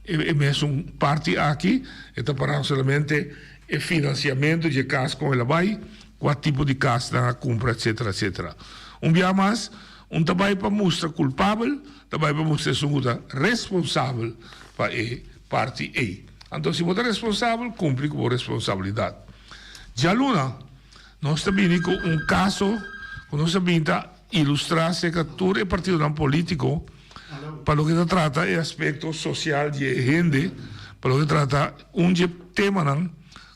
S12: e mesun parti aki. E ta pará solamente e finansiamentu di e kas kon el a bai, kua tipo di kas nan a kumpra etsetera etsetera. Un bia mas, un ta bai pa mustra kulpabel, ta bai pa mustra esun ku ta responsabel pa e parti ei. Anto si bo ta responsabel, kumpli ku bo responsabilidat. Djaluna nos ta bini ku un kaso ku nos ta bin ta ilustrá serka tur e partidonan polítiko pa loke ta trata e aspekto sosial di e hende, pa loke ta trata un di e temanan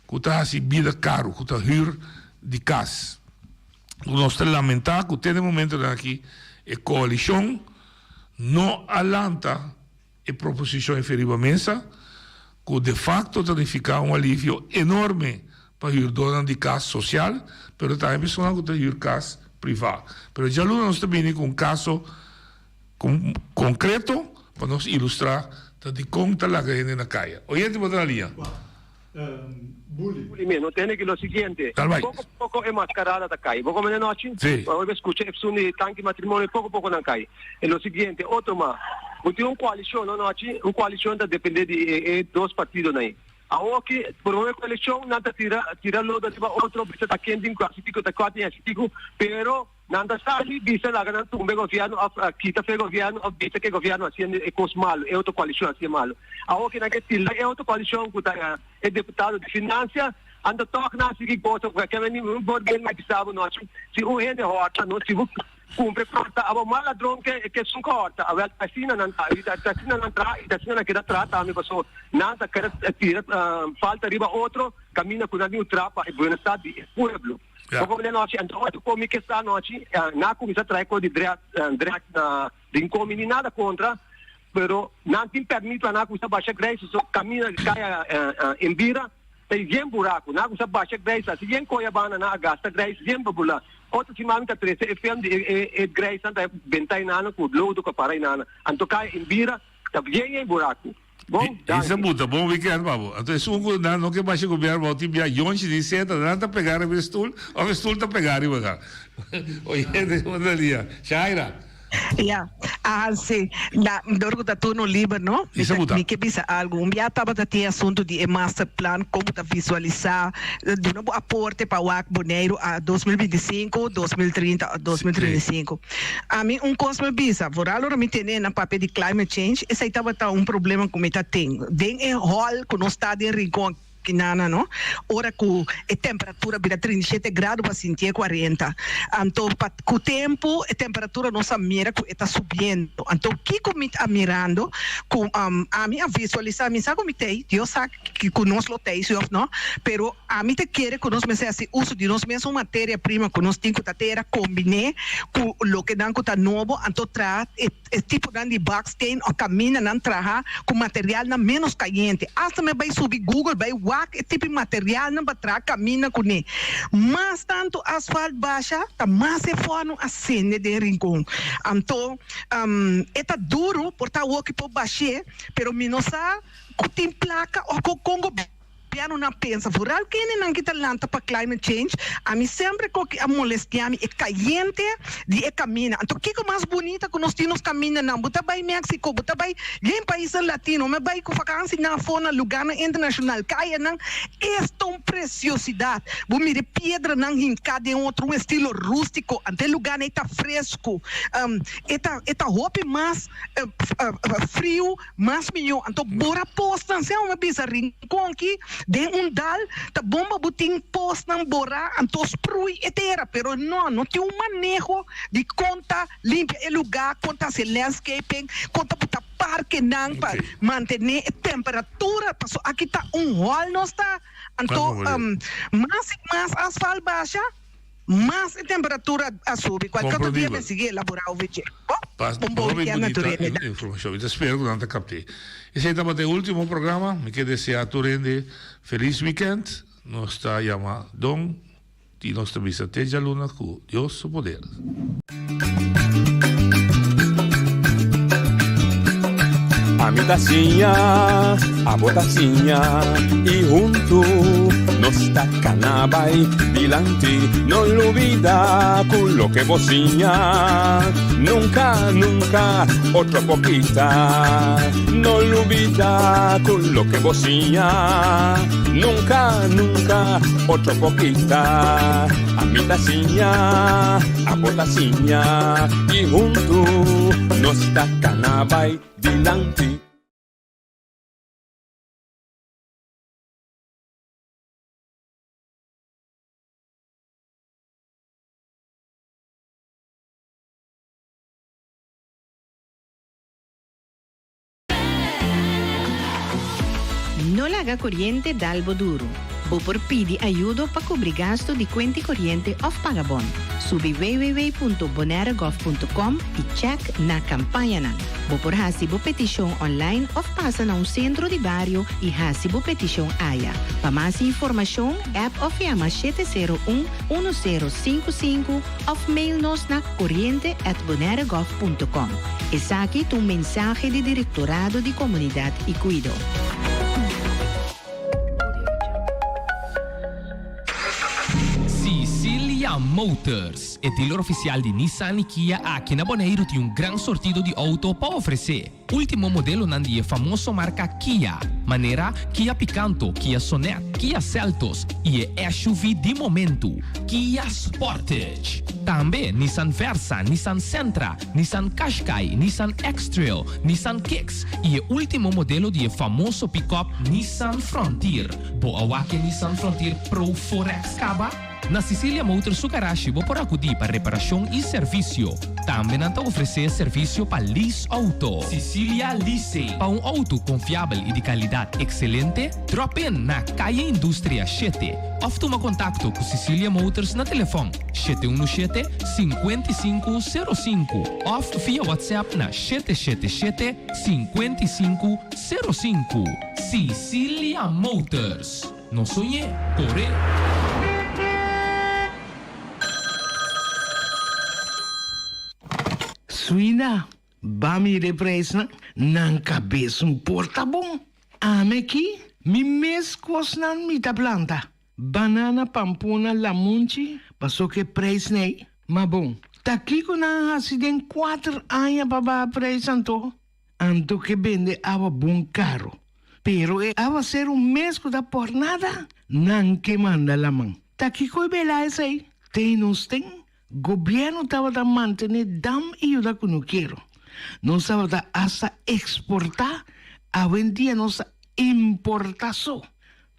S12: ku ta hasi bida karu, ku ta hür di kas. Nos ta lamentá ku te na e momentonan aki e koalishon no a lanta E proposicion efe riba mesa, cu de facto ta nifica un alivio enorme pa huurdonan di cas social, pero tambe personanan cu ta huur cas priva. Pero djaluna nos ta bini cu un caso concreto pa nos ilustra ta dicon ta laga hende na caya. Oyente bo ta na liña.
S18: Bully mi no tende ki lo siguiente.
S12: Tal bai.
S18: Poko poko e mascarada ta kai. Bo come de nochi?
S12: Sí.
S18: Bo a scucha esun di tanki matrimonio poko poko nan kai. E lo siguiente, otro ma. Bo tin un coalicion no nochi? Un coalicion ta depende di e e dos partidonan ei. Awoki, prome coalicion nan ta tira tira lodo riba otro, bisa ta ken tin cu haci kico ta cua tin haci kico, pero Nan ta sali bisa laga nan tumba e gobierno of kita fe gobierno of bisa ke gobierno haciendo e cos malo, e otro coalicion haci e malo. Awor ke nan ke tilda e otro coalicion cu ta e deputado di financia, anto toch nan a sigui goza cu ke men un voorbeeld mi a bisa bo nochi, si un hende horta no si bo cumpra e porta abo mas ladron ke ke esun cu horta, awel asina nan ta y ta asina nan traha y ta asina nan keda traha tambe pasobra nan ta keda tira falta riba otro caminda cu nan tin cu traha pa e buenestar di e pueblo. Bo come anochi, anto ora cu mi ke sa anochi, nan a cuminsa trae co di dress, dress na Rincon, mi ni nada contra, pero nan tin permit pa nan a cuminsa basha grijs, so camina caya Enbira ta yen buraco, nan a cuminsa basha grijs, asi yen Coyabana nan a gasta grijs yen babula. Otro siman mi ta trece e film di e e grijsnan ta benta inana cu lodo cu a para inana, anto caya Enbira ta yen yen buraco. Bon,
S12: Isa
S18: danki.
S12: buta bon weekend pa bo. Anto esun ku nan no ke basha gobièrnu bou tin bia yonchi di seta nan ta pega riba e stul of e stul ta pega riba nan. Oyente bon dia. Shaira.
S17: Ya, aha si. Na, dor ku ta turno liber no, mi
S12: Isa
S17: ta
S12: buta.
S17: mi ke bisa algu. Un bia tabata tin e asuntu di e masterplan, kon bo ta visualisá, duna bo aporte pa wak Boneiru a 2025, 2030 o 2035. Ami un kos mi bisa, vooral ora mi tene nan papia di climate change, esei tabata un problema ku mi ta tin den e hall ku nos ta den Rincon akinana no, ora ku e temperatura bira 37 grado pa sintié 40. Anto pa ku tempu e temperatura nos a mira ku e ta subiendo. Anto kiko mi ta mirando ku ami a visualisa, mi sa ku mi tei, Dios sa ku nos lo tei si of no, pero Ami ta kere ku nos mester hasi uso di nos mesun materia prima ku nos tin ku ta tera kombiné ku lokenan ku ta nobo anto traha e e tiponan di baksteen òf kamindanan traha ku materialnan ménos kayente. Asta mi a bai subi Google bai wak e tipo materialnan pa traha kaminda kuné. Mas tantu asfalt basha ta mas e fòrnu a sende den Rincon. Anto e ta duru por ta awoki por bash'é pero mi no sa ku tin plaka òf ku kon. gobièrnunan pensa, vooral kendenan ki ta lanta pa climate change, ami semper ku a molestia mi e kayente di e kaminda. Anto kiko mas bunita ku nos tin nos kamindanan? Bo ta bai Mexico, bo ta bai den paisnan latino, mi a bai ku vakansi nan afó na lugarnan internashonal, kayanan es ta un presiosidat. Bo mira e piedranan hinká den otro, un estilo rústiko, anto e lugarnan ei ta fresku, e ta e ta hopi mas friu. Mas mihó anto bora posnan sea mi a bisa rincon aki den un dal ta bon pa bo tin posnan borá anto sprui e tera pero no no tin un maneho di kon ta limpia e lugá kon ta hasi landscaping kon ta buta parkenan pa mantené e temperatura paso aki ta un hòl nos ta anto mas i mas asfalt basha. Mas e temperatura a subi, cualke otro dia mi a sigui elabora over dje. Bo,
S12: Pas,
S17: un bon
S12: hopi
S17: weekend na tur
S12: bunita
S17: hende.
S12: in- informacion. Mi ta spera cu nan ta capte. Esey tabata e ultimo programa. Mi ke desea tur hende feliz weekend. Nos ta yama Don y nos ta bisa te djaluna cu Dios su poder.
S11: Ami ta siña, abo ta siña y huntu nos ta cana bai dilanti. No lubida cu loke bo siña nunca, nunca otro por kita. No lubida cu loke bo siña nunca, nunca otro por kita. Ami ta siña. Abo ta siña i huntu nos ta kana bai dilanti.
S6: No laga koriente dal bo duru. Bo por pidi ayudo pa kubri gastu di kuenti koriente òf paga bon. Subi www.bonairegov.com i chèk na kampañanan. Bo por hasi bo petishon online òf pasa na un sentro di bario i hasi bo petishon aya. Pa mas informashon, app òf yama 701 1055 òf mail nos na koriente@bonairegov.com. Esaki ta un mensahe di Direktorado di Komunidat i Kuido.
S7: Sicilia Motors, e dealer ofisial di Nissan i Kia aki na Boneiru tin un gran sortido di outo pa ofresé. Ultimo modelonan di e famoso marka Kia, manera Kia Picanto, Kia Sonet, Kia Seltos i e SUV di momentu, Kia Sportage. Tambe Nissan Versa, Nissan Sentra, Nissan Qashqai, Nissan X-Trail, Nissan Kicks i e ultimo modelo di e famoso pickup Nissan Frontier. Bo a wak e Nissan Frontier Pro 4X kaba? Na Sicilia Motors su garashi bo por akudí pa reparashon i servisio. Tambe nan ta ofresé servisio pa lease outo. Sicilia Leasing. Pa un outo konfiabel i di kalidat ekselente, drop in na Kaya Industria shete òf tuma kontakto ku Sicilia Motors na telefòn 717 55 05 òf via WhatsApp na 777 55 05. Sicilia Motors. No soñ'é, kor'é!
S23: Suina, ba mira e prijsnan, nan kabes un por ta bon. Ame ki, mi mes kosnan mi ta planta, banana, pampuna, lamunchi, paso ku e prijsnan ei. Ma bon, ta kiko nan a hasi den kuater aña pa baha prijs anto? Anto ke bende awa bon karo. Pero e awaseru mes ku ta por nada, nan ke manda laman. Ta kiko e bela esei? Te nos ten, gobièrnu tabata mantené dam i yuda kunukero. Nos tabata asta eksportá, awendia nos ta importá so.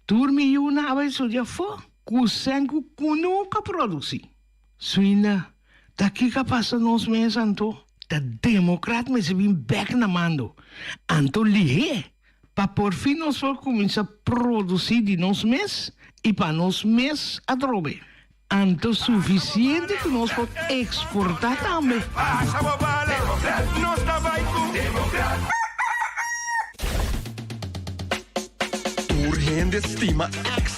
S23: Tur mi yunan a bai studia afó ku sèn ku kunuka produsí. Suina, Ta kiko a pasa nos mes anto? Ta demokrat mester bin bek na mando. Anto lihé, pa porfin nos por kuminsá produsí di nos mes i pa nos mes atrobe. Anto sufisiente ku nos por eksportá tambe.
S8: Tur hende stima.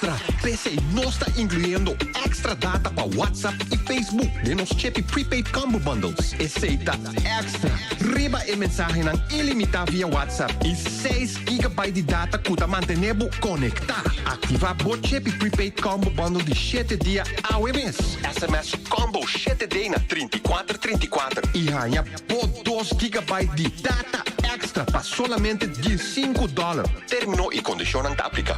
S5: èkstra. P'esei nos ta inkluyendo èkstra data pa WhatsApp i Facebook den nos Chippy Prepaid Combo Bundles. Esei ta èkstra riba e mensahenan ilimitá via WhatsApp i seis gigabyte di data ku ta mantené bo konektá. Aktivá bo Chippy Prepaid Combo Bundle di shete dia awe mes. SMS Combo shete D na 34 34 i haña bo dos gigabyte di data èkstra pa solamente diesinku dòler. Término i kondishonnan ta apliká.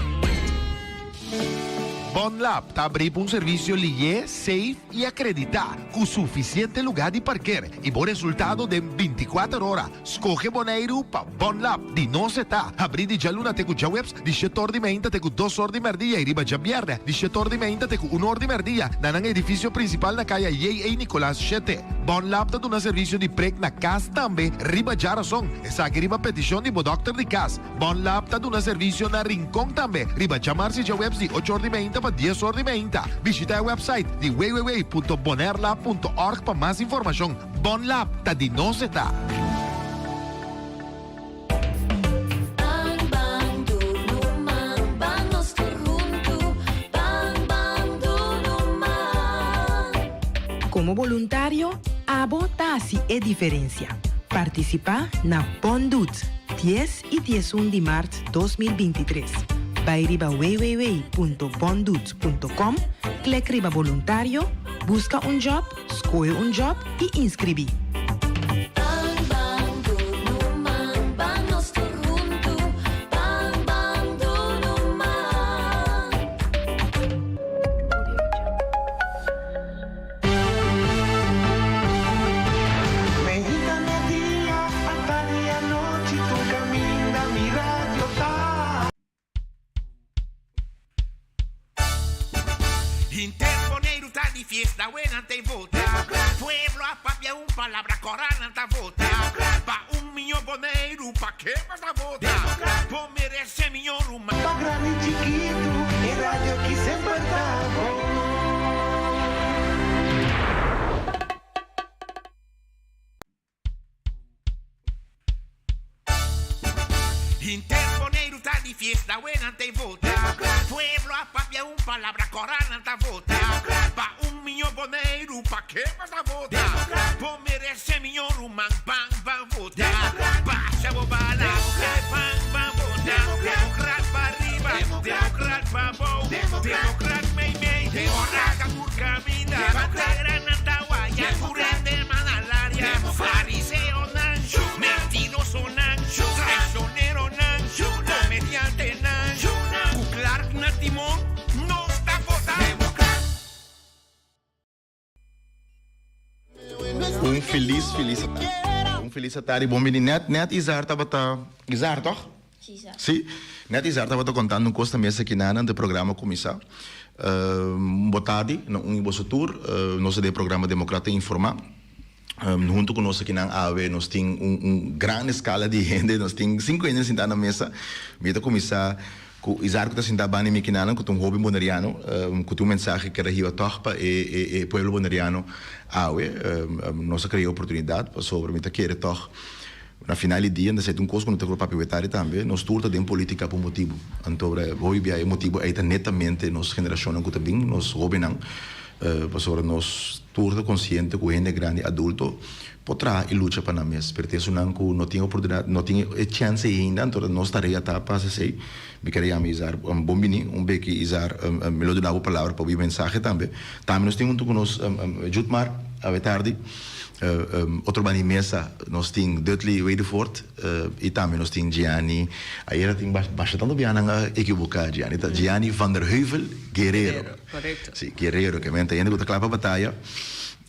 S9: Bonlab ta abrí pa un servisio lié, safe i akreditá, ku sufisiente lugá di parker i bo resultado den bintikuater ora. Skohe Boneiru pa Bonlab di nos e ta habrí di djaluna te ku djaweps di shete or di meinta te ku dos or di mèrdia i riba djabièrnè di shete or di meinta te ku un or di mèrdia na nan edifisio prinsipal na kaya J.A. Nicolaas shete. Bonlab ta duna servisio di prek na kas tambe riba djarason, esaki riba petishon di bo dòkter di kas. Bonlab ta duna servisio na Rincon tambe riba djamars i djaweps di ocho or di meinta pa dies or di meinta. Bishita e website di www.bonairlab.org pa mas informashon. Bonlab ta di nos e ta.
S10: Ban ban dunu man, ban nos tur huntu, ban ban dunu man.
S6: Komo boluntario, abo ta hasi e diferensia. Partisipá na Bon Doet, dies i diesun di mart 2023. Bai riba www.bondoet.com, klek riba boluntario, buska un djòp, Skohe un job i inskribí.
S10: Ban ban dunu man, ban nos tur huntu, ban ban dunu man.
S24: Meinta media, atardi anochi, tur caminda mi radio ta.
S25: Henter Boneiru ta di fiesta, awe nan ta e vota. Pueblo a papia un palabra, kora nan ta vota. Pa un miño Boneiru, pa ke bo ta vota? Bo merese miño ruman.
S24: Pa grandi chikitu, e radio aki semper ta bon.
S25: Henter Boneiru ta di fiesta, awe nan ta e vota. Pueblo a papia un palabra, kora nan ta vota. Pa un miño Boneiru, pa ke bo ta vota? Bo merese miño ruman, ban ban vota. Basha bo bala, ban ban vota. Democrat pa riba, democrat pa bou, democrat mei mei, ora ta tur kaminda. Bandera nan ta waya, tur hende man alaria. Fariseonan, mentirosonan, traicioneronan, comediantenan, cu Clark na timon, nos ta vota.
S26: Un felis felis Un felis atardi bon bini net net Izar tabata Izar toch? Si net Izar tabata contando un cos na mesa aki nan antes programa cuminsa Un bo tardi na un y boso tur nos ta den programa Democrata Informa Hunto cu nos aki nan awe nos tin un un gran escala di hende nos tin cinco hende sinta na mesa Mi ta cuminsa Ku Izar ku ta sintá banda di mi kinanan ku ta un hóben boneriano ku tin un mensahe ku keda hiba tòg pa e pueblo boneriano awe. Nos a krea e oportunidat pasobra mi ta kere tòg na final di dia ta seti un kos ku no ta papia wetari tambe. Nos tur ta den polítika pa un motibu. Anto hopi bia e motibu ei ta netamente nos generashonnan ku ta bin, nos hóbennan, pasobra nos tur ta konsiente ku hende grandi adulto Por traha i lucha pa nan mes, pero tin esunnan ku no tin oportunidat, no tin e chèns ei ainda, anto nos tarea ta pa hasi esei. Mi kere yama Izar bon bini, un beki Izar, mi lo duna bo palabra pa bo mensahe tambe. Tambe nos tin huntu ku nos Jutmar awe tardi, otro banda di mesa nos tin Dudley Wedervoort i tambe nos tin Gianni, ayera tin basha tantu biaha nan a ekiboká Gianni, ta Gianni van der Heuvel Guerrero. Si, Guerrero, ke men ta hende ku ta kla pa bataya.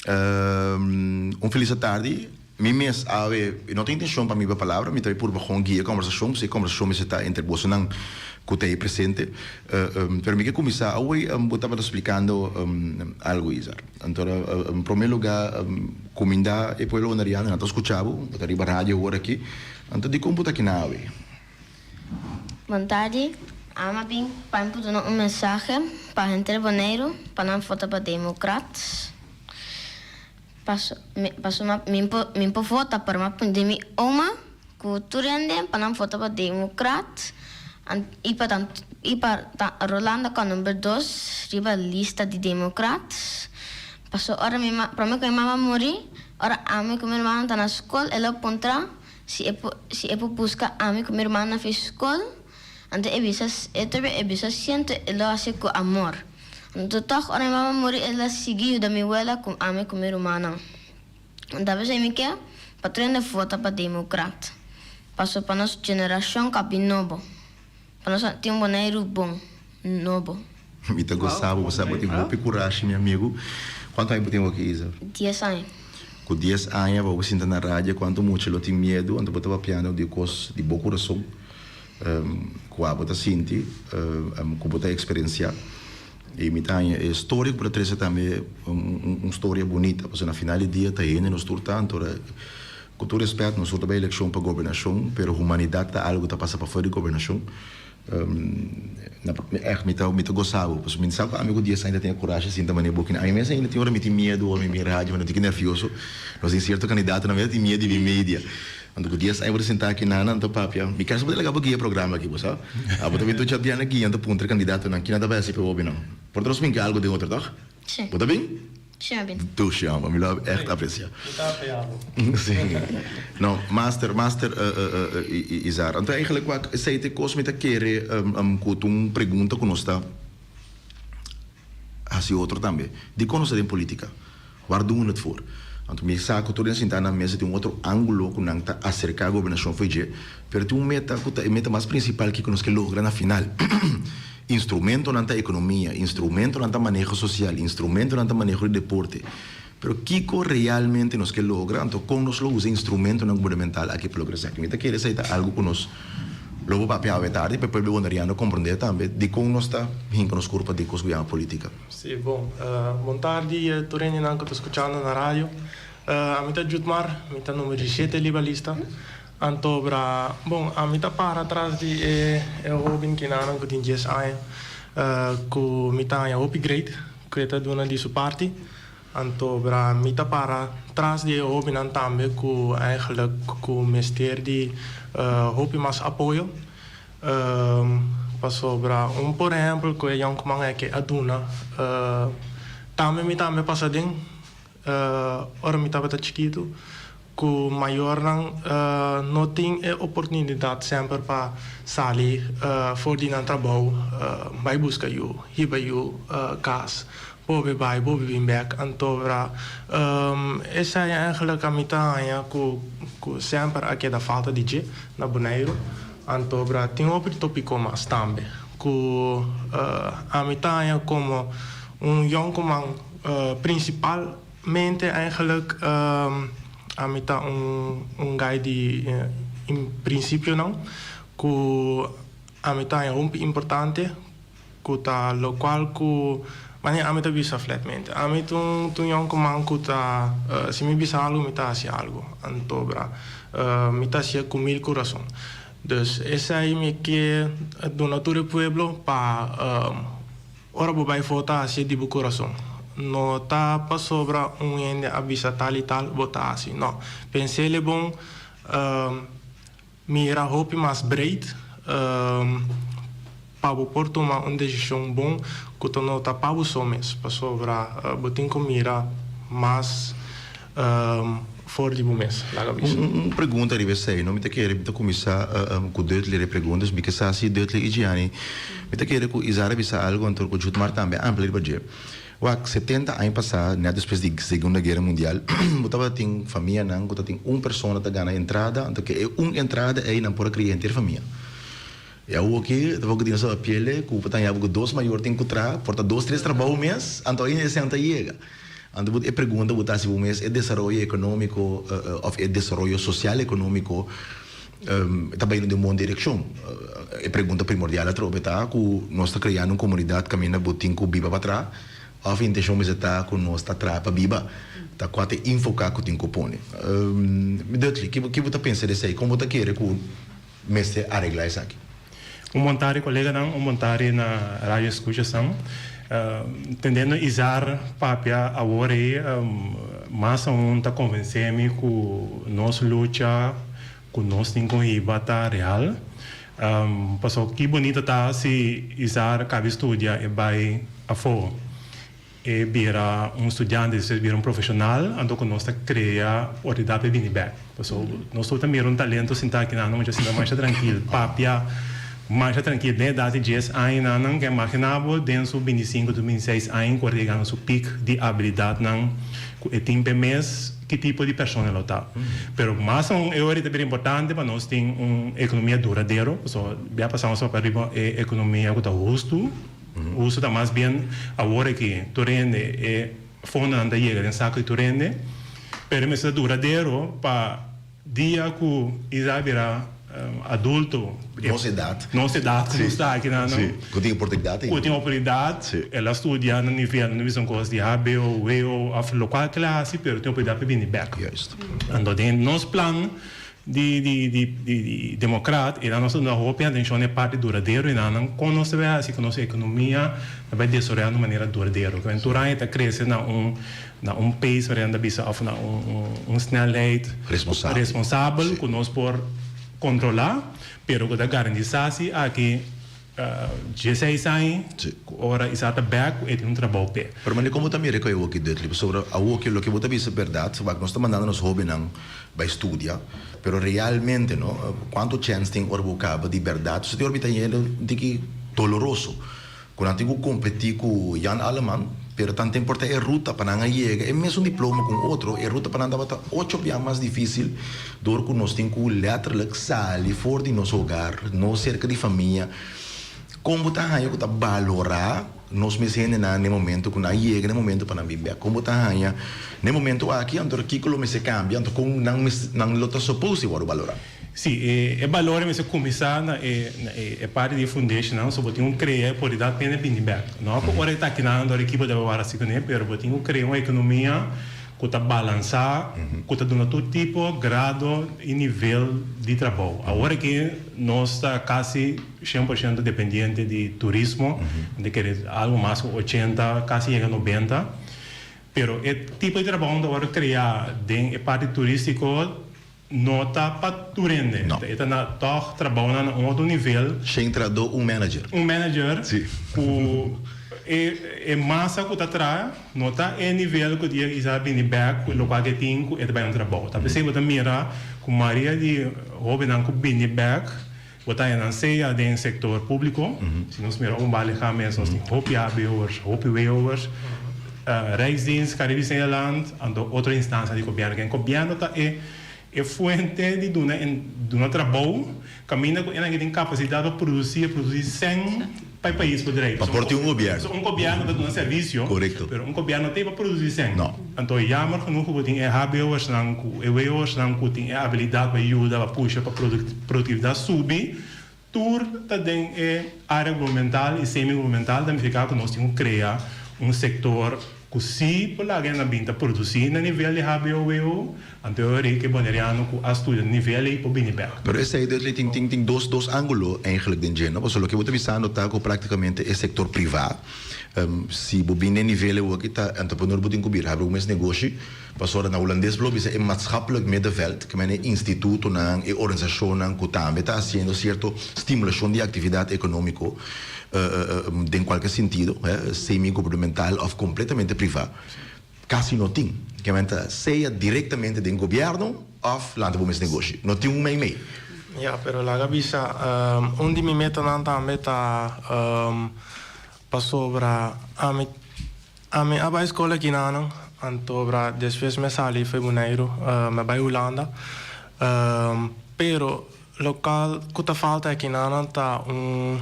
S26: Un felis atardi. Mi mes awe no tin intencion pa mi ba palabra, mi ta bay purba gewoon guia e conversacion, pasobra e conversacion mester ta entre bosonan cu ta ey presente. Pero mi ke cuminsa awe, bo tabata splicando algo Izar. Anto en primer lugar cuminda e pueblo boneriano, nan ta scucha bo, bo ta riba radio awor aki, anto dicon bo ta aki na awe?
S27: Bon tardi, Ami a bin pa mi por duna un mensahe pa henter Boneiru pa nan vota pa Democrat. Paso paso mi por mi por vota pero mi a pone mi oma ku tur hende pa nan vota pa Democrat i pa. I pa ta Rolando ka number dos riba lista di Demokrat. Paso ora mi ma prome ku mi mama muri, ora ami ku mi rumannan ta na skol el a puntra si e por si e por buska ami ku mi rumannan fi skol. Anto e bisa e tobia e bisa siento e lo hasi ku amor. Anto tòg ora mi mama muri el a sigui yuda mi wela ku ami ku mi rumannan. Anto a mi ke pa tur hende vota pa Demokrat. Paso pa nos generashon ku a bin nobo. Pa nos tin un Boneiru bon, nobo.
S26: Mi ta gosa bo, bo sa bo tin hopi kurashi mi amigu. Kuantu aña bo tin aki Isa?
S27: Dies aña.
S26: Ku dies aña bo sinta na radio kuantu mucha lo tin miedu anto bo ta papiando di kos di bo kurason ku abo ta sinti ku bo ta eksperensiá. I mi ta haña e storia ku bo ta trese tambe un storia bunita pasobra na final di dia ta hende nos tur ta anto Ku tur respet, nos no ta bai elekshon pa gobernashon, pero humanidat ta algu ta pasa pafó di gobernashon. Na ègt mi ta mi ta gosa bo, pasobra mi sa ku ami ku dies aña ta tin e kurashi sinta manera bo kina. Ami mes ainda tin ora mi tin miedu ora mi bin radio, mi ta tin nervioso. Nos tin sierto kandidatonan mi ta tin miedu di bin media. Anto ku dies aña bo ta sinta aki nan nan ta papia. Mi kers bo ta laga bo guia e programa aki, bo sa. Abo ta bin tur chapian aki, nan ta puntra e kandidatonan kina ta bai hasi pa e hobennan. Por ta nos bin ke algu den otro, tòg?
S27: Sí.
S26: Bo ta bin? Dushi amo, mi lo echt aprecia. Sí. No, master, master Izar. Anto eigenlijk wak esei ta e kos mi ta kere ku ta un pregunta ku nos ta hasi otro tambe. Dikon nos ta den politica? Waar doen we het voor? Anto mi sa ku tur den sinta na mesa tin un otro angulo ku nan ta aserka gobernashon fo'i dje, pero tin un meta ku ta e meta mas prinsipal kiko nos ke logra na final. Instrumentonan ta ekonomia, instrumentonan ta maneho sosial, instrumentonan ta maneho di deporte. Pero kiko realmente nos ke logra? Anto kon nos lo usa instrumentonan gubernamental aki pa logra esaki? Mi ta kere esei ta algu ku nos lo por papia awe tardi pa e pueblo boneriano komprondé tambe dikon nos ta hinka nos kurpa den kos ku yama politika.
S13: Sí, bon. Bon tardi tur hendenan ku ta skuchando na radio. Ami ta Jutmar, mi ta number diesshete riba lista. Anto bra, bon, ami ta para tras di e e hoben kinanan ku tin dies aña ku mi ta haña hopi great ku e ta duna di su parti. Anto bra, mi ta para tras di e hobennan tambe ku eigenlijk ku mester di hopi mas apoyo. Pasobra un por ehempel ku e yònkuman eke a duna tambe mi tambe pasa den. Ora mi tabata chikitu ku mayornan no tin e oportunidat semper pa sali for di nan trabou bai buska yu, hiba yu kas, bobe bai, bobe bin bek. Anto esei eigenlijk a mi ta haña ku ku semper a keda falta di dje na Boneiru. Anto tin hopi topiko mas tambe ku ami ta haña komo un yònkuman. Principalmente eigenlijk ami ta un un guy di principionan cu ami ta haña hopi importante cu ta locual cu manera ami ta bisa flatmente ami ta un ta un yoncuman cu ta si mi bisa algo mi ta haci algo antobra mi ta haci'e cu mil curason dus esey mi ke duna tur e pueblo pa Ora bo bai vota hasi di bo kurason. No ta pasobra un hende a bisa tal i tal bo ta hasi. No. Pens'el e bon, mira hopi mas breed pa bo por tuma un desishon bon ku ta no ta pa bo so mes, pasobra bo tin ku mira mas for di bo mes, laga bisa.
S26: Un pregunta riba esei, no? Mi ta kere, mi ta kuminsá ku Dudley e preguntas, mi ke sa si Dudley i Gianni, mi ta kere ku Izar a bisa algu anto ku Jutmar tambe a amplia riba dje. Wak, setenta aña pasá, nèt despues di Segunda Guera Mundial, bo tabata tin famianan ku ta tin un persona ta gana entrada, anto ke e un entrada ei nan por a kria henter famia. E awoki ta por ku tin sa piele ku bo ta haña bo ku dos mayor tin ku traha, por ta dos tres trabou mes, anto ainda esei nan ta yega. Anto bo e pregunta bo ta hasi bo mes, e desaroyo ekonómiko òf e desaroyo sosial ekonómiko ta bayendo den bon direkshon? E pregunta primordial atrobe ta ku nos ta kreando un komunidat kaminda bo tin ku biba pa traha òf e intenshon mester ta ku nos ta traha pa biba? Ta kua ta e infoká ku tin ku pone? Dudley, ki bo ta pensa di esei? Kon bo ta kere ku mester areglá esaki?
S13: Un bon tardi koleganan, un bon tardi na radio escuchasnan. Tendendo Izar papia awor ei mas aun ta konvensé mi ku nos lucha ku nos tin ku hiba ta real.
S14: Paso ki bunita ta si Izar kabi studia e bai afó e bira un studiante despues bira un profeshonal anto ku nos ta krea oportunidat pa e bini bèk. Paso nos tur ta mira un talento sintá aki nan mucha sinta masha trankil papia masha trankil den edat di dies aña nan ke imaginá bo den su bintisinku te bintiseis aña ku a yega na su pik di abilidatnan ku e tin p'e mes. Ki tipo di persona lo ta. Pero mas aun e ora ta bira importante pa nos tin un economia duradero, pasobra bia pasa nos papia riba e economia cu ta hustu. Hustu ta mas bien awor aki tur hende e fondonan ta yega den saco di tur hende, pero e mester ta duradero pa Dia ku Isai bira adulto.
S26: Nos edat.
S14: Nos edat ku nos ta aki nan.
S26: Si, ku tin oportunidat
S14: ainda. Ku tin oportunidat. El a studia na nivel, no bisa un kos di hbo, wo òf lokual ku el a hasi, pero tin oportunidat pa bini bèk.
S26: Juist.
S14: Anto den nos plan di di di di demokrat e nan nos ta duna hopi atenshon na e parti duradero i nan kon nos ta bai hasi ku nos ekonomia ta bai desaroyá na un manera duradero. Ku tur aña ta krese na un Na un pace waarin nan ta bisa of na un snelheid
S26: Responsabel.
S14: responsabel ku nos por kontrolá, pero ku ta garantisa si aki dieseis aña ku ora Isa ta bèk ku e tin un trabou p'e.
S26: Pero mane komo ta mira ku e awoki Dudley? Pasobra awoki loke bo ta bisa bèrdat, wak nos ta mandando nos hóbennan bai studia, pero realmente no, kuantu chèns tin ora bo kaba di bèrdat? Su tin ora mi ta yendo un tiki doloroso. Ku nan tin ku kompetí ku Jan Alleman, pero tanten por ta e ruta pa nan a yega e mesun diploma ku un otro, e ruta pa nan tabata ocho bia mas difísil dor ku nos tin ku lèterlik sali for di nos hogar, no serka di famia. Kon bo ta haña ku ta balorá nos mes hendenan na e momento ku nan a yega na e momento pa nan bin bèk? Kon bo ta haña na e momento aki anto kiko lo mester kambia anto kon nan mes nan lo ta supos di wòrdu balorá?
S14: Sí, e balor mester kuminsá na e na e parti di e foundationnan, so bo tin ku krea e poridat p'e bini bèk. No ku ora e ta akinan dor ekipo debe wara si kuné, pero bo tin ku krea un ekonomia ku ta balansá, ku ta duna tur tipo, grado i nivel di trabou. Awor aki nos ta kasi 100% dependiente di turismo, mi ta kere algu mas ku ochenta, kasi yega nobenta. Pero e tipo di trabou ta wòrdu kreá den e parti turístiko No ta pa tur hende.
S26: No.
S14: E ta na tòg trabounan na un otro nivel.
S26: Shen trahadó, un manager.
S14: Un manager.
S26: Sí.
S14: Ku e e masa ku ta traha no ta e nivel ku dia Isa bini bèk ku lokual ku e tin ku e ta bai un trabou. Ta p'esei bo ta mira ku mayoria di hóbennan ku bini bèk bo ta haña nan sea den sektor públiko. Si nos mira un baliga mes nos tin hopi HBO'ers, hopi WO'ers, Rijksdienst Caribisch Nederland, anto otro instansia di gobièrnu. Ken gobièrnu ta e e fuente di duna duna trabou kaminda ku esnan ke tin kapasidat pa produsí e produsí sèn pa e pais por drei.
S26: Pa por tin un gobièrnu.
S14: Un gobièrnu ta duna servisio,
S26: Korekto.
S14: pero un gobièrnu no ta e pa produsí sèn.
S26: No.
S14: Anto jammer genoeg ku bo tin e HBO'ersnan ku e WO'ersnan ku tin e abilidat pa yuda pa pusha pa produktividat subi, tur ta den e área gubernamental i semi-gubernamental ta nifiká ku nos tin ku krea un sektor ku sí por laga e nan bin ta produsí na nivel di hbo, wo, anto e ora ei ku e boneriano ku a studia na nivel ei por bini bèk.
S26: Pero esei Dudley tin tin tin dos dos ángulo eigenlijk den dje no, pasobra loke bo ta bisando ta ku práktikamente e sektor privá si bo bin den nivel ei wòrdu ta entrepreneur bo tin ku bira habri bo mes negoshi pasobra na hulandes bo lo bisa e maatschappelijk middenveld ke mene e institutonan e organisashonnan ku tambe ta hasiendo sierto stimulashon di aktividat ekonómiko den kualke sintido semi-gubernamental òf kompletamente privá kasi no tin. Ke men ta sea direktamente den gobièrnu òf lanta bo mes negoshi. No tin un mei mei.
S13: Ya, pero laga bisa, un di mi metanan tambe ta pasobra ami ami a bai skol aki nan, anto bra despues mi a sali for Boneiru, mi a bai Hulanda, pero Lokal ku ta falta aki nan ta un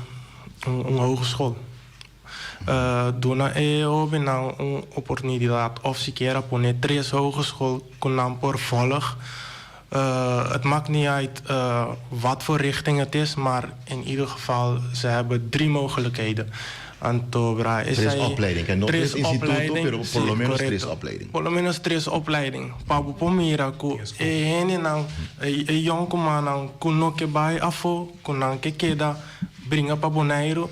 S13: un hogeschool. Duna e hobennan un oportunidat of sikiera pone tres hogeschool ku nan por volg. Het maakt niet uit wat voor richting het is, maar in ieder geval ze hebben drie mogelijkheden. Anto bra
S26: Tres
S13: esei
S26: opleiding, ke no
S13: tres
S26: tres instituto,
S13: opleiding,
S26: pero
S13: sí,
S26: por lo menos tres
S13: korekto.
S26: opleiding.
S13: Por lo menos tres opleiding pa bo por mira ku e hendenan, e e yònkumannan ku no ke bai afó, ku nan ke keda bringa pa Boneiru,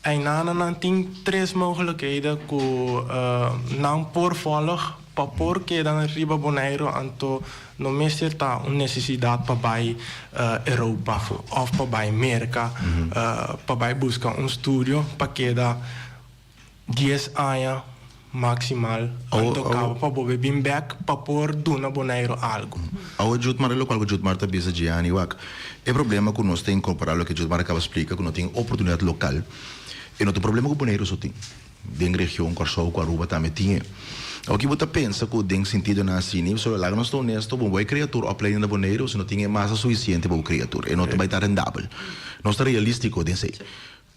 S13: einana nan tin tres mogelijkheden ku nan por vòlg. Pa por keda riba Boneiru anto no mester ta un nesesidat pa bai Europa òf pa bai Merka pa bai buska un studio pa keda dies aña maksimal anto kaba pa bo be bin bèk pa por duna Boneiru algu.
S26: Awo Jutmar e lokual ku Jutmar ta bisa Gianni wak e problema ku nos ta inkorporá loke Jutmar a kaba splika ku no tin oportunidat lokal e no ta un problema ku Boneiru so tin. Den region Kòrsou ku Aruba tambe tin e. Awor ki bo ta pensa ku den sintidonan asini, pasobra laga nos ta honesto, bo bai krea tur opleiding na Boneiru si no tin e masa sufisiente pa bo krea tur, e no ta bai ta rendabel. Nos ta realístiko den esei.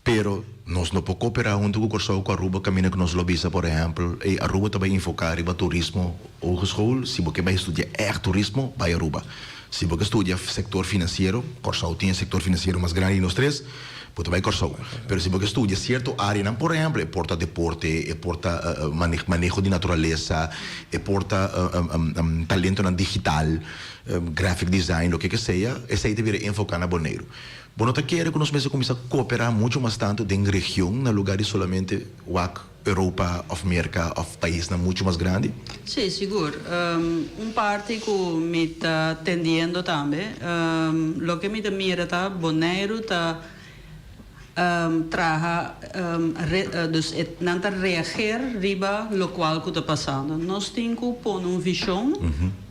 S26: Pero nos no por kooperá huntu ku Kòrsou ku Aruba kaminda ku nos lo bisa por ehèmpel, ey Aruba ta bai enfoká riba turismo hogeschool, si bo ke bai studia ègt turismo, bai Aruba. Si bo ke studia sektor finansiero, Kòrsou tin e sektor finansiero mas grandi di nos tres. Bo ta bai Kòrsou. Pero si bo ke studia sierto áreanan, por ehèmpel, e por ta deporte, e por ta maneho di naturalesa, e por ta talentonan digital, graphic design, loke ke sea, esei ta bira enfoká na Boneiru. Bo no ta kere ku nos mester kuminsá kooperá muchu mas tantu den region na lugá di solamente wak Europa òf Merka òf paisnan muchu mas grandi?
S1: Sí, sigur. Un parti ku mi ta tendiendo tambe, loke mi ta mira ta Boneiru ta traha, dus nan ta reageer riba lokual ku ta pasando. Nos tin ku pone un vishon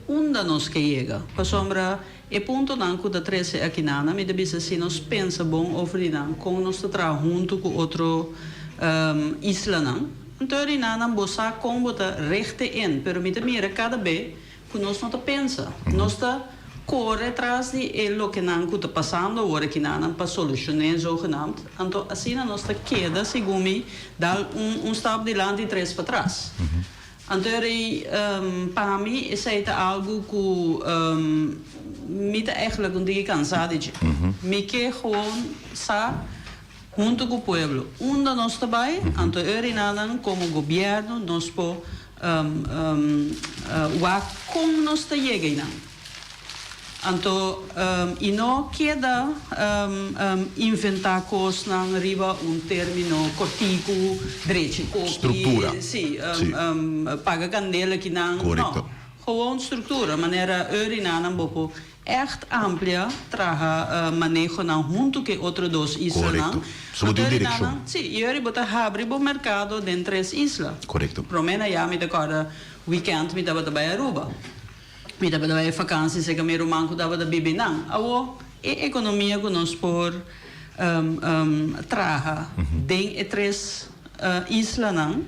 S1: unda nos ke yega, pasobra E puntonan ku ta trese akinan, mi ta bisa si nos pensa bon over di nan, kon nos ta traha huntu ku otro islanan. Anto rinan bo sa kon bo ta rechte in, pero mi ta mira kada be ku nos no ta pensa. Nos ta kore tras di e lokenan ku ta pasando awor akinan pa solushoné zogenaamd. Anto asina nos ta keda segun mi dal un stap dilanti i tres patras. Anto e rei, Pa mi esei ta algu ku mi ta eigenlijk un tiki kansá di dje. Mi ke gewoon sa huntu ku pueblo unda nos ta bai, anto e reinanan komo gobièrnu nos por wak kon nos ta yega einan. Anto i no keda inventá kosnan riba un término kòrtiku, drechi koki,
S26: Struktura.
S1: sí,
S26: Sí.
S1: paga kandela kinan.
S26: Korekto.
S1: No, gewoon struktura, manera Eurinanan bo por ègt amplia traha manehonan huntu ku e otro dos islanan.
S26: Korekto. So bo
S1: Anto
S26: tin un
S1: Eurinanan,
S26: direkshon.
S1: sí, i ora bo ta habri bo merkado den tres isla.
S26: Korekto.
S1: Promé na ya mi ta kòrda wikènt mi tabata bai Aruba. Mi tabata bai e fakansi serka mi ruman ku tabata biba einan. Awor, e ekonomia ku nos por traha den e tres islanan,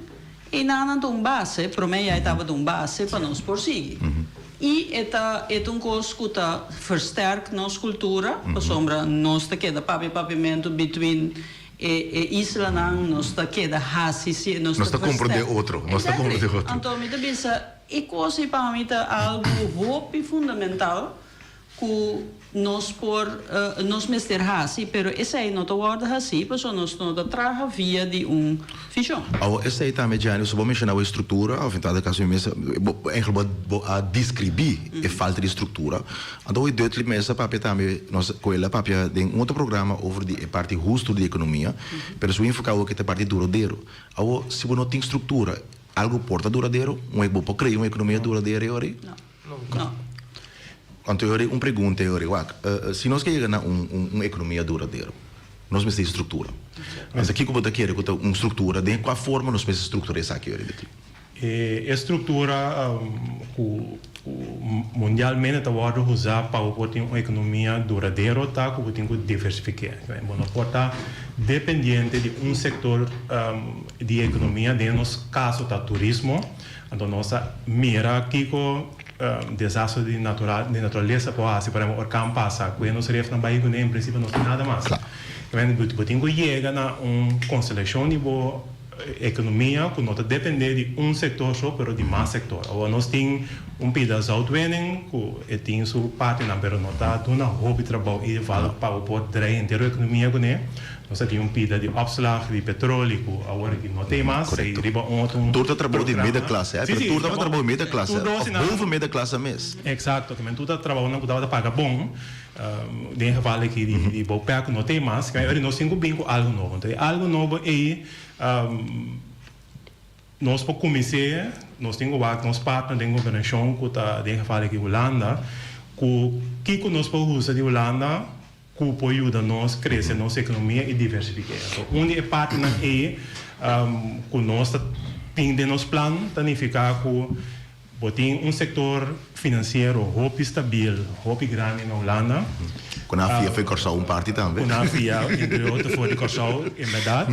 S1: einan nan ta un base, promé ya e tabata un base pa nos por sigui. I e ta e ta un kos ku ta versterk nos kultura, pasobra nos ta keda papia papiamentu between e e islanan, nos ta keda hasi si, nos
S26: Nos
S1: ta
S26: ta komprondé
S1: versterk.
S26: otro, nos ta
S1: Exactly.
S26: komprondé otro.
S1: Anto mi ta bisa. E kos ei pa mi ta algu hopi fundamental ku nos por nos mester hasi, pero esei no ta wòrdu hasí pasobra nos no ta traha via di un vishon.
S26: Awor esei tambe Gianni, so bo menshoná bo e struktura òf en todo kaso mi mes bo eigenlijk bo bo a deskribí e falta di struktura. Anto hoy Dudley mes a papia tambe nos ku el a papia den un otro programa over di e parti hustu di ekonomia, pero su enfoká awor ke ta e parti duradero. Awor si bo no tin struktura Algo por ta duradero? Un bo por crea un economia duradero e ora ei?
S1: No. No.
S26: Anto e ora ei un pregunta e ora ei, wak, si nos ke yega na un un economia duradero, nos mester di structura. Anto kiko bo ta kere ku ta un structura? Den kua forma nos mester structura esaki e ora ei Betty?
S14: E structura ku ku mundialmente ta wòrdu usá pa bo por tin un ekonomia duradero ta ku bo tin ku diversifiké. Bo no por ta dependiente di un sektor di ekonomia, den nos kaso ta turismo. Anto nos a mira kiko desastre di natural di naturalesa por hasi, por ehempel orkan pasa ku e nos refnan bai kuné en prinsipio no tin nada mas. Bo tin ku yega na un konstelashon di bo Ekonomia ku no ta dependé di un sektor so pero di mas sektor. Awor nos tin un pida zoutwinning ku e tin su partinan pero no ta duna hopi trabou i val pa bo por drei henter ekonomia kuné. Nos ta tin un pida di opslag di petroli ku awor aki no tin mas i riba un otro
S26: Tur ta trabou di
S14: programa.
S26: middenklasse,
S14: Sí,
S26: pero
S14: sí,
S26: tur tabata
S14: trabou
S26: trabou di middenklasse
S14: tur
S26: of
S14: dosi nan.
S26: boven middenklasse mes.
S14: Eksakto, tur ta trabounan ku tabata paga bon. Den e geval aki di Bopec no ta e mas, ora nos tin ku bin ku algu nobo. Entonces e algu nobo ei. Nos por kumins'é, nos tin ku wak nos partner den gobernashon ku ta den geval aki Hulanda, ku kiko nos por usa di Hulanda ku por yuda nos krese nos ekonomia i diversifiké. Anto un di e partinan ei ku nos ta tin den nos plan ta nifiká ku Bo tin un sektor finansiero hopi stabil, hopi grandi na Hulanda.
S26: Ku nan a fia for di Kòrsou un parti tambe.
S14: Ku nan a fia entre otro for di Kòrsou, en bèrdat.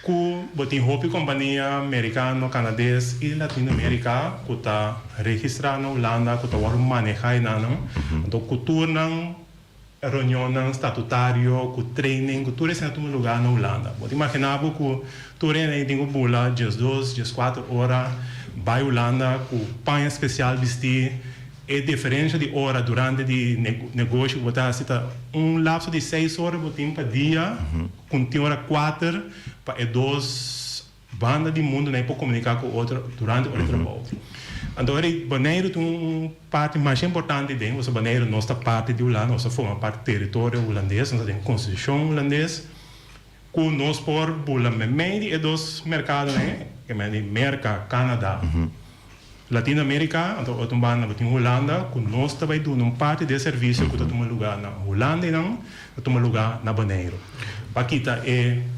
S14: Ku bo tin hopi kompania merikano, kanades i Latinoamerika ku ta registrá na Hulanda, ku ta wòrdu manehá enanan. Anto ku tur nan reunionnan statutario, ku training, ku tur esei a tuma lugá na Hulanda. Bo ta imaginá bo ku tur hende ei tin ku bula diesdos, dieskuater ora bai Hulanda ku paña spesial bistí. E diferensha di ora durante di negoshi ku bo ta hasi ta un lapso di seis ora bo tin pa dia ku tin ora kuater pa e dos Banda di mundu nan e por komuniká ku otro durante ora di trabou. Anto ora di Boneiru tin un parti masha importante den, pasobra Boneiru nos ta parti di Hulanda, nos ta forma parti teritorio hulandes, nos ta den konstitushon hulandes, ku nos por bula meimei di e dos merkadonan ei, ke men di Merka, Kanada, Latinoamerika, anto otro banda bo tin Hulanda, ku nos ta bai duna un parti di e servisio ku ta tuma lugá na Hulanda einan, ta tuma lugá na Boneiru. Pa kita e.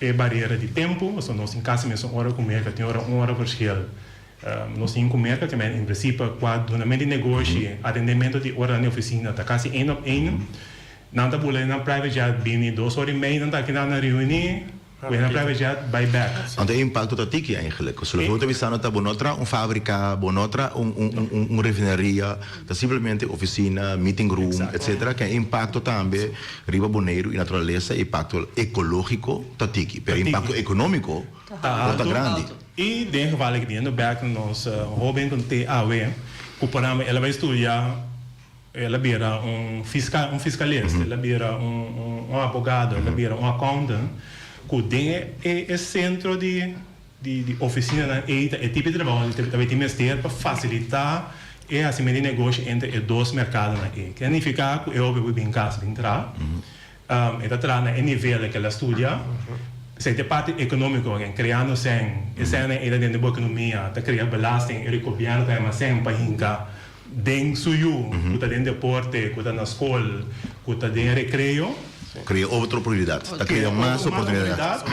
S14: E barera di tempu, pasobra nos tin kasi mesun ora ku Merka, tin ora un ora verschil. Nos tin ku Merka ke men en prinsipe kua dunament di negoshi, atendemento di oranan di ofisina ta kasi ein op ein. Nan ta bula den nan private jet bini dos ora i mei nan ta aki nan a reuní ku e nan private jet bai bek.
S26: Anto e impakto ta tiki eigenlijk. So loke bo ta bisando ta bo no traha un fabrika, bo no traha un un un refineria, ta simplemente ofisina, meeting room, etcetera, ke e impakto tambe Riba Boneiru i naturalesa e impakto ekológiko ta tiki, pero e impakto ekonómiko por ta grandi.
S14: I den geval aki biniendo bek na nos hóben ku te awe, ku por ehèmpel el a bai studia, el a bira un fiskal, un fiskalist, el a bira un un abogado, el a bira un accountant, ku den e e sentro di di ofisinanan ei ta e tipo di trabou nan ta tin mester pa fasilitá e hasimentu di negoshi entre e dos merkadonan ei. Ke nifiká ku e hopi por bin kas bin traha. E ta traha na e nivel ku el a studia. Esei ta e parti ekonómiko, kreando sèn. E sènnan ei ta denter bo ekonomia, ta krea belasting, e gobièrnu ta hema sèn pa hinka den su yu ku ta den deporte, ku ta na skol, ku ta den rekreo.
S26: Krea otro oportunidat. Ta krea mas oportunidat.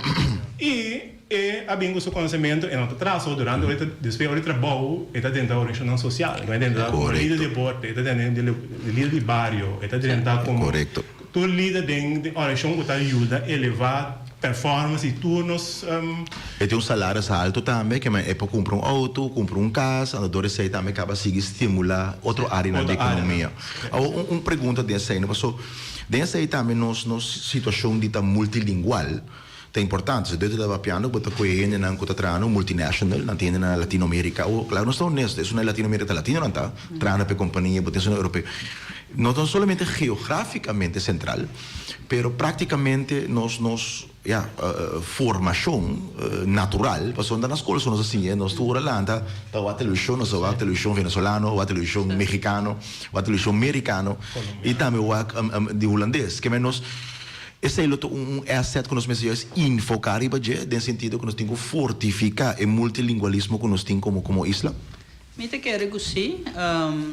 S14: I E a bin ku su konosementu, e no ta traha so durante ora e ta despues ora di trabou e ta drenta organisashonnan sosial, e ta drenta komo lider di deporte, e ta drenta lider di bario, e ta drenta komo tur lider den organisashon ku ta yuda elevá performance di tur nos.
S26: E tin un salaris haltu tambe, ke men e por kumpra un outo, kumpra un kas, anto dor esei tambe kaba sigui stimulá otro áreanan di ekonomia. Awor un pregunta den esei, no paso den esei tambe nos nos situashon di ta multilingual. Ta importante, si Duterte ta papiando ku bo ta kohe hendenan ku ta traha na un multinational, nan tin hendenan na Latinoamerika, awor klaro nos ta honesto, esun na Latinoamerika ta latinonan ta traha na pa e kompania, bo tin esun na europeo. No ta solamente geografikamente sentral, pero praktikamente nos nos ya formashon natural, pasobra na skol so nos a siña, nos tur a lanta ta wak televishon, nos a wak televishon venezolano, wak televishon mexicano, wak televishon mericano i tambe wak di hulandes. Ke men nos. Esei lo ta un asset ku nos mester juist infoká riba dje, den sentido ku nos tin ku fortifiká e multilingualismo ku nos tin komo komo isla?
S1: Mi ta kere ku sí.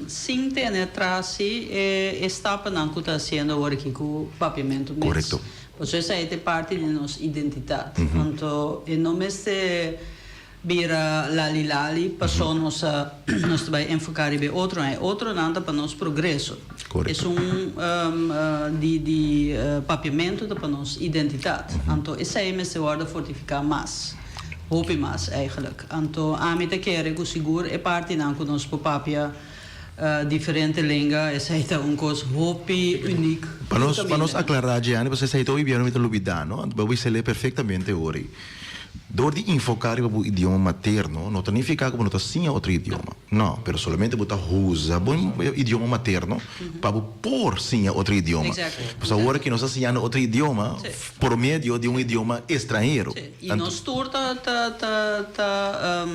S1: Sin tene atras sí e stapanan ku ta hasiendo awor aki ku Papiamentu mes.
S26: Korekto.
S1: Pasobra esei ta e parti di nos identitat. Anto e no mester Bira lali lali paso nos a nos ta bai enfoca riba e otronan. E otronan ta pa nos progreso. Esun di di papiamento ta pa nos identidad. Anto esey mester wordo fortifica mas. Hopi mas eigenlijk. Anto ami ta kere cu sigur e partinan cu nos por papia diferente lenga esey ta un cos hopi uniek.
S26: Pa nos pa nos aclara Gianni pasobra esey ta hopi bien mi ta lubida no. Anto bo a bis'e perfectamente ori. Dor di enfoká riba bo idioma materno no ta nifiká ku bo no ta siña otro idioma. No, pero solamente bo ta usa bo idioma materno pa bo por siña otro idioma. Pasobra awor aki nos ta siñando otro idioma por medio di un idioma estranhero.
S1: I nos tur ta ta ta ta.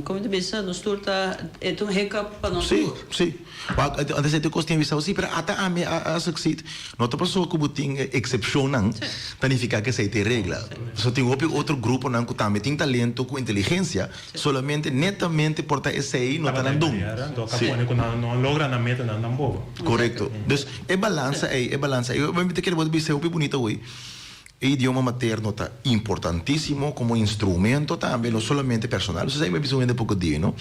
S1: Como ta bisa, nos tur ta, e ta un hiccup pa nos
S26: Sí,
S1: tur.
S26: sí. Wak, antes e kos tin bisa sí, pero ata ami a a succeed. No ta pasobra ku bo tin eksepshonnan ta nifiká ku esei ta e regla. So tin hopi otro gruponan ku tambe tin talento ku inteligensia, solamente netamente por ta esei no ta nan don.
S14: Tabata e barera, dor a pone ku nan no a logra nan metanan tampoco.
S26: Korekto. Dus e balansa ei, e balansa ei, mi ta kere bo ta bisa hopi bunita hoy. E idioma materno ta importantísimo komo instrumento tambe, no solamente personal. Esei mi a bisa un hende poko dia, no?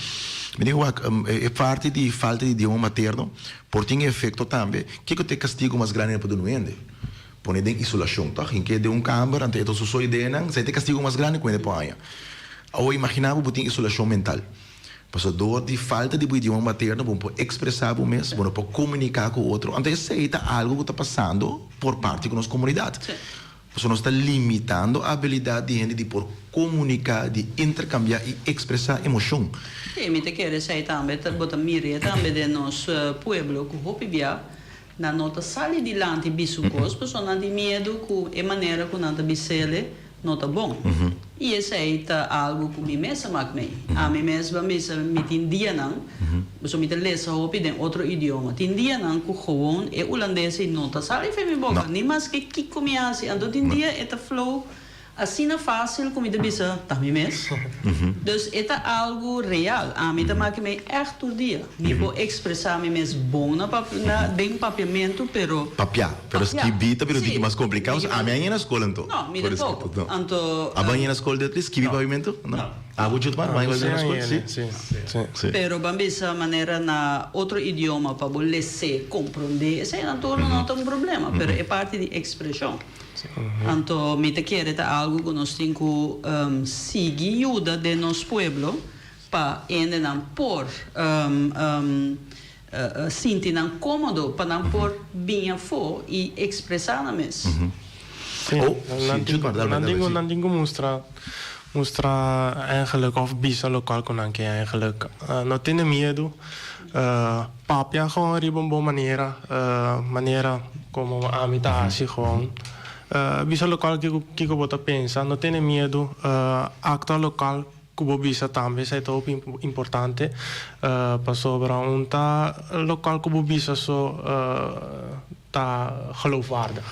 S26: Mi di, wak, e parti di falta di idioma materno por tin efekto tambe. Kiko ta e kastigu mas grandi nan por duna un hende? Pone den isolashon, tòg? Hink'é den un kamber, anto e ta su so ideanan. Esei ta e kastigu mas grandi ku hende por haña. Awor imaginá bo bo tin isolashon mental. Pasobra dor di falta di bo idioma materno bo no por ekspresá bo mes, bo no por komuniká ku otro. Anto esei ta algu ku ta pasando por parti ku nos komunidat. Pasobra nos ta limitando abilidat di hende di por komuniká, di interkambiá i ekspresá emoshon.
S1: Sí, mi ta kere esei tambe ta bo ta mir'é tambe den nos pueblo ku hopi bia nan no ta sali dilanti bisa un kos pasobra nan tin miedu ku e manera ku nan ta bis'ele no ta bon. I esei ta algu ku mi mes a mak mei. Ami mes ban bisa mi tin dianan, pasobra mi ta lesa hopi den otro idioma, tin dianan ku gewoon e ulandes ei no ta sali fen mi boka, ni maske kiko mi hasi. Anto tin dia e ta flow asina fásil ku mi ta bisa ta mi mes. Dus e ta algu real. Ami ta maki mei ègt tur dia. Mi por ekspresá mi mes bon na na den papiamentu, pero.
S26: Papiá. Pero
S1: Papiá.
S26: skibi ta bira un
S1: Sí.
S26: tiki mas kompliká.
S1: Tiki
S26: Ami a yena skol anto.
S1: No, mi
S26: Por
S1: tampoco.
S26: eskrito, no.
S1: Anto,
S26: Abo a yena skol Dutlis? Skibi papiamentu? No. Abo Jutmar? Bo a yena skol? Sí.
S13: Sí, sí.
S26: Sí.
S1: Pero ban bisa manera na otro idioma pa bo les'é, komprondé, eseinan tur no ta un problema, pero e parti di ekspreshon. Anto mi ta kere ta algu ku nos tin ku sigui yuda den nos pueblo pa hendenan por sinti nan kómodo pa nan por bini afó i ekspresá nan mes.
S13: Sí, nan tin nan tin ku nan tin ku mustra mustra eigenlijk òf bisa lokual ku nan ke eigenlijk. No tene miedu, papia gewoon riba un bon manera, manera komo ami ta hasi gewoon. Bisa lokual kiko kiko bo ta pensa, no tene miedu, aktua lokal. Ku bo bisa tambe esei ta hopi importante pasobra un ta lokual ku bo bisa so ta geloofwaardig.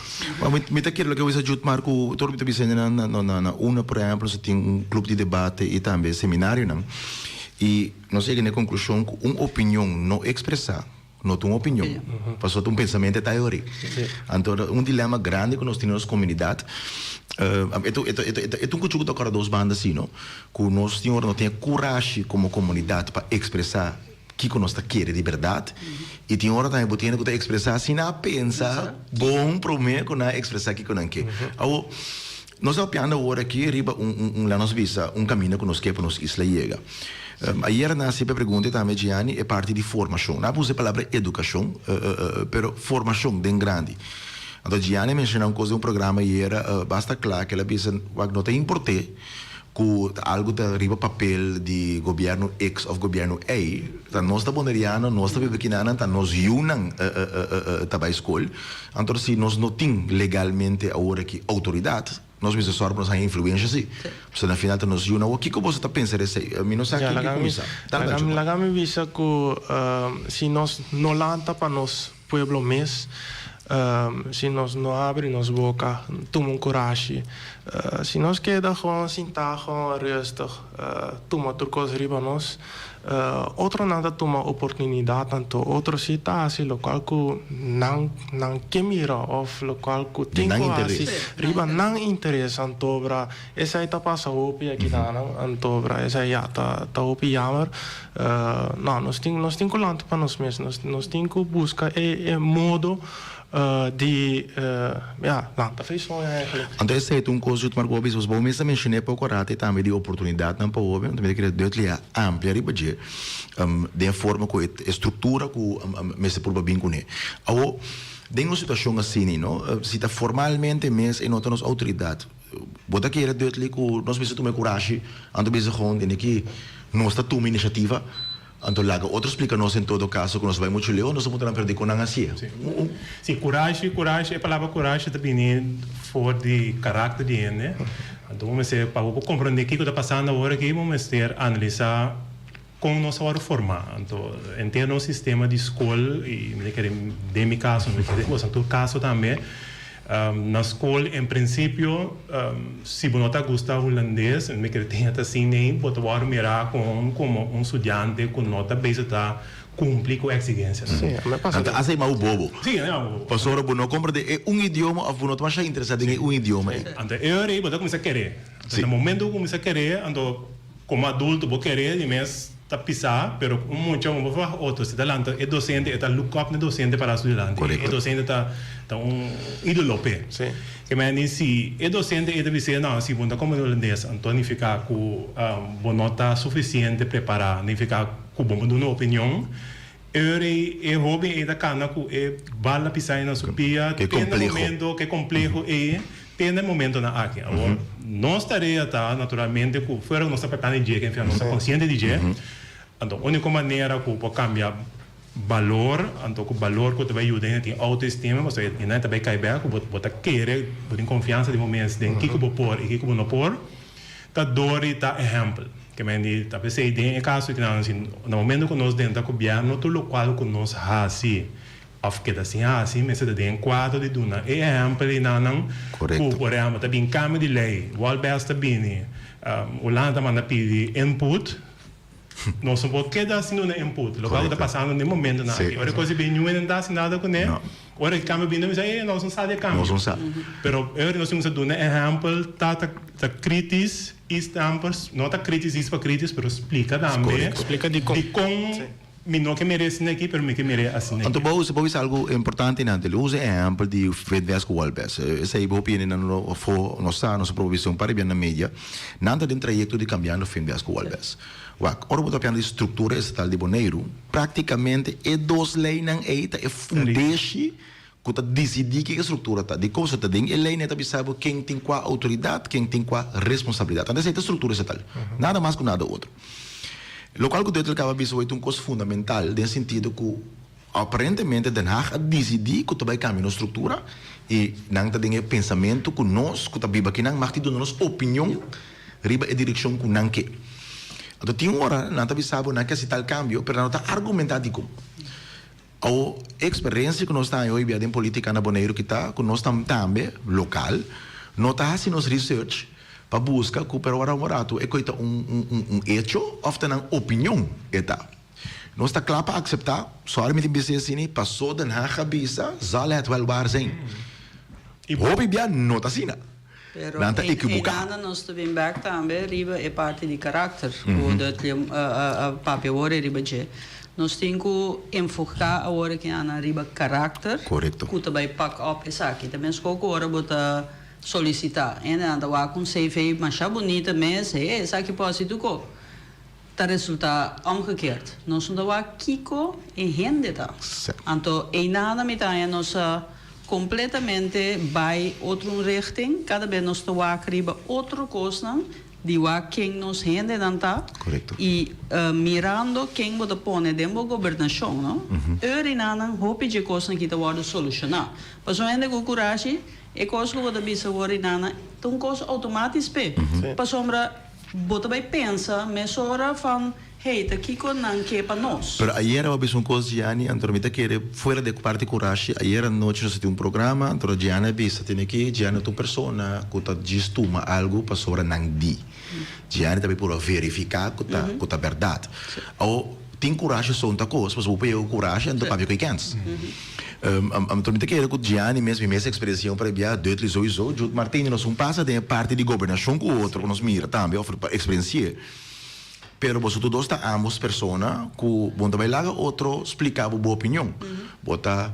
S26: Ma mi ta kere loke bo bisa Jutmar ku tur mi ta bisa na na una por ehempel nos a tin un club di debate i tambe seminarionan i nos a yega na e konklushon ku un opinion no ekspresá No ta un opinion, pasobra ta un pensamentu e ta ayori. Anto un dilema grandi ku nos tin den nos komunidat, e ta e ta un kuchu ku ta kòrda dos banda si no, ku nos tin ora no tin e kurashi komo komunidat pa ekspresá kiko nos ta kere di bèrdat, i tin ora tambe bo tin hende ku ta ekspresá sin a pensa bon promé ku nan a ekspresá kiko nan ke. Awor, Nos ta papiando awor aki riba un, un, un, laat nos bisa, un kaminda ku nos ke pa nos isla yega. Ayer nan a hasi e pregunta i tambe Gianni e parti di formashon. Nan a usa e palabra edukashon, pero formashon den grandi. Anto Gianni a menshoná un kos den un programa ayer basta kla ku el a bisa wak no ta import'é ku ta algu ta riba papel di gobièrnu X òf gobièrnu Y, ta nos ta boneriano, nos ta biba kinanan, ta nos yunan ta bai skol. Anto si nos no tin legalmente awor aki outoridat, nos mester sòru pa nos haña influensha si. Pasobra na final ta nos yunan. Awor kiko boso ta pensa di esei? Mi no sa
S13: Ya,
S26: ken ke
S13: laga mi,
S26: kuminsá. Dal
S13: laga
S26: Bencho.
S13: mi, laga mi bisa ku si nos no lanta pa nos pueblo mes, si nos no habri nos boka, tuma un kurashi, si nos keda gewoon sintá gewoon rustig, tuma tur kos riba nos, Otronan ta tuma oportunidat anto otro si ta hasi lokual ku nan nan ke mira òf lokual ku tin ku hasi riba nan interes anto bra esei ta pasa hopi aki nan anto bra esei ya ta ta hopi yamer no nos tin nos tin ku lanta pa nos mes nos nos tin ku buska e e modo Di ya, lanta fe soña eigenlijk.
S26: Anto esei ta un kos Jut Marco bisa, bo mes a menshoné poko rato tambe di oportunidatnan pa hoben, anto mi ta kere Dudley a amplia riba dje den e forma ku e struktura ku mester purba bin kuné. Awor, den un situashon asini no, si ta formalmente mes e no ta nos outoridat, bo ta kere Dudley ku nos mester tuma e kurashi anto bisa gewoon tene ki nos ta tuma inisiativa? Anto laga otro splika nos en todo kaso ku nos bai muchu leu, nos a puntra nan pero dikon nan hasié?
S14: Sí, kurashi, kurashi, e palabra kurashi ta bini for di karakter di hende. Anto bo mester, pa bo por komprondé kiko ta pasando awor aki, bo mester analisá kon nos a wòrdu formá. Anto henter nos sistema di skol, i mi ta kere den mi kaso, mi ta kere den boso tur kaso tambe, Na skol en prinsipio si bo no ta gusta hulandes, mi kere tin ta asina ei, bo ta wòrdu mirá kon komo un studiante ku no ta bezig ta kumpli ku eksigensianan.
S26: Sí, a mi a pasa Nan ta hasi mau bobo.
S14: Sí, a mi a bobo.
S26: Pasobra bo no komprendé e un idioma òf bo no ta masha interesá den e un idioma ei.
S14: Anto e ora ei bo ta kuminsá keré. Anto na momento ku bo kuminsá keré, anto komo adulto bo keré di mes ta pisá, pero ku un mucha un por otro si ta lanta e docente e ta look up na e docente pará su dilanti, e docente ta ta un idolo p'e. Ke men di si e docente ei ta bis'é no si bo no ta komprende hulandes anto nifiká ku bo no ta sufisiente prepará, nifiká ku bo por duna un opinion, e ora ei e hoben ei ta kana ku e bala pisá ei na su pia
S26: Ke
S14: te na
S26: kompleho.
S14: momento ke kompleho ei Te na e momentonan aki. Awor, nos tarea ta, naturalmente, ku fuera ku nos ta prepara di dje, nos ta konsiente di dje, anto úniko manera ku por kambia balor, anto ku balor ku ta bai yuda hende tin outoestima, pasobra e nan ta bai kai bek ku bo ta kere, bo tin konfiansa den bo mes den kiko bo por i kiko bo no por, ta dor di ta ehèmpel. Ke men di ta p'esei den e kaso ki nan na momento ku nos drenta gobièrnu tur lokual ku nos hasi Of keda sin hasi, mester ta den kuadro di duna e ehèmpel ei nan ku por ehèmpel ta bin kambio di lei, Walbes ta bini, Hulanda ta manda pidi input, nos no por keda sin duna input, lokual ku ta pasando den momentonan aki. Ora e kos di bin niun hende no ta hasi nada kuné, ora e kambio bini nan bisa ey nos no sa di e kambio. Pero e ora nos tin ku duna ehèmpel ta ta kritis i stamper, no ta kritis djis pa kritis pero splika tambe dikon. Mi no ke mir'é asina aki, pero mi ke mir'é asina aki.
S26: Anto bo usa, bo bisa algu importante nan, te usa e ehempel di Fredwes ku Walbes. Esei hopi hende nan no afó no sa, nos a proba bisa un par di bia na media. Nan ta den trayekto di kambiando Fredwes ku Walbes. Wak, ora bo ta papiando di struktura estatal di Boneiru, praktikamente e dos leinan ei ta e fundeshi ku ta disidí kiko e struktura ta. Dikon? Pasobra ta den e lei nan ta bisa bo ken tin kua outoridat, ken tin kua responsabilidat. Anto esei ta struktura estatal. Nada mas ku nada otro. Lokual ku Deutel kaba bisa hoy ta un kos fundamental den sentido ku aparentemente Den Haag a disidí ku ta bai kambia nos struktura i nan ta den e pensamentu ku nos ku ta biba akinan mag di duna nos opinion riba e direkshon ku nan ke. Anto tin ora nan ta bisa bo nan ke hasi tal kambio pero nan no ta argumentá dikon. Awo, e eksperensia ku nos ta haña hoy bia den politika na Boneiru kita ku nos tambe lokal no ta hasi nos research pa buska ku pero ora un ratu e koe ta un un un echo òf ta nan opinion e ta. Nos ta kla pa akseptá, sorry mi tin bisa asini, paso Den Haag a bisa zal het wel waar zijn. Hopi bia no ta asina.
S1: Pero
S26: Nan ta ekiboká.
S1: Einan nos ta bin bek tambe riba e parti di karakter ku Dudley a papia awor riba dje. Nos tin ku enfoká awor aki nan riba karakter ku ta bai pak op esaki. Ta meskos ku ora bo ta solisitá. Hende nan ta wak un CV masha bunita mes, he esaki por hasi tur ko. Ta resulta omgekeerd. Nos no ta wak kiko e hende ta. Anto einana mi ta haña nos a completamente bai otro un richting. Cada bes nos ta wak riba otro cosnan di wak ken nos hendenan ta. Y mirando ken bo ta pone den bo gobernacion, no? Eurinanan hopi dje cosnan aki ta wordo soluciona. Pasobra hende cu curashi, e cos cu bo ta bisa awor einana ta un cos automatisch p'e. Pasobra. Bo ta bai pensa mesora van, hey, ta kiko nan ke pa nos?
S26: Pero ayera bo a bisa un kos Gianni, anto mi ta kere fuera di parti kurashi, ayera anochi nos a tin un programa, anto Gianni a bisa tene ki Gianni ta un persona ku ta djis tuma algu pasobra nan di. Gianni ta bai purba verifiká ku ta ku ta bèrdat. Awor tin kurashi so un ta kos, pasobra bo por yega ku kurashi anto papia ku e kèns. Anto mi ta kere ku Gianni mes, mi mes eksperensia un par di bia, Dudley souiso, Jude Martini, nos un pasa den e parti di gobernashon ku otro ku nos mira tambe òf pa eksperensi'é. Pero boso tur dos ta ambos persona ku bo no ta bai laga otro splika bo bo opinion. Bo ta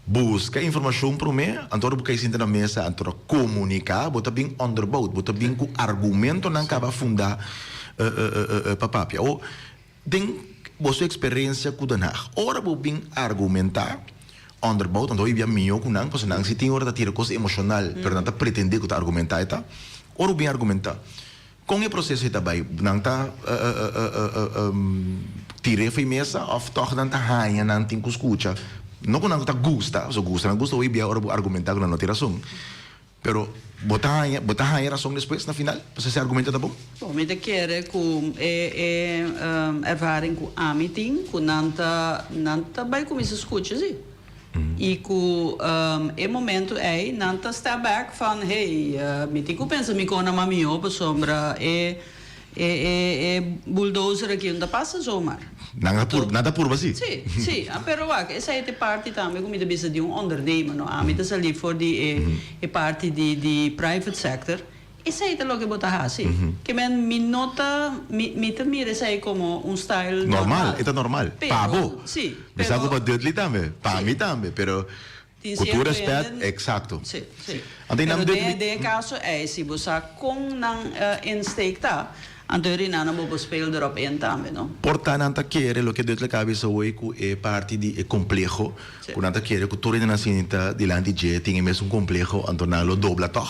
S26: buska informashon promé, anto ora bo kai sinta na mesa anto ora komuniká bo ta bin onderbouwd, bo ta bin ku argumentonan kaba fundá pa papia. O Den boso eksperensia ku Den Haag, ora bo bin argumentá, onderbouwd, anto hopi bia mihó ku nan, pasobra nan si tin ora ta tira kos emoshonal, pero nan ta pretendé ku ta argumentá e ta. Ora bo bin argumentá, kon e proseso ei ta bai? Nan ta. tir'é fo'i mesa òf tòg nan ta haña nan tin ku skucha? No ku nan ta gusta, pasobra gusta nan gusta hopi bia ora bo argumentá ku nan no tin rason. Pero bo ta haña bo ta haña rason despues na final pasobra esei argumento ta bon?
S1: Bon, mi ta kere ku e e ervaring ku ami tin ku nan ta nan ta bai kuminsá skucha si. I ku e momento ei nan ta step back van hey, mi tin ku pensa mi kona mas mihó pasobra e e e e bulldozer aki no ta pasa zomaar.
S26: Nan a purba, nan ta purba si.
S1: Si, si. Pero wak, esei ta e parti tambe ku mi ta bisa di un ondernemer, no. Ami ta sali for di e e parti di di private sector. Esei ta loke bo ta hasi. Ke men mi no ta, mi mi ta mira esei komo un style
S26: Normal,
S1: normal.
S26: e ta normal. Pa bo.
S1: Pero, si,
S26: Mi sa
S1: pero.
S26: ku pa Dudley tambe, pa mi tambe, pero
S1: Tin
S26: ku tur
S1: sierto
S26: respet,
S1: hende.
S26: eksakto.
S1: Si, si.
S26: Anto
S1: Pero
S26: nan
S1: den
S26: Dudley.
S1: den e kaso ei, si bo sa kon nan insteek ta, anto e rinana bo por speel derop in tambe, no?
S26: Por ta nan ta kere loke Dudley a bisa hoy ku e parti di e kompleho, ku nan ta kere ku tur hende nan sinta dilanti dje tin e mesun kompleho, anto nan lo dobla tòg.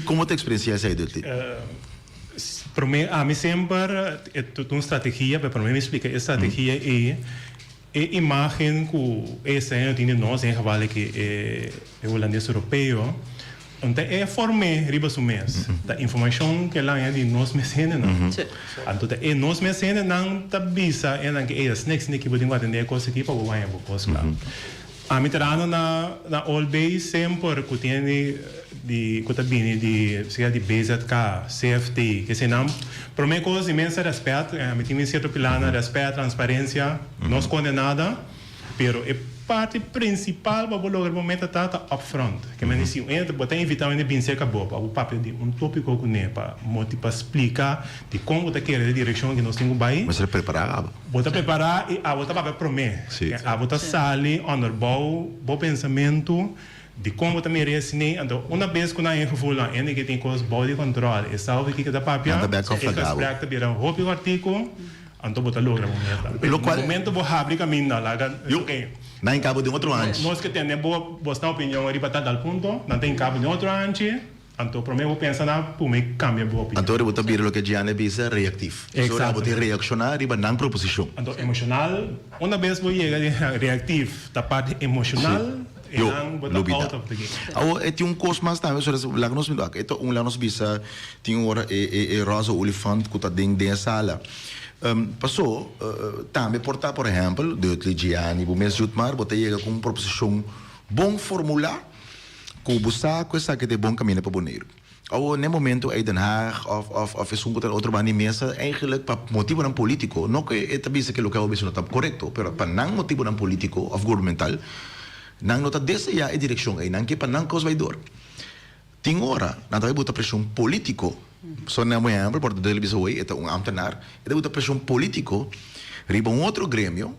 S26: Komo ta eksperensiá esei, Dutty?
S14: Promé, ami semper e ta un strategia, pero promé mi splika e strategia ei, e imágen ku e estranhero tin di nos, den e geval aki e hulandes europeo, no ta e form'é riba su mes, ta informashon ku el a haña di nos mes hendenan. Anto ta e nos mes hendenan ta bisa e nan ke ey, snake snake bo tin ku atendé e kos aki pa bo haña bo kos kla. Ami trahando na na Old Bay semper ku tin di di ku ta bini di sea di BZK, CFT, kesenan prome kos inmensa rèspèt, ami tin mi sierto pilarnan rèspèt, transparensia, no skonde nada, pero e parti prinsipal pa bo logra bo meta ta ta upfront. Ke men di si un hende bo ta invitá un hende bin serka bo pa bo papia di un tópiko kuné pa moti pa splika dikon bo ta kere e direkshon ku nos tin ku bai.
S26: Mester prepará abo.
S14: Bo ta prepará i abo ta papia promé.
S26: Sí.
S14: Abo ta sali onderbouw bo pensamentu di kon bo ta mira esei. Anto una bes ku nan e gevoel nan hende ke tin kos bou di kòntròl e sa hopi kiko ta papia,
S26: Nan ta bek
S14: e
S26: kòflagá bo.
S14: gesprek ta bira hopi kòrtiku, anto bo ta logra bo meta. Pero
S26: Lokual.
S14: momento bo habri kaminda laga
S26: Yu,
S14: oke.
S26: nan e kabo den otro hanchi.
S14: Nos ke tende bo bosnan opinion riba tal tal punto, nan ta e kabo den otro hanchi. Anto prome bo pensa na pumi cambia bo opinion.
S26: Anto bo ta bira loke Gianni a bisa, reactief. Pasobra bo tin reacciona riba nan proposicion.
S14: Anto emocional, una bes bo yega di reactief ta parti emocional,
S26: Si. Yo,
S14: enan bo ta
S26: lubida.
S14: out of the game.
S26: Awor e tin un cos mas tambe, pasobra laga nos mira, e ta un laga nos bisa tin un ora e e e roze olifant cu ta den den e sala. Paso tambe por ta por ehempel, Dudley, Gianni, bo mes Jutmar, bo ta yega cu un proposicion bon formula, Ku bo sa ku esaki ta e bon kaminda pa Boneiru. Awor n'e momento ei Den Haag òf òf òf esun ku ta na otro banda di mesa eigenlijk pa motibunan polítiko, no ku e ta bisa ke loke awor bisa no ta korekto, pero pa nan motibunan polítiko òf gubernamental nan no ta deseá e direkshon ei, nan ke pa nan kos bai dor. Tin ora nan ta bai buta preshon polítiko, so na un ehèmpel por ta Dele bisa hoy e ta un ámtenar, e ta buta preshon polítiko riba un otro gremio,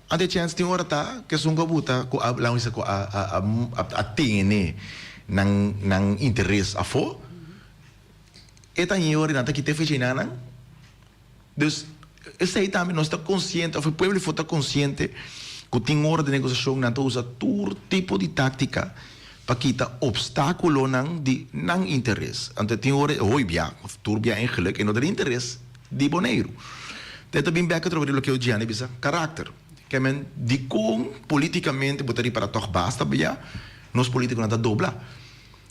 S26: Anto e chèns tin ora ta ku esun ku a buta ku a laga bisa ku a a a tene nan nan interes afó e ta ñe ora nan ta kita e fecha einan nan. Dus esei tambe nos ta konsiente òf e pueblo afó ta konsiente ku tin ora di negosiashon nan ta usa tur tipo di táktika pa kita opstákulonan di nan interes. Anto tin ora hoy bia òf tur bia eigenlik e no ta di interes. Di Boneiru. Te ta bin bek atrobe di loke Gianni bisa, karakter. Ke men dikon politikamente bo ta ripara tòg basta bia nos politikonan ta dobla.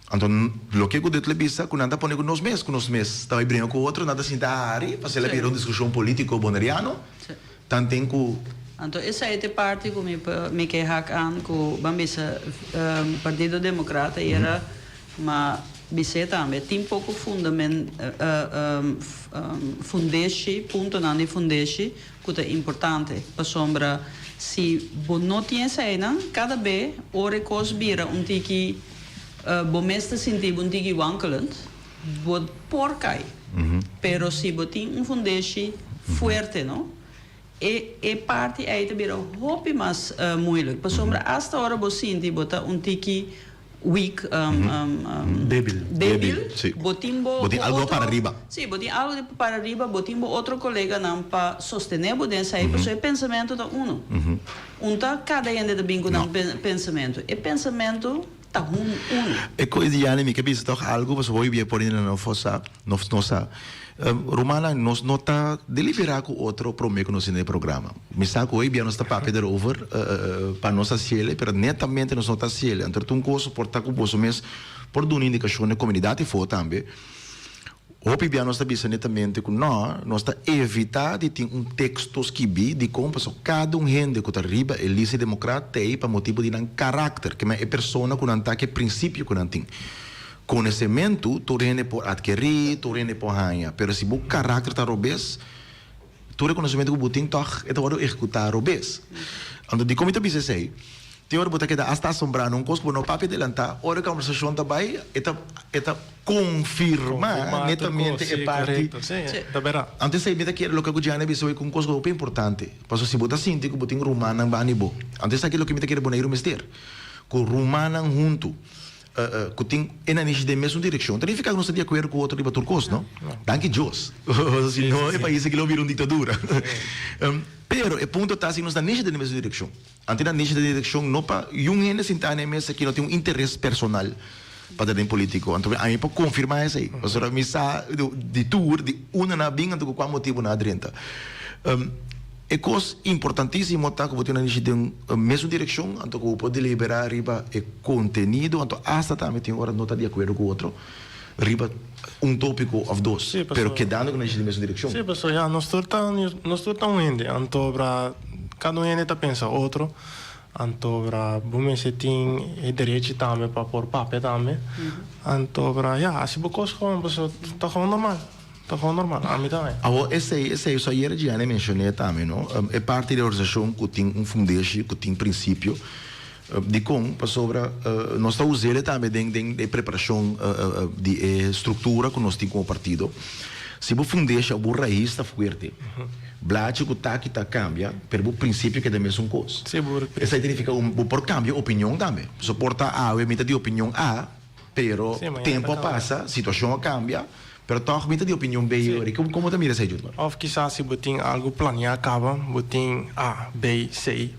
S26: Anto loke ku Dutle bisa ku nan ta pone ku nos mes, ku nos mes ta bai bringa ku otro, nan ta sinta hari pasobra el a bira un diskushon politiko boneriano tanten ku.
S1: Anto esei ta e parti ku mi mi ke hak aan ku ban bisa Partido Demokrat ayera Ma bis'é tambe, tin poko fundamen fundeshi, puntonan di fundeshi ku ta importante. Pasobra si bo no tin eseinan, kada be ora e kos bira un tiki, bo mes ta sinti bo un tiki wankelend, bo por kai. Pero si bo tin un fundeshi fuerte, no, e e parti ei ta bira hopi mas moeilijk. Pasobra asta ora bo sinti bo ta un tiki weak,
S14: Débil.
S1: débil,
S26: Sí.
S1: bo tin bo
S26: Bo tin
S1: bo
S26: algo
S1: otro,
S26: para riba.
S1: sí, bo tin algo di para riba, bo tin bo otro coleganan pa sostene bo den esei, pasobra e pensamento ta uno. Un ta cada hende ta bin cu nan
S26: No.
S1: pensamento. E pensamento. ta hun unu.
S26: E koe di Jani mi ke bisa tòg algu pasobra hopi bia por hende no for sa, no no sa. Rumannan nos no ta deliberá ku otro promé ku nos hende e programa. Mi sa ku hopi bia nos ta papia derover pa nos hasiel pero netamente nos no ta hasiel. Anto ta un kos por ta ku boso mes por duna indikashon na e komunidat afó tambe. Hopi bia nos ta bisa netamente ku nò, nos ta evitá di tin un teksto skibí dikon pasobra kada un hende ku ta riba e lista di demokrat ta ei pa motibu di nan karakter, ke men e persona ku nan ta, ke prinsipio ku nan tin. Konosementu tur hende por atkerí, tur hende por haña, pero si bo karakter ta robes, tur e konosementu ku bo tin tòg e ta wòrdu ehekutá robes. Anto dikon mi ta bisa esei? Tin ora bo ta keda asta asombrá na un kos ku bo no papia delantá, ora e kòmbersashon ta bai e ta e ta konfirmá netamente e parti. Anto esei mi ta kere loke ku Gianni a bisa hoy ku un kos ku hopi importante, pasobra si bo ta sinti ku bo tin rumannan banda di bo, anto esaki loke mi ta kere Boneiru mester, ku rumannan huntu ku tin e nanishi den mesun direkshon, ta nifiká ku nos ta di akuerdo ku otro riba tur kos, no? Danki Dios, pasobra si no e pais aki lo bira un diktadura. Pero e punto ta si nos nanishi ta den mesun direkshon. Antes nan nishi den direkshon no pa yun hende sintá na e mesa ki no tin un interes personal pa ta den politiko. Anto ami por konfirmá esei, pasobra mi sa di tur di unda nan a bin anto ku kua motibu nan a drenta. E kos importantisimo ta ku bo tin nan nishi den mesun direkshon anto ku bo por deliberá riba e kontenido anto asta tambe tin ora no ta di akuerdo ku otro riba un topiko òf dos, pero kedando ku nan nishi den mesun direkshon.
S13: Sí, pasobra ya nos tur ta nos tur ta un hende anto bra Kada un hende ta pensa otro, antobra bo mester tin e derechi tambe pa por papia tambe. Antobra ya, hasi bo kos gewoon pasobra ta gewoon normal, ta gewoon normal, ami ta haña.
S26: Awor esei, esei, so ayera Gianni menshoné tambe no, e parti di organisashon ku tin un fundeshi, ku tin prinsipio. Dikon? Pasobra nos ta us'el tambe den den e preparashon di e struktura ku nos tin komo partido. Si bo fundeshi òf bo rais ta fuerte, blachi ku taki ta kambia, pero bo prinsipio keda mesun kos. Esei ta nifiká ku bo por kambia opinion tambe. So por ta awe mi ta di opinion A, pero tempu a pasa, situashon a kambia, pero tòg mi ta di opinion B i ori. Komo ta mira esei, Judmar?
S13: Òf kisas si bo tin algu planiá kaba, bo tin A, B, C.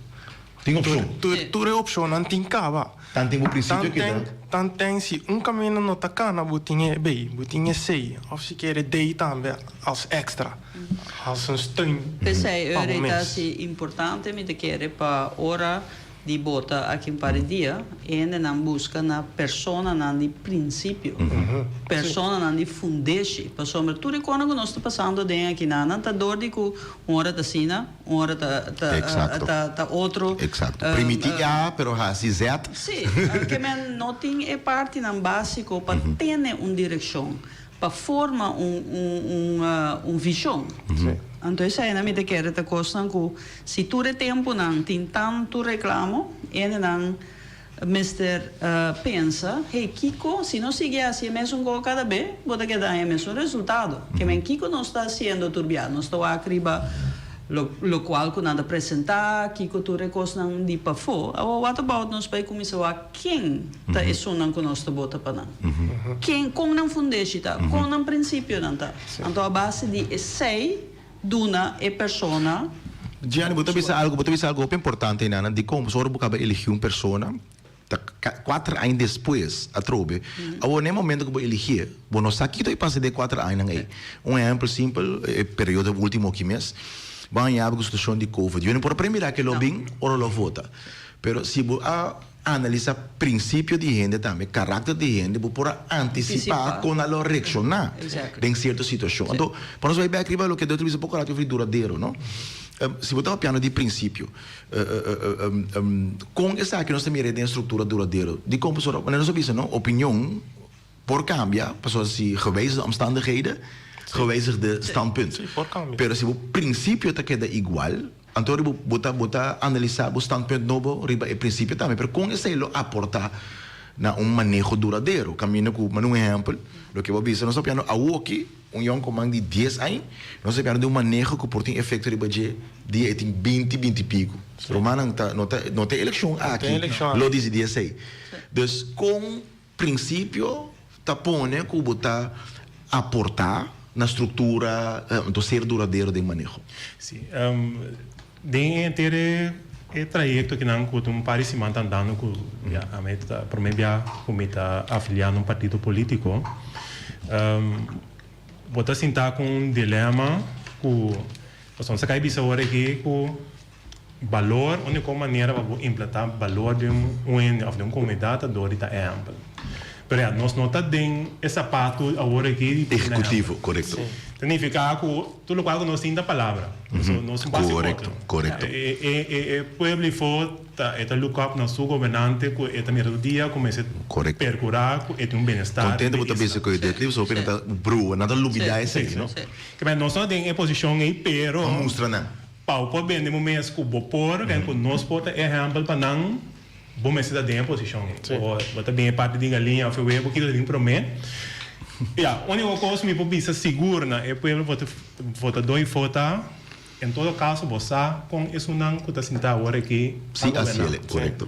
S26: Tin opshon.
S13: Tur, tur e opshonnan tin kaba.
S26: Tanten bo prinsipio keda.
S13: Tanten si un kaminda no ta kana bo tin e B, bo tin e C òf si kere D tambe als èkstra, als un steun
S1: P'esei
S13: pa bo
S1: ora ta
S13: mes.
S1: si importante mi ta kere pa ora di bota aki un par di dia e hendenan buska na personanan di prinsipio, personanan di fundeshi, pasobra tur e kosnan ku nos ta pasando den akinan nan ta dor di ku un ora ta asina, Un ora ta ta
S26: Exacto.
S1: ta ta otro.
S26: Exacto. Primiti A pero hasi Z.
S1: Sí, ke men no tin e partinan básiko pa tene un direkshon, pa forma un un un un vishon. Anto eseinan mi ta kere ta kosnan ku si tur e tempunan tin tantu reklamo, hendenan Mester pensa, hey, kiko si nos sigui hasi e mesun kos kada be, bo ta keda haña e mesun resultado. Ke men kiko nos ta hasiendo tur bia? Nos ta wak riba lo lokual ku nan ta presentá, kiko tur e kosnan di pafó. Awor, what about nos bai kuminsá wak ken ta esunnan ku nos ta bota pa nan? Ken, kon nan fundeshi ta? Kon nan prinsipionan ta? Anto a base di esei duna e persona.
S26: Gianni, bo ta bisa algo, bo ta bisa algo hopi importante einan, dikon pasobra ora bo kaba eligi un persona, ta kuater aña despues atrobe, awor na e momento ku bo eligié, bo no sa kiko ta pasa den e kuater añanan ei. Un ehèmpel simpel, e periodo ultimo aki mes, bo a haña bo ku situashon di covid, yo no por a premira ke lo bin ora lo vota, pero si bo a Analisa principio di hende tambe, karakter di hende, bo por a anticipa con nan lo reacciona den cierto situacion. Anto, pa nos bay bek riba loke Dòkter bisa poco rato over di duradero, no? Si bo ta papiando di principio, con esaki nos ta mira den structura duradero? Dicon? Pasobra, manera nos a bisa, no, opinion Por cambia, pasobra si gewijzigde omstandigheden, gewijzigde standpunt. Pero si bo principio ta keda igual, anto bo bo ta bo ta analisa bo standpunt nobo riba e principio tambe. Pero con esey lo aporta na un maneho duradero? Caminda cu, manda un ehempel, loke bo a bisa, nos ta papiando awoki, un yoncuman di dies aña, nos ta papiando di un maneho cu por tin efecto riba dje dia e tin binti, binti pico. Rumannan, ta no ta no ta e eleccion aki lo dicidi esey. Dus con. Prinsipio ta pone ku bo ta aportá na struktura, anto ser duradero den maneho.
S14: Sí. Den e henter e. E trayekto kinan ku ta un par di siman ta andando ku ya ami ta prome bia ku mi ta afiliá na un partido polítiko, bo ta sinta ku un dilema ku pasobra nos a kai bisa ora aki ku balor, úniko manera pa bo implantá balor den un hende òf den un komunidat ta dor di ta ehèmpel. Pero ya, nos no ta den e sapatu awor aki di pone ehèmpel.
S26: Ehekutivo, korekto.
S14: Ta nifiká ku tur lokual ku nos tin ta palabra. So nos un base
S26: Korekto,
S14: otro.
S26: korekto.
S14: E e e e pueblo ifo ta e ta look up na su gobernante ku e ta mira tur dia ku mester
S26: Korekto.
S14: perkurá ku e tin un benestar
S26: Kontento
S14: den
S26: bo ta
S14: isla.
S26: bisa ku e deadlift, so hopi nan ta brua, nan ta lubidá esei, no?
S14: Ke men nos no ta den e posishon ei, pero.
S26: Pa mustra nan.
S14: Pa bo por bende bo mes ku bo por, ken ku nos por ta ehèmpel pa nan. Bo mester ta den e posishon ei. Bo bo ta bin e parti di galiña òf e webo kiko ta bin promé. Ya, úniko kos mi por bisa sigur na e pueblo vota votadó i vota, en todo kaso bo sa kon esunnan ku ta sintá awor aki a
S26: Sí, así
S14: goberná.
S26: el e, korekto.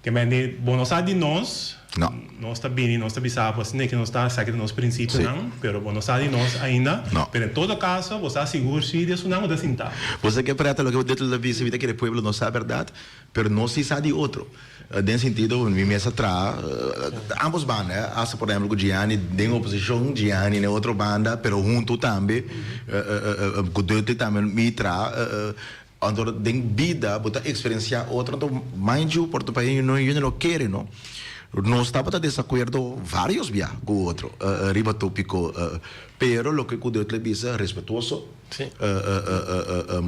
S14: Ke men di bo no sa di nos,
S26: No.
S14: nos ta bini, nos ta bisa bo asina ke nos ta, esaki ta nos prinsipionan, pero bo no sa di nos ainda.
S26: No.
S14: Pero en todo kaso bo sa sigur si di esunnan ku ta sintá.
S26: Bo sa ke prèt loke bo detel ta bisa, mi ta kere pueblo no sa bèrdat. Pero nos si sa di otro. Den sentido mi mes a traha ambos banda, hasta por ehempel cu Gianni den oposicion, Gianni na e otro banda, pero hunto tambe cu Dutty tambe mi traha. Anto den bida bo ta experiencia otro, anto mind you por ta paye no yende lo kere no. Nos tabata desacuerdo varios bia cu otro riba topico, pero loke cu Dutty a bisa respetuoso.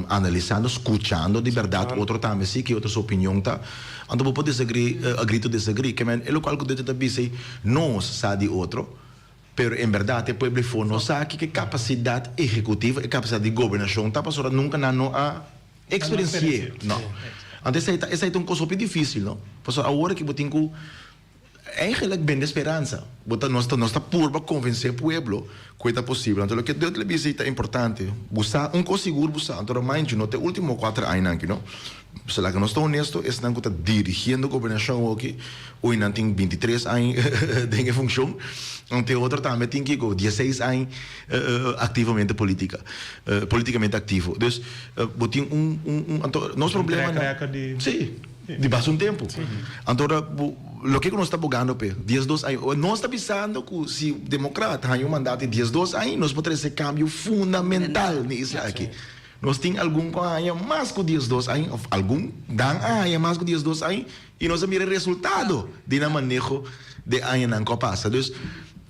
S26: Analisando, skuchando di bèrdat otro tambe si ki otro su opinion ta. Anto bo por desagrí, agree to disagree. Ke men e lokual ku Duterte ta bisa ei, nos sa di otro, pero en bèrdat e pueblo efo no sa kiko e kapasidat ehekutivo, e kapasidat di gobernashon ta pasobra nunka nan no a eksperensi'é. No. Anto esei ta, esei ta un kos hopi difísil, no? Pasobra awor aki bo tin ku Eigenlijk bende speransa. Bo ta, nos ta, nos ta purba konvensé pueblo ku e ta posibel. Anto loke Duterte bisa ei ta importante. Bo sa, un kos sigur bo sa, anto Romainchi no ta e último kuater añanan aki no. Pasobra laga nos ta honesto, esnan ku ta dirigiendo gobernashon awoki, ui nan tin bintitres aña den e funshon, anto e otro tambe tin kiko, dieseis aña aktivamente politika, politikamente aktivo. Dus bo tin un, un, un, anto nos problema
S14: Un track record di.
S26: Sí. Di basta un tempu. Anto ora bo, loke ku nos ta bogando p'e, diesdos aña. Nos ta bisando ku si demokrat haña un mandato di diesdos aña, nos por trese kambio fundamental na e isla aki. Nos tin algun ku a haña mas ku diesdos aña, òf algun dan a haña mas ku diesdos aña, i nos a mira e resultado di nan maneho den añanan ku a pasa. Dus,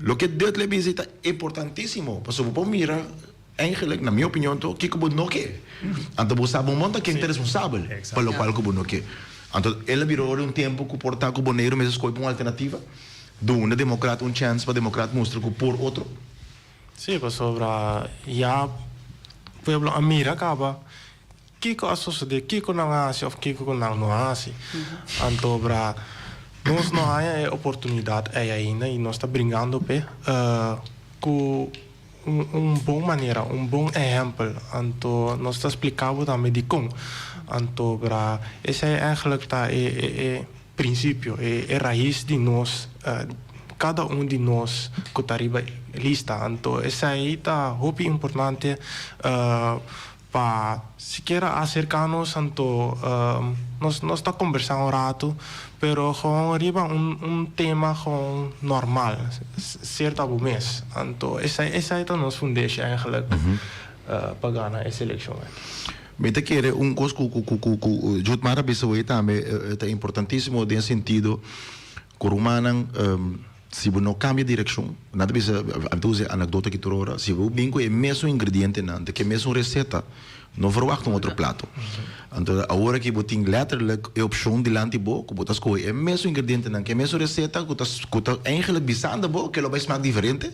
S26: loke Duterte a bisa ta importantísimo, pasobra bo por mira. Eigenlijk, na mi opinion to, kiko bo no ke. Anto bo sa bo mon ta ken ta responsabel pa lokual ku bo no ke. Anto el a bira ora un tempu ku por ta ku Boneiru mester skohe pa un alternativa, duna Demokrat un chèns pa Demokrat mustra ku por otro.
S13: Sí, pasobra ya pueblo a mira kaba kiko a sosodé, kiko nan a hasi òf kiko ku nan no a hasi. Anto bra nos no haña e oportunidat ei ainda i nos ta bringando p'e ku Un bon manera, un bon ehèmpel. Anto nos ta splika bo tambe dikon. Anto bra esei eigenlijk ta e e prinsipio, e e rais di nos, kada un di nos ku ta riba lista. Anto esei ta hopi importante Pa sikiera aserká nos anto nos nos ta kombersá un ratu pero gewoon riba un un tema gewoon normal ser ta bo mes anto esei esei ta nos fundeshi eigenlijk pa gana e selekshon aki.
S26: Mi ta kere un kos ku ku ku ku Judmar a bisa hoy tambe ta importantísimo den sentido ku rumannan Si bo no cambia direccion, nan ta bisa, ami ta usa e anecdota aki tur ora, si bo bin cu e mesun ingredientenan, ta cu e mesun receta, no verwacht un otro plato. Anto awor aki bo tin letterlijk e opcion dilanti bo cu bo ta scoge e mesun ingredientenan, cu e mesun receta cu ta cu ta eigenlijk bisando bo cu e lo bay smaak diferente.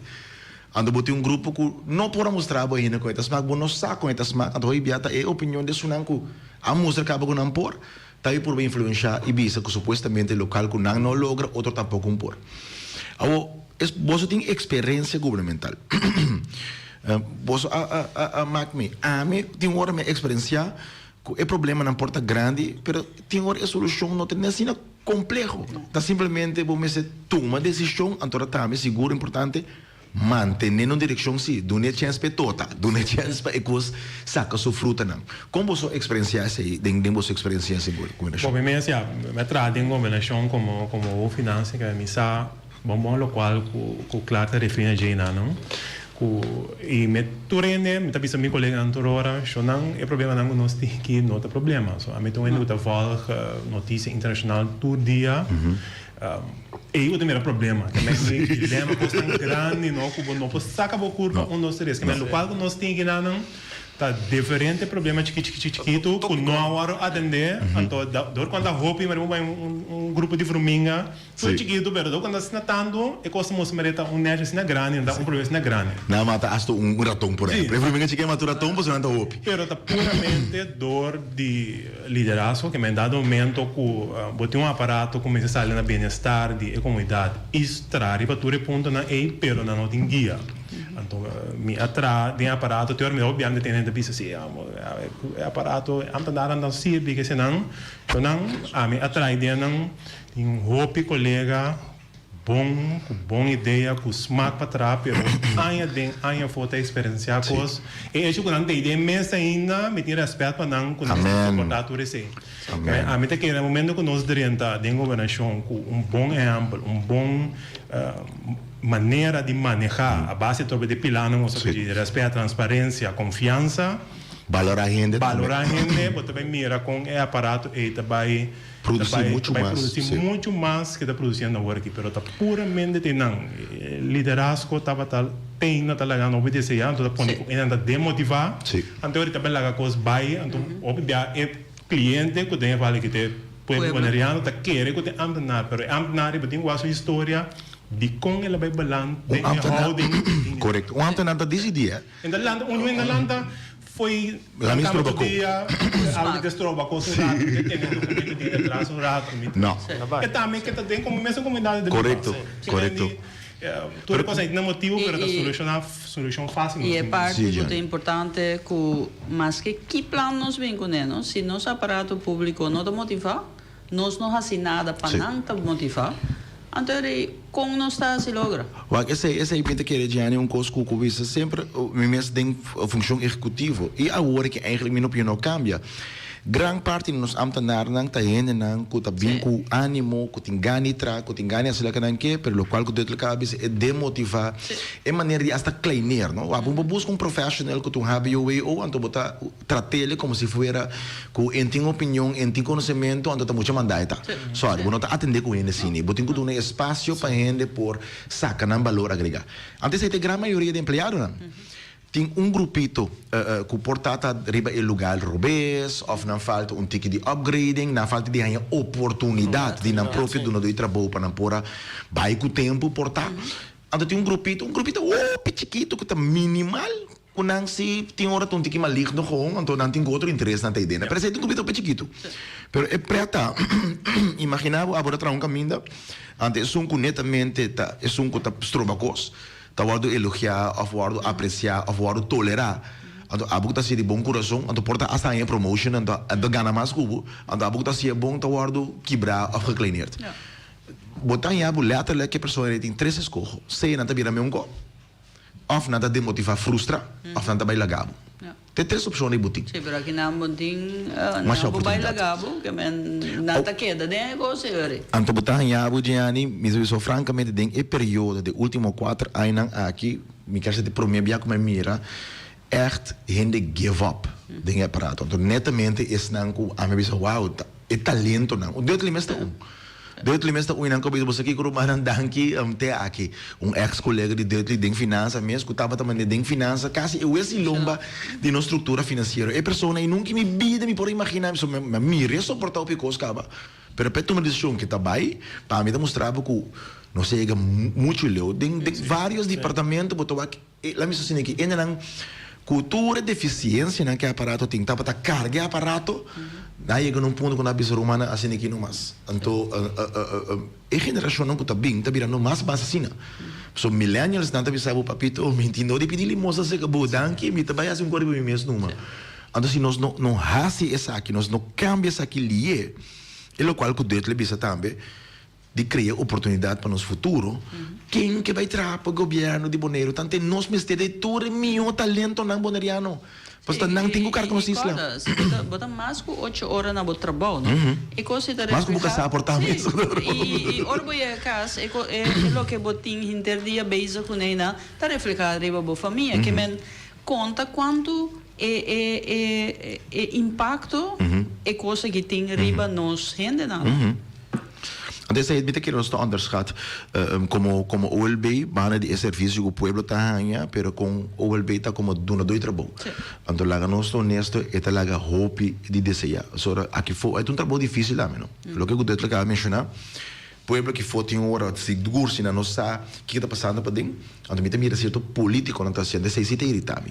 S26: Anto bo tin un grupo cu no por a mustra bo ainda con e ta smaak, bo no sa con e ta smaak, anto hoy bia ta e opinion di esunnan cu a mustra caba cu nan por. Ta e purba influenshá i bisa ku supuestamente lokal ku nan no logra otro tampoko un por. Awor, es boso tin eksperensia gubernamental. Boso a a a a mak mi. Ami tin ora mi a eksperensiá ku e problemanan por ta grandi, pero tin ora e solushon no ta ni asina kompleho. Ta simplemente bo mester tuma desishon, anto ta tambe sigur importante. Mantené na un direkshon sí, dun'é chèns pa e tota, dun'é chèns pa e kos saka su frutanan. Kon boso eksperensiá esei den den boso eksperensia den gobernashon?
S14: Bo mi mes ya, mi a traha den gobernashon komo komo hof finansia ke mi sa bon bon lokual ku ku Clark ta referí na dje einan no. Ku i mi tur hende mi ta bisa mi koleganan tur ora shownan e problemanan ku nos tin aki no ta problema. So ami ta un hende ku ta vòlg notisia internashonal tur dia. Ei bo ta mira problema. Ke men tin dilema, kosnan grandi no ku bo no por saka bo kurpa un dos tres. Ke men lokual ku nos tin kinanan ta diferente problema chiki chiki chikitu ku no a wòrdu atendé. Anto dor ku nan ta hopi mira bo bai un grupo di fruminga tur chikitu pero dor ku nan ta asina tantu e kos ta mustra mira ta un nèshi asina grandi nan ta un problema asina grandi.
S26: Nan a mata asta un raton por ehempel. E fruminga chiki a mata un raton pasobra nan ta hopi.
S14: Pero ta puramente dor di. Liderazgo ke men dado momento ku bo tin un aparato ku mester sali na bienestar di e komunidat i traha riba tur e puntonan ei pero nan no tin guia. Anto mi a traha den e aparato te ora mi tabata biaha tene ta bisa si e aparato e ambtenaarnan ta sirbi kesenan pero nan ami a traha ideanan tin hopi kolega Bon, ku bon idea, ku smak pa traha, pero aña den aña afó ta eksperensiá kos. E echo ku nan ta idea mes ainda, mi tin rèspèt pa nan ku nan ta soportá tur esei. Ami ta kere na momento ku nos drenta den gobernashon ku un bon ehèmpel, un bon manera di manehá a base tobe di pilánan ku nos a pidi, rèspèt, transparensia, konfiansa.
S26: Balorá hende
S14: tambe. Balorá hende, bo ta bai mira kon e aparato ei ta bai.
S26: Produci mucho
S14: ta bai
S26: mas,
S14: produci
S26: sí.
S14: mucho mas ke ta produciendo awor aki, pero ta puramente te nan liderazgo tabata teina ta laga nan hopi desea, anto ta pone ku enan ta demotiva, anto ora ta bai laga kos bai, anto hopi bia e cliente ku den e vale ki ta e pueblo boneriano ta kere ku ta e ambtenaar, pero e ambtenaar riba tin wak su historia dikon el a bai balan den e houding.
S26: Korekto, un ambtenaar ta disidí, eh.
S14: En ta lanta, un hende lanta Foi
S26: La mi
S14: kama
S26: stroba
S14: tur
S26: ko.
S14: dia, algo di stroba kos un rato, mi ta tene documento di atras un rato, mi ta.
S26: No.
S14: E tambe ke ta den como mesun comunidad de
S26: Correcto, correcto.
S14: Tur e cos ai tin nan motibo pero ta soluciona, solucion facil
S1: I
S14: nos
S1: e
S14: tin.
S1: parti ku ta importante ku maske ki plan nos bin kuné no, si nos aparato publico no ta motiva, Nos no hasi nada pa nan ta motivá, anto eri kon nos ta hasi logra?
S26: Wak esei, esei mi ta kere Gianni un kos ku ku bisa semper mi mes den funshon ehekutivo i awor ke eigenlijk mi opinion no kambia. Gran parti di nos ambtenarnan ta hendenan ku ta bin ku animo, ku tin gana di traha, ku tin gana di hasi loke nan ke, pero lokual ku Dutler kaba bisa e demotivá, e manera di asta kleineer no. Wak bo por buska un professional ku ta un hbo, anto bo ta. Trat'ele como si fuera cu en tin opinion, en tin conocemento, anto ta mucha manda e ta. Sorry, bo no ta atende cu hende asina. Bo tin cu duna espacio pa hende por saca nan balor agrega. Antes ei ta e gran mayoria di empleadonan. Tin un grupito cu por ta ta riba e lugar robes of nan falta un tiki di upgrading, nan falta di haña oportunidad di nan propio dunador di trabou pa nan por a bay cu tempo por ta. Anto tin un grupito, un grupito hopi chikito cu ta minimal. Ku nan si tin ora ta un tiki maligno gewoon, anto nan tin ku otro interesnan ta idena. Pero esei ta un grupito hopi chikitu. Pero e pret ta, imagina bo abo ta traha un kaminda, anto esun ku netamente ta esun ku ta stroba kos, ta wòrdu elogiá òf wòrdu apresiá òf wòrdu tolerá. Anto abo ku ta hasié di bon kurason, anto por ta asta haña promotion, anto anto gana mas ku bo, anto abo ku ta hasié bon ta wòrdu kibrá òf gekleineerd. Bo ta haña bo lèterlik ku e persona ei tin tres eskoho, sea nan ta bira meun kò, Of nan ta demotivá, frustra, of nan ta bai laga bo. Te tres opshon ei bo tin.
S1: Sí, pero aki nan bo tin,
S26: Masha
S1: nan bo bai
S26: oportunidat.
S1: laga bo, ke men nan ta keda den e kos ei ori.
S26: Anto bo ta haña bo, Gianni, mi ta bisa frankamente den e periodo di ultimo kuater añanan aki, mi kier sa di prome bia ku mi a mira ègt hende give up den e aparato. Anto netamente esnan ku ami a bisa wow, e talentonan, Dutli mes ta un. Dutli mes ta un nan ku a bisa bo sa kiko rumannan danki te aki. Un ex kolega di Dutli den finansa mes ku tabata manda den finansa kasi e wes i lomba di nos struktura finansiero. E persona ei nunka in mi bida mi por a imagina mi so mi a mira e soporta hopi kos kaba pero pa e tuma desishon ke ta bai pa mi ta mustra bo ku nos a yega muchu leu den varios departamento bo ta wak E la mester asina ki hendenan ku tur e defisiensianan ku e aparato tin tabata karga e aparato, nan a yega na un punto ku nan a bisa rumannan asina ki no mas. Anto e generashonnan ku ta bin ta birando mas mas asina. Pasobra millennials nan ta bisa bo papito mi tin no di pidi limosna serka bo, danki mi ta bai hasi un kos riba mi mes numa. Anto si nos no no hasi esaki, nos no kambia esaki lié, e lokual ku Dutler bisa tambe. di krea oportunidat pa nos futuro, ken ke bai traha pa gobièrnu di Boneiru? Tante nos mester di tur e mihó talentonan boneriano, pasobra nan tin ku karga nos isla.
S1: Kòrda, si bo ta bo ta mas ku ocho ora na bo trabou, no? E kos ei ta
S26: Mas ku bo
S1: reflehá.
S26: kasá por ta
S1: Sí,
S26: mes.
S1: i ora bo yega kas, e ko e loke bo tin henter dia bezig kuné einan ta reflehá riba bo famia. Ke men konta kuantu e e e e impakto e kos aki tin riba nos hendenan.
S26: Anto esei mi ta kere nos ta onderschat komo komo OLB banda di e servisio ku pueblo ta haña pero kon OLB ta komo dunadó di trabou. Anto laga nos ta honesto e ta laga hopi di deseá. Pasobra aki fo e ta un trabou difisil tambe no. Loke ku Dutler kaba menshoná pueblo aki fo tin ora sigur si nan no sa kiko ta pasando paden anto mi ta mira sierto politikonan ta hasiendo esei si ta irita mi.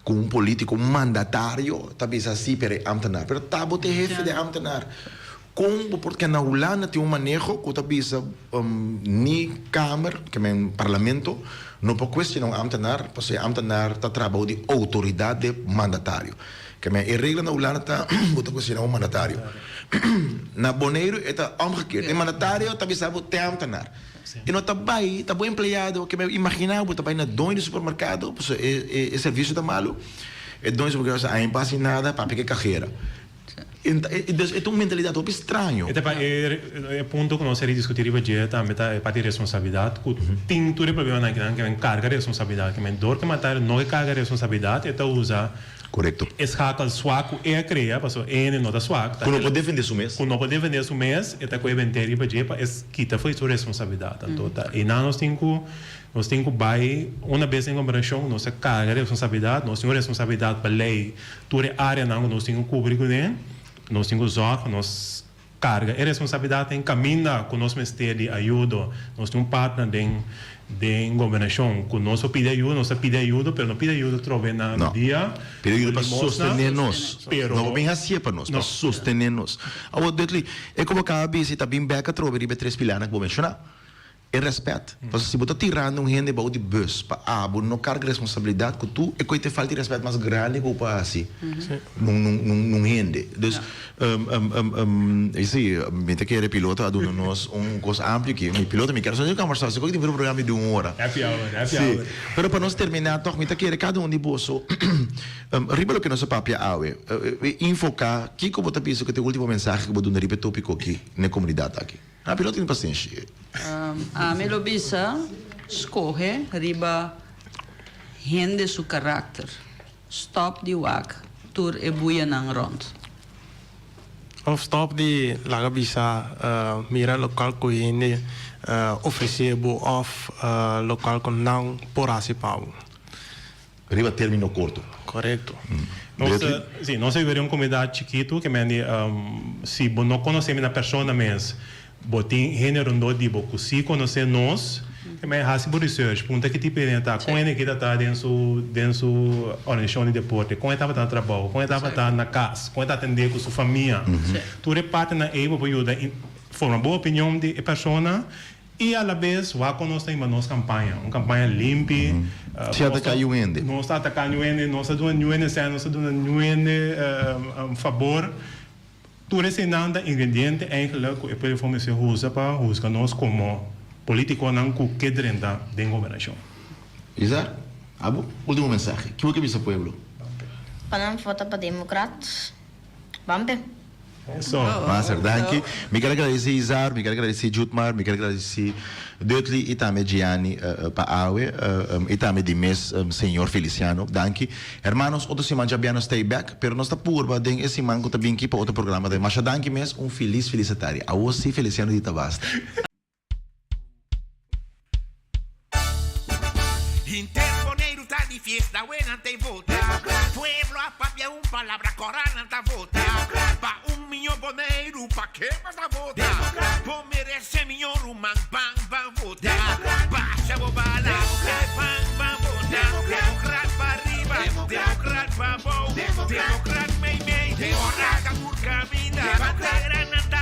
S26: Ku un politiko un mandatario ta bisa si pero e ambtenaar pero ta bo ta e hefe di e ambtenaar. Kon bo por kende na Hulanda tin un maneho ku ta bisa ni kamer, ke men parlamento, no por kuestiona un ambtenaar pasobra e ambtenaar ta traha bou di outoridat di e mandatario. Ke men e regla na Hulanda ta bo ta kuestiona un mandatario. Na Boneiru e ta omgekeerd, e mandatario ta bisa bo te ambtenaar. E no ta bai, ta bo empleado, ke men imagina bo ta bai na doño di supermerkado pasobra e servisio ta malu, e doño di supermerkado sa aña pa hasi nada papia ke kajera. Dus e ta un mentalidat hopi straño.
S14: E ta pa e punto ku nos a diskutí riba dje tambe ta e parti di responsabilidat ku tin tur e problemanan akinan ke men karga responsabilidat ke men dor ke mata no ke karga responsabilidat e ta usa e schakel swak ku e a krea pasobra e hende no ta swak
S26: Ku no por defendé su mes.
S14: Ku no por defendé su mes e ta kohe bent'é riba dje pa e kita for di su responsabilidat anto ta einan nos tin ku Nos tin ku bai una bes den gobernashon, nos ta karga responsabilidat, nos tin un responsabilidat pa lei tur e areanan ku nos tin ku kubri kuné, nos tin ku zòrg pa nos karga e responsabilidat den kaminda ku nos mester di ayudo. Nos tin un partner den den gobernashon ku nos por pidi ayudo, nos ta pidi ayudo, pero no pidi ayudo trobe na dia.
S26: Pidi ayudo pa sostené nos, no pa bin hasié pa nos, pa sostené nos. Awor Dudley, e ku bo kaba bisa i ta bin bèk atrobe riba e tres pilarnan ku bo menshoná. E rèspèt. Pasobra si bo ta tirando un hende bou di bus pa abo no karga responsabilidat ku tu, e koe ta e falta di rèspèt mas grandi ku bo por hasi nun hende. Dus, si, mi ta kere piloto a duna nos un kos amplio aki. Mi piloto, mi kere solo kombersá, si koe tin un programa di un ora.
S14: Happy hour, happy hour.
S26: Si. Pero pa nos terminá tòg mi ta kere kada un di boso riba loke nos a papia awe, enfoká kiko bo ta bisa ku ta e último mensahe ku bo duna riba e tópiko aki na e komunidat aki. Happy no tin pasenshi.
S1: Ami lo bisa skohe riba hende su karakter. Stop di wak tur e buyanan rond.
S13: Of stop di laga bisa mira lokual ku hende ofresé bo of lokual ku nan por hasi pa bo.
S26: Riba termino korto.
S13: Korekto.
S14: Nos ta, si, nos ta vive den un komunidat chikitu ke men di si bo no konosé mi na persona mes, bo tin hende rondó di bo ku si konosé nos, ke men hasi bo research, punta ki tipo hende ta, kon hende ki ta ta den su den su organisashon di deporte, kon e tabata na trabou, kon e tabata na kas, kon e ta atendé ku su famia. Tur e partinan ei bo por yuda forma bo opinion di e persona. I alabes wak kon nos ta hiba nos kampaña, un kampaña limpi.
S26: Si ataká yu hende.
S14: Nos ta ataká yu hende, nos ta duna yu hende sèn, nos ta duna yu hende fabor. Tur eseinan ta ingrediente eigenlijk ku e pueblo for mester usa pa husga nos komo politikonan ku ke drenta den gobernashon.
S26: Izar, abo ultimo mensahe, ki bo ke bisa pueblo?
S27: Pa nan vota pa Demokrat, Bampe.
S14: Eso.
S26: Master, danki. Mi ker a gradisi Izar, mi ker a gradisi Jutmar, mi ker a gradisi Dudley i tambe Gianni pa awe i tambe di mes señor Feliciano. Danki. Hermanos, otro siman djabiá nos ta ei bek, pero nos ta purba den e siman ku ta bin ki pa otro programa tambe. Masha danki mes, un felis felis atardi. Awo si Feliciano di ta basta.
S25: Henter Boneiru ta di fiesta, awe nan ta e vota. Pueblo a papia un palabra, kora nan ta vota. Pa un miño Boneiru, pa ke mas ta vota? Bo merese miño ruman, ban ban vota. Basha bo bala, ban ban vota. Demokrat pa riba, demokrat pa bou, demokrat mei mei. Ora ta tur kaminda, bandera nan ta.